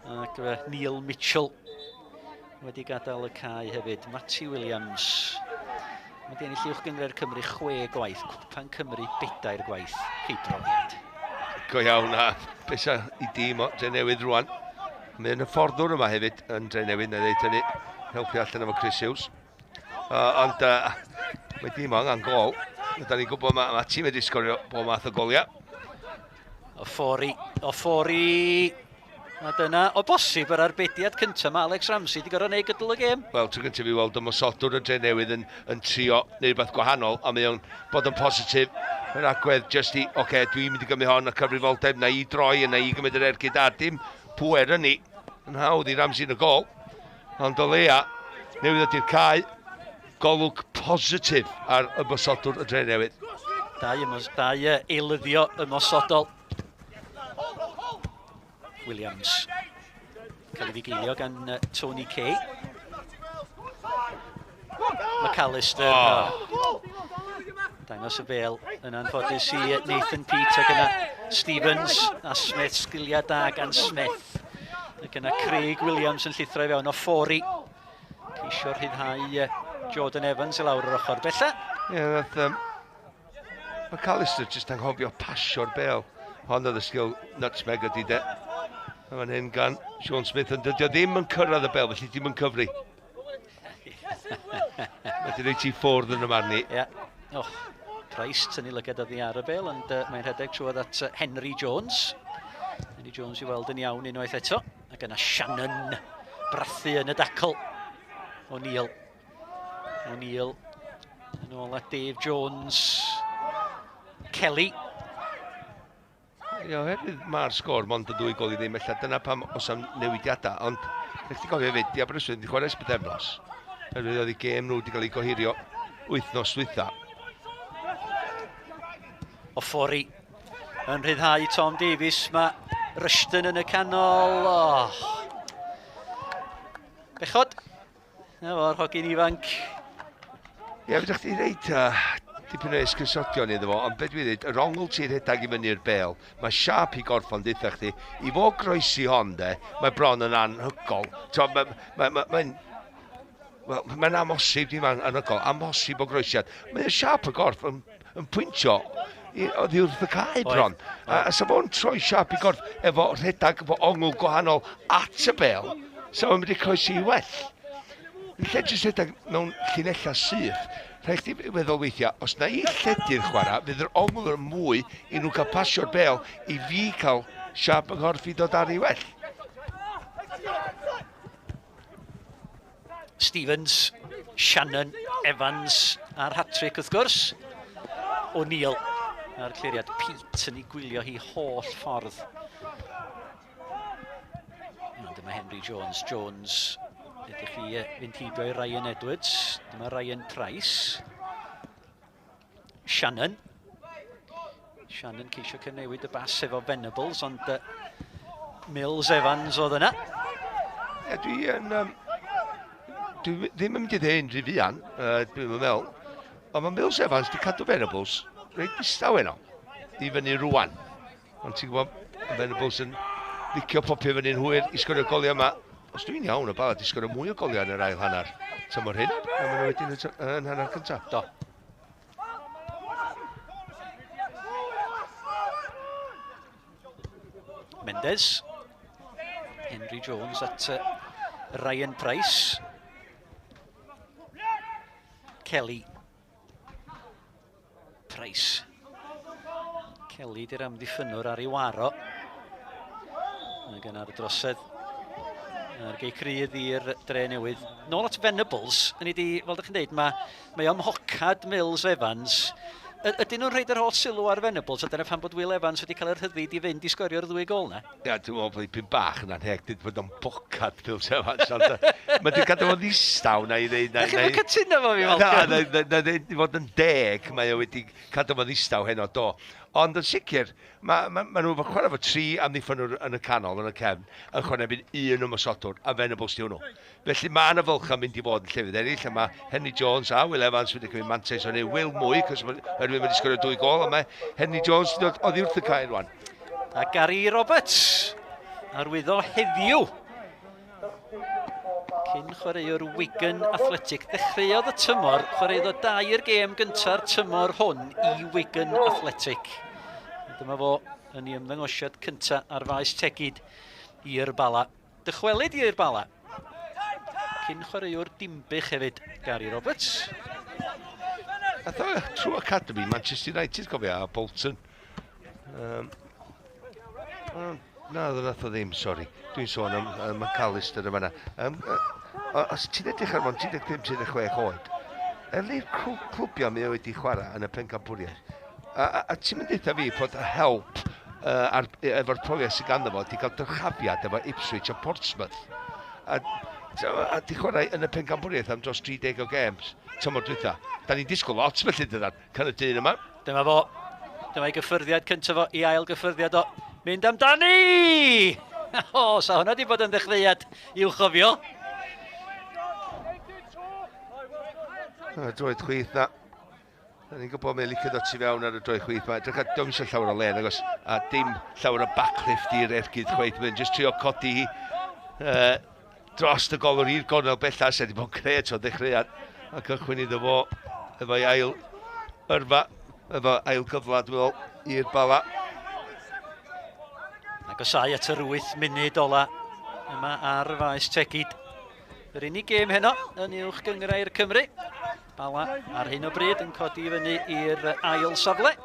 Ac Neil Mitchell wedi gadael y cae hefyd. Matty Williams. Mae wedi ennill uwch gynghrair Cymru 6 gwaith, Cwpan Cymru 4 gwaith. Chi brofiad. Go iawn, a beth sy'n i dîm o Drenewydd rwan. Mae'n hyfforddwr yma hefyd yn Drenewydd, na i ddeud hynny. Helpu allan efo Chris Hughes. Ond mae dîm o angen gol. Da ni'n gwybod mae ma tîm wedi sgorio bob math o goliau. Ofori, Ofori. A dyna, o bosib, yr arbediad cyntaf mae Alex Ramsey wedi gorfod gwneud gydol y gêm. Wel, tro gyntaf i weld ymosodwr y Drenewydd yn, yn trio neu rhywbeth gwahanol, a mae o'n bod yn positif. Yr agwedd jyst i, oce, okay, dwi'n mynd i gymryd hon, y cyfrifoldeb, na i droi, na i gymryd yr ergyd a dim pwer yn ni. Yn hawdd i Ramsey yn y gol. Ond o leia, newydd ydy'r cae, golwg positif ar ymosodwr y Drenewydd. Dau, ymos, dau eilyddio ymosodol. Williams. Cael ei fugeilio gan Tony Kay. McAllister. Oh. Dangos y bel yn anffodus i Nathan Peat ac yna Stevens a Smith, sgiliau da gan Smith. Ac yna Craig Williams yn llithro i fewn o Ffori. Ceisio rhyddhau Jordan Evans i lawr yr ochr bella. Ie, yeah, nath McAllister jyst anghofio pasio'r bel. Hon oedd y sgil nutmeg ydi de. A fan hyn gan Sean Smith yn dydio ddim yn cyrraedd y bel, felly ddim yn cyfri. Mae di reit i ffwrdd yn y marn i. Ie. Yeah. Oh, Price tynnu lygad oddi ar y bel, ond mae'n rhedeg trwodd at Henry Jones. Henry Jones i weld yn iawn unwaith eto. Ac yna Shannon brathu yn y dacl. O'Neill. O'Neill yn ôl at Dave Jones. Kelly. Ie, oherwydd mae'r sgôr mond y ddwy gol i ddim, ella dyna pam os am newidiadau, ond rhaid ti gofio hefyd, di Aberystwyth wedi chwarae ers pythefnos. Oherwydd oedd eu gêm nhw wedi cael ei gohirio wythnos dwytha. Ofori yn rhyddhau Tom Davies, mae Rushton yn y canol. Oh. Bechod. Na fo'r hogyn ifanc. Ie, fedrwch chdi reid dipyn o esgusodion iddo fo, ond beth dwi'n dweud, yr ongl ti'n rhedeg i fyny'r bel, mae siap i gorffan deutha chdi, i fo groesi hon de, mae bron yn anhygol. Mae'n ma, ma, ma, ma Wel, mae'n amhosib, dim anhygol, amhosib o groesiad. Mae'n siap y gorff yn, yn pwyntio oddi wrth y cae bron. A, a sa fo'n troi siap i gorff efo rhedeg efo ongl gwahanol at y bel, sa fo'n mynd i croesi i well. Yn lle jyst rhedeg mewn llinellau syth, rhaid chdi feddwl weithiau, os na i lledu'r chwarae, fydd yr ongl yn mwy i nhw cael pasio'r bel i fi cael siap yng nghorff i ddod ar ei well. Stevens, Shannon, Evans a'r hat-trick wrth gwrs. O'Neill a'r cliriad. Pete yn ei gwylio hi holl ffordd. Ond dyma Henry Jones. Jones, ydych chi fynd heibio i Ryan Edwards. Dyma Ryan Price. Shannon. Shannon ceisio cyfnewid y bas efo Venables, ond Mills Evans oedd yna. Ie, dwi yn... dwi ddim yn mynd i ddeud rhy fuan, dwi'n meddwl, ond mae Mills Evans wedi cadw Venables reit distaw heno, i fyny rwan. Ond ti'n gwybod, mae Venables yn licio popio fyny'n hwyr i sgorio goliau yma. Os dwi'n iawn, y Bala wedi sgorio mwy o goliau yn yr ail hanner tymor hyn, a maen nhw wedyn yn hanner cyntaf. Do. Mendes. Henry Jones at Ryan Price. Kelly. Price. Kelly di'r amddiffynnwr ar ei waro. Ac yna'r drosedd a'r gei crydd i'r dre newydd. Nôl at Venables, yn i di, fel ydych chi'n dweud, mae, mae ym mhocad Mills Evans. Ydyn nhw'n rhaid yr holl sylw ar Venables, a dyna pam bod Will Evans wedi cael yr rhyddid i fynd i sgorio'r ddwy gol na? Ia, dwi'n meddwl bod dipyn bach yn anheg, dyd bod o'n bocad Mills Evans, ond mae wedi cadw fo'n ddistaw na i ddeud... Da chi'n cytuno fo fi, Malcolm? Na, na, na, na, i fod yn deg, mae o wedi cadw fo'n ddistaw heno, do. Ond yn sicr, mae ma, ma nhw chwarae fo tri amddiffynwr yn y canol, yn y cefn, yn chwarae erbyn un ymosodwr, a Venables di hwnnw. Felly mae yna fylchau mynd i fod yn llefydd eraill, a mae Henry Jones a Will Evans wedi cymryd mantais o'n Will mwy, cos oherwydd mae wedi sgorio dwy gol, a mae Henry Jones wedi dod oddi wrth y cae rwan. A Gary Roberts, arwyddo heddiw. Cyn chwaraewr Wigan Athletic ddechreuodd y tymor, chwaraeodd o dair gêm gynta'r tymor hwn i Wigan Athletic. A dyma fo yn ei ymddangosiad cyntaf ar faes Tegid i'r Bala. Dychwelyd i'r Bala. Cyn chwaraewr Dinbych hefyd, Gary Roberts. Ath o trwy Academy Manchester United, cofio, a Bolton. Um, na, nath o ddim, sori. Dwi'n sôn am McAllister yma. Os ti'n edrych ar fo'n 35, 36 oed, Eli'r clwbiau mae o wedi chwarae yn y pencampwriaeth. A, a, a ti'n mynd eitha fi bod help ar, efo'r profiad sydd ganddo fo, wedi cael dyrchafiad efo Ipswich a Portsmouth. A, a di chwarae yn y pencampwriaeth am dros 30 o games tymor dwytha. Da ni'n disgwyl lot felly dydan, can y dyn yma. Dyma fo. Dyma ei gyffyrddiad cyntaf fo, i ail gyffyrddiad o. Mynd amdani! O, sa hwnna di bod yn ddechreuad i'w chofio. Y droed chwith na. Da ni'n gwybod mae'n licio dod tu fewn ar y droed chwith. Mae edrych ar dim eisiau llawer o len, agos, a dim llawer o backlift i'r ergyd chweith. Mae'n jyst trio codi hi dros y golwr i'r gornel bellach, sydd wedi bod yn gret o ddechreuad. A cychwyn iddo fo efo'i ail yrfa, efo ail gyfle, dwi'n meddwl, i'r Bala. Agosau at yr 8 munud ola yma ar faes Tegid. Yr unig gêm heno yn uwch gynghrair Cymru. Bala ar hyn o bryd yn codi i fyny i'r ail safle.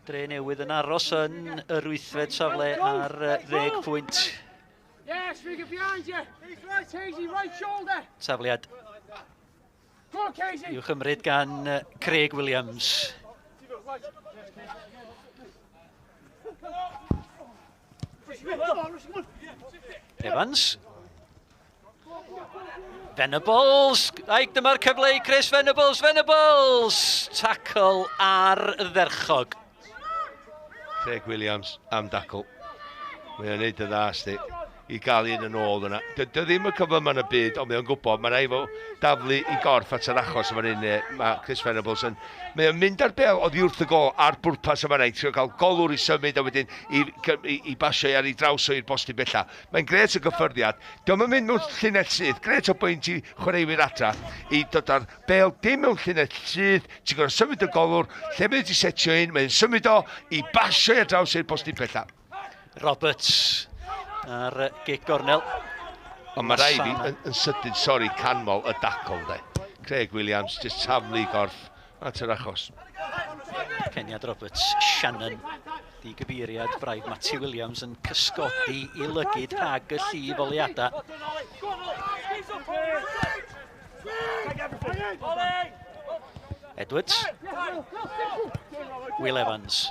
Dre Newydd yn aros yn yr wythfed safle ar 10 pwynt. Yes, we behind you. Right, right shoulder. Tafliad Go on, Casey. i'w chymryd gan Craig Williams. Evans. Venables. Ai, dyma'r cyfle i Chris Venables. Venables! Tackle ardderchog. Craig Williams am dacl. Mae o'n neud y dda, sti, i gael un yn ôl yna. Dy ddim y cyfyma yn y byd, ond mae o'n gwybod, mae'n rhaid fo daflu i gorff at yr achos yma hyn, mae Chris Venables yn... Mae o'n mynd ar bel oddi wrth y gol ar bwrpas yma hyn, trio cael golwr i symud a wedyn i, i, i basio ar ei draws o i'r bostyn bella. Mae'n gret o gyffyrddiad. Dio'm yn mynd mewn llinell syth, gret o bwynt i chwaraewyr adra i dod ar bel dim mewn llinell syth, ti'n gorfod symud y golwr, lle mae wedi setio un, mae'n symud o i basio ar draws i'r postyn pella. Roberts ar gic gornel. Ond mae rai fi yn, yn sydyn, sori, canmol y dacl, de. Craig Williams, just taflu gorff at yr achos. Peniad Roberts, Shannon, di gyfeiriad braidd Matty Williams yn cysgodi i lygyd rhag y llif oleadau. Edwards. Will Evans.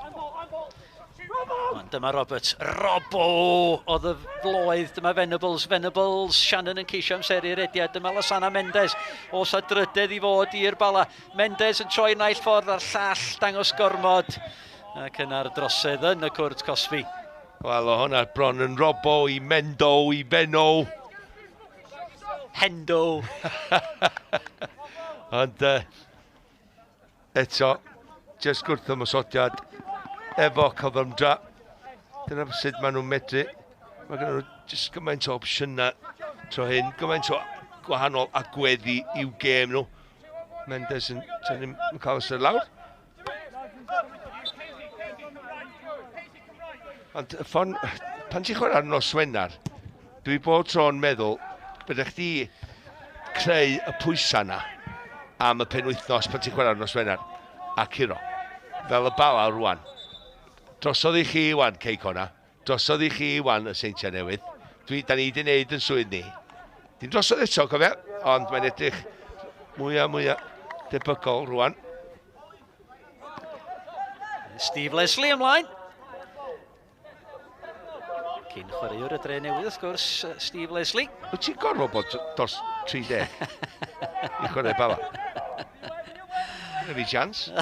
Ond dyma Roberts. Robo oedd y floedd. Dyma Venables. Venables. Shannon yn ceisio amseru'r rediad. Dyma Lasana Mendes. Oes a drydedd i fod i'r Bala. Mendes yn troi naill ffordd a'r llall. Dangos gormod. Ac yna'r drosedd yn y cwrt cosbi. Wel, o hwnna bron yn Robo i Mendo i Feno. Hendo. Ond eto, jyst gwrth ymosodiad efo cyfymdra. Dyna sut maen nhw'n medru. Mae gen nhw jyst gymaint o opsiynau tro hyn, gymaint o gwahanol agweddi i'w gêm nhw. Mendes yn tynnu McAllister lawr. Ond y ffordd, Pan ti'n chwarae ar nos Wener, dwi bob tro'n meddwl, bydde chdi creu y pwysau na am y penwythnos pan ti'n chwarae ar nos Wener a curo. Fel y Bala rwan. Drosodd i chi wan, Cei Cona. Drosodd i chi wan y Seintiau Newydd. Dwi, da ni wedi gwneud yn swydd ni. Dim drosodd eto, cofia, ond mae'n edrych mwy a mwy debygol rwan. Steve Leslie ymlaen. Cyn chwaraewr y dre newydd, wrth gwrs, Steve Leslie. Wyt ti'n gorfod bod dros 30 i chwarae bala? Gyda fi chance.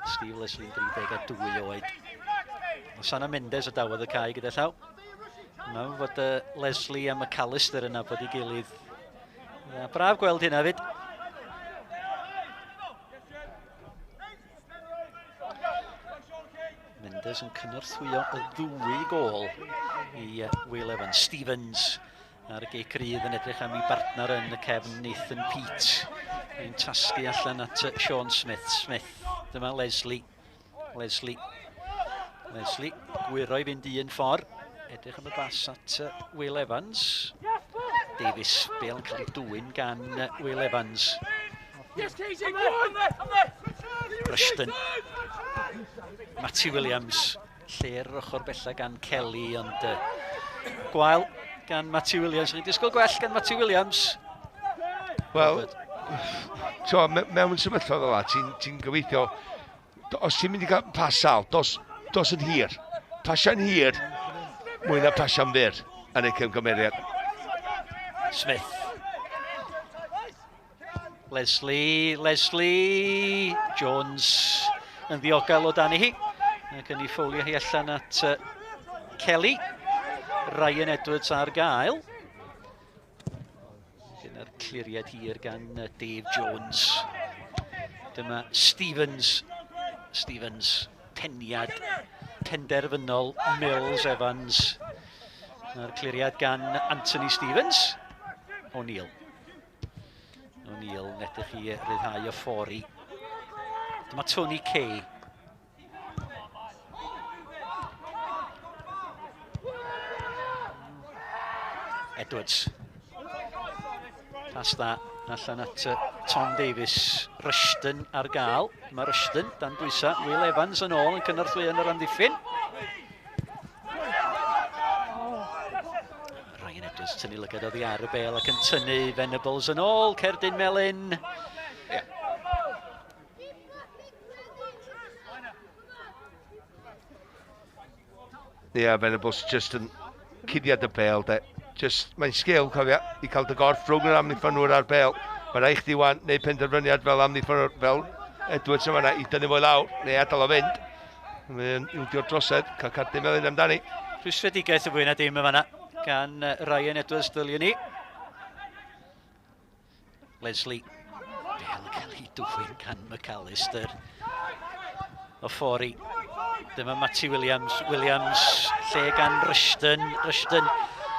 Steve Leslie'n 32 oed. Sana Mendes o dawodd y cae gyda llaw. Mae'n fod Leslie a McAllister yna bod ei gilydd. Braf gweld hynna fyd. Mendes yn cynorthwyo y ddwy gol i Will Evans. Stevens ar y gic rydd yn edrych am ei bartner yn y cefn, Nathan Peat. Mae'n tasgu allan at Sean Smith. Smith, dyma Leslie. Leslie. Leslie, gwyro i fynd un ffordd. Edrych am y bas at Will Evans. Davies, bel yn cael ei dwyn gan Will Evans. Rushton. Matty Williams. Lle ar yr ochr bella gan Kelly, ond uh, gwael gan Matty Williams. Chi'n disgwyl gwell gan Matty Williams? Wel, to, mewn sefyllfa fel la, ti'n ti gobeithio, os ti'n mynd i gael pas sal, dos, dos yn hir. Pasiau'n hir, mwy na pasiau'n fyr yn y cymgymeriad. Smith. Leslie, Leslie Jones yn ddiogel o dan i hi. Ac yn ei ffowlio hi allan at uh, Kelly. Ryan Edwards ar gael. Dyna'r cliriad hir gan Dave Jones. Dyma Stevens. Stevens, peniad penderfynol Mills Evans. Mae'r cliriad gan Anthony Stevens. O'Neill. O'Neill yn edrych i ryddhau y ffori. Dyma Tony Kay. Edwards. Pas dda allan at Tom Davies. Rushton ar gael. Mae Rushton dan bwysau. Will Evans yn ôl yn cynorthwyo yn yr amddiffyn. Ryan Edwards tynnu lygad oddi ar y bel ac yn tynnu Venables yn ôl, cerdyn melyn. Ie. Ie, yeah, Venables just yn cuddiad y bel, de. Just, mae'n sgil, cofia, i cael dy gorff rhwng yr amddiffynwyr a'r bel. Mae rhaid chdi wan neu penderfyniad fel amddiffynwr, fel Edwards yma i dynnu fo i lawr, neu adael o fynd. Mae'n ildio'r drosedd, cael cardyn melyn amdani. Rhwystredigaeth y fwy na dim yn fanna gan Ryan Edwards, dyliwn ni. Leslie, bel yn cael ei dwyn gan McAllister. O ffori. Dyma Matty Williams. Williams, lle gan Rushton. Rushton,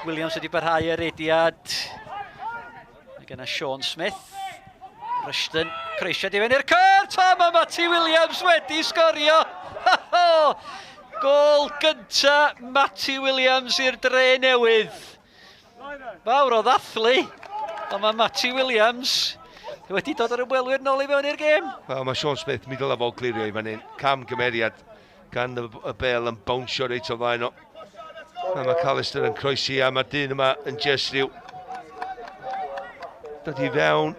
Williams wedi barhau ar rediad. Mae genna Sean Smith. Rushton, croesiad i fewn i'r cwrt, a mae Matty Williams wedi sgorio! Gol gynta Matty Williams i'r dre newydd. Fawr o ddathlu, ond mae Matty Williams wedi dod ar ymwelwyr nôl i mewn i'r gêm. Wel, mae Sean Smith, mi dylai fo glirio i fan hyn. Cam gymeriad gan y, y bel yn bownsio reit o flaen o. A mae McAllister yn croesi a mae'r dyn yma yn just rhyw dod i fewn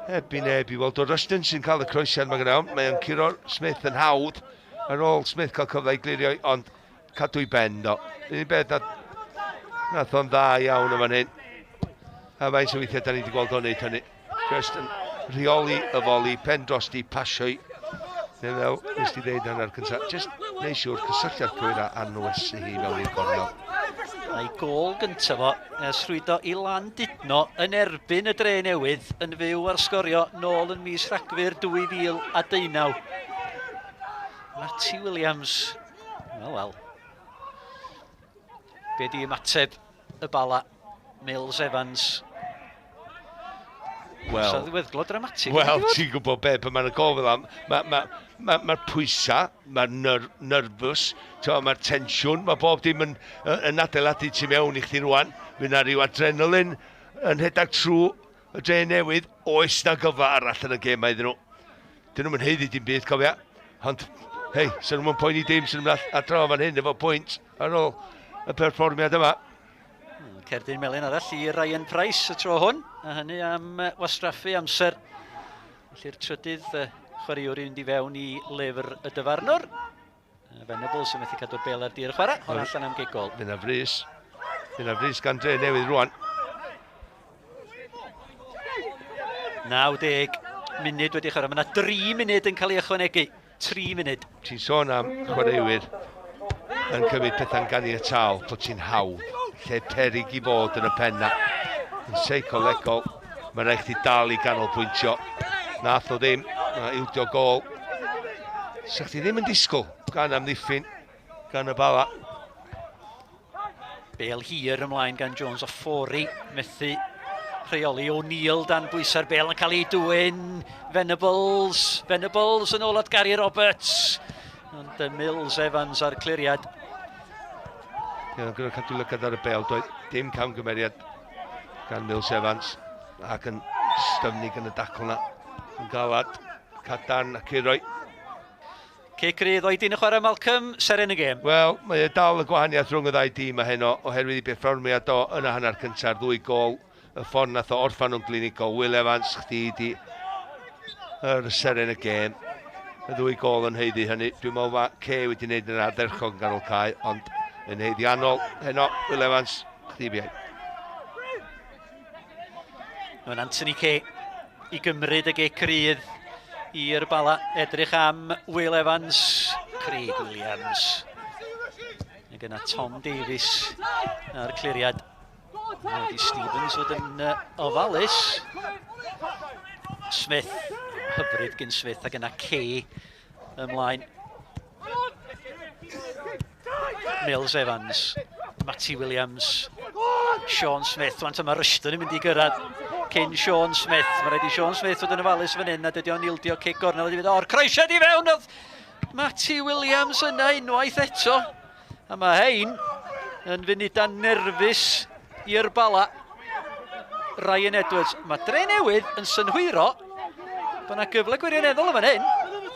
heb i neb i weld o. Rushton sy'n cael y croesiad mae gyda. Mae'n curo Smith yn hawdd ar ôl Smith cael cyfle i glirio, ond cadw i ben do. Unig beth na, nath o'n dda iawn yma hyn. A faint o weithiau da ni wedi gweld o'n neud hynny. Just yn rheoli y foli, pen drosti, pasio i. Neu fel nes ti ddeud hanner cyntaf, just neu siŵr cysylltiad cywir a anwesu hi mewn i'r gornel. A'i gol gyntaf fo, ers rhwydo i Landudno yn erbyn y dre newydd yn fyw ar sgorio nôl yn mis Rhagfyr 2019. Matty Williams, wel wel. Be di ymateb y Bala? Mills Evans. Wel... Sa ddiweddglo dramatig. Wel, ti'n gwybod be, pan mae'n y gol fel am, mae'r ma, ma, ma, ma pwysau, mae'r ner nervous, mae'r tensiwn, mae bob dim yn, yn adeiladu tu mewn i chdi rwan. Mae yna rhyw adrenalin yn rhedeg trwy y dre newydd. Oes na gyfle arall yn y gêm iddyn nhw. Dyn nhw'n haeddu dim byd, cofia. Ond, hei, sy'n nhw'n poeni dim, sy'n nhw'n adro fan hyn efo pwynt ar ôl y perfformiad yma. Cerdyn melyn arall i Ryan Price y tro hwn, a hynny am wastraffu amser. Felly'r trydydd chwaraewr i fynd i fewn i lyfr y dyfarnwr. Venables yn methu cadw'r bel ar dir y chwarae, ond allan am gegol. Fyna na frys. Fyna frys gan dre newydd rwan. 90 munud wedi chwarae. Mae yna 3 munud yn cael ei ychwanegu. 3 munud. Ti'n sôn am chwaraewyr yn cymryd pethau'n ganiataol, bod ti'n hawdd, lle perig i fod yn y pen na. Yn seicolegol, mae'n rhaid chdi dal i ganolbwyntio. Nath o ddim, na ildio gol. Sa chdi ddim yn disgwyl gan amddiffyn, gan y Bala. Bel hir ymlaen gan Jones o Ffori, methu rheoli O'Neill dan bwysau'r bel yn cael ei dwyn. Venables, Venables yn ôl at Gary Roberts. Ond Mills Evans ar cliriad. Ie, gyda cadw lygad ar y bel, doedd dim camgymeriad gan Mills Evans ac yn styfnig yn y dacl na. Yn galad, cadarn ac i roi. Cic rydd o'i dyn y chwarae Malcolm, seren y gêm. Wel, mae e dal y gwahaniaeth rhwng y ddau dîm a heno oherwydd i berfformiad o yn y hanner cynta'r ddwy gol, y ffordd nath o orffan nhw'n glinigol. Will Evans, chdi di yr seren y gêm. Y ddwy gol yn haeddu hynny. Dwi'n meddwl mae Kay wedi wneud yn ardderchog yn ganol cae, ond yn haeddiannol heno, Will Evans, chdi biau. Mae'n Anthony Kay i gymryd y gic rydd i'r Bala. Edrych am Will Evans, Craig Williams. Ac yna Tom Davies a'r cliriad. Wedi Stevens fod yn ofalus. Smith, hyfryd gyn Smith, ac yna Kay ymlaen. Mills Evans, Matty Williams, Sean Smith. Wan mae Rushton yn mynd i gyrraedd cyn Sean Smith. Mae rhaid i Sean Smith fod yn ofalus fan hyn a dydy o'n ildio cic gornel wedi mynd. O'r croesiad i fewn oedd Matty Williams yna unwaith eto. A mae hein yn funudau nerfus i'r Bala. Ryan Edwards. Mae Dre Newydd yn synhwyro bod yna gyfle gwirioneddol yn fan hyn.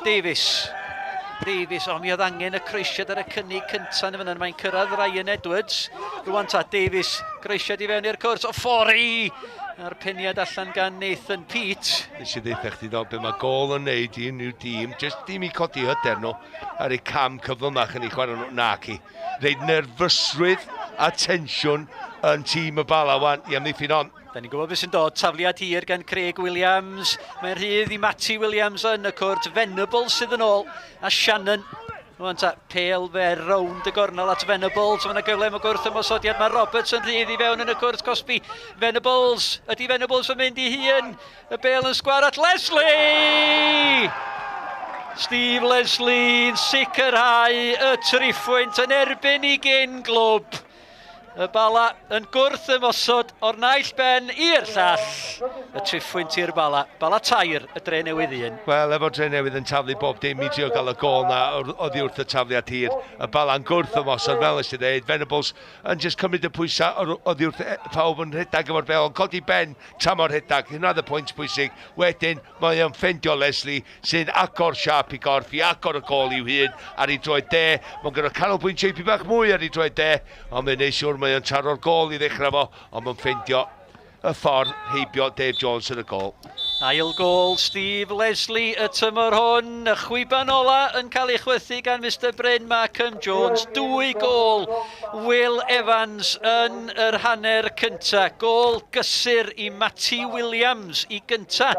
Davies. Davies, o mi oedd angen y croesiad ar y cynnig cyntaf yn fan hyn. Mae'n cyrraedd Ryan Edwards. Rwan ta, Davies, groesiad i fewn i'r cwrt. O, ffori! A'r peniad allan gan Nathan Peat. Nes i ddeitha chdi ddo, be mae gol yn neud i unrhyw dîm, jyst dim i codi hyder nhw ar eu cam cyflymach yn eu chwarae nhw, nac i. Reid nerfysrwydd a tensiwn yn tîm y Bala wan i amddiffyn on. Da ni'n gwybod beth sy'n dod. Tafliad hir gan Craig Williams. Mae'n rhydd i Matty Williams yn y cwrt. Venables sydd yn ôl. A Shannon. Rwan ta, pel fer rownd y gornel at Venables. Mae yna gyfle am y gwrth ymosodiad. Mae Roberts yn rhydd i fewn yn y cwrt cosbi. Venables. Ydy Venables yn mynd i hun? Y bel yn sgwar at Leslie! Steve Leslie yn sicrhau y triphwynt yn erbyn i gyn glwb. Y Bala yn gwrth ymosod o'r naill ben i'r llall. Y triphwynt i'r Bala. Bala tair, y Dre Newydd un. Wel, efo Dre Newydd yn taflu bob dim i drio gael y gol na oddi wrth y tafliad hir. Y Bala'n gwrth ymosod, fel nes i ddeud. Venables yn just cymryd y pwysau oddi wrth pawb yn rhedeg efo'r bel, ond codi ben tramor rhedeg, hynna oedd y pwynt pwysig. Wedyn, mae o'n ffendio Leslie, sy'n agor siap i gorff, i agor y gol i'w hun ar ei droed de. Mae'n gyda canolbwyntio i bach mwy ar ei droed de, ond mae'n neud siwr mae o'n taro'r gol i ddechrau fo, ond mae'n ffendio y ffordd heibio Dave Jones yn y gol. Ail gol Steve Leslie y tymor hwn. Y chwiban ola yn cael ei chwythu gan Mr Bryn Markham Jones. Dwy gol Will Evans yn yr hanner cynta. Gol gysur i Matty Williams i gynta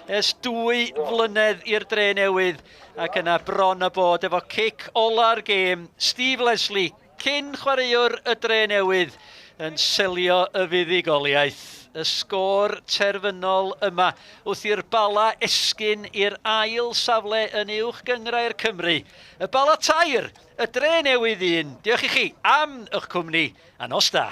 ers 2 flynedd i'r Dre Newydd. Ac yna bron a bod efo cic ola'r gêm. Steve Leslie, cyn chwaraewr y Dre Newydd, yn selio y fuddugoliaeth. Y sgôr terfynol yma wrth i'r Bala esgyn i'r ail safle yn uwch gynghrair Cymru. Y Bala tair, y Dre Newydd un. Diolch i chi am eich cwmni a nos da.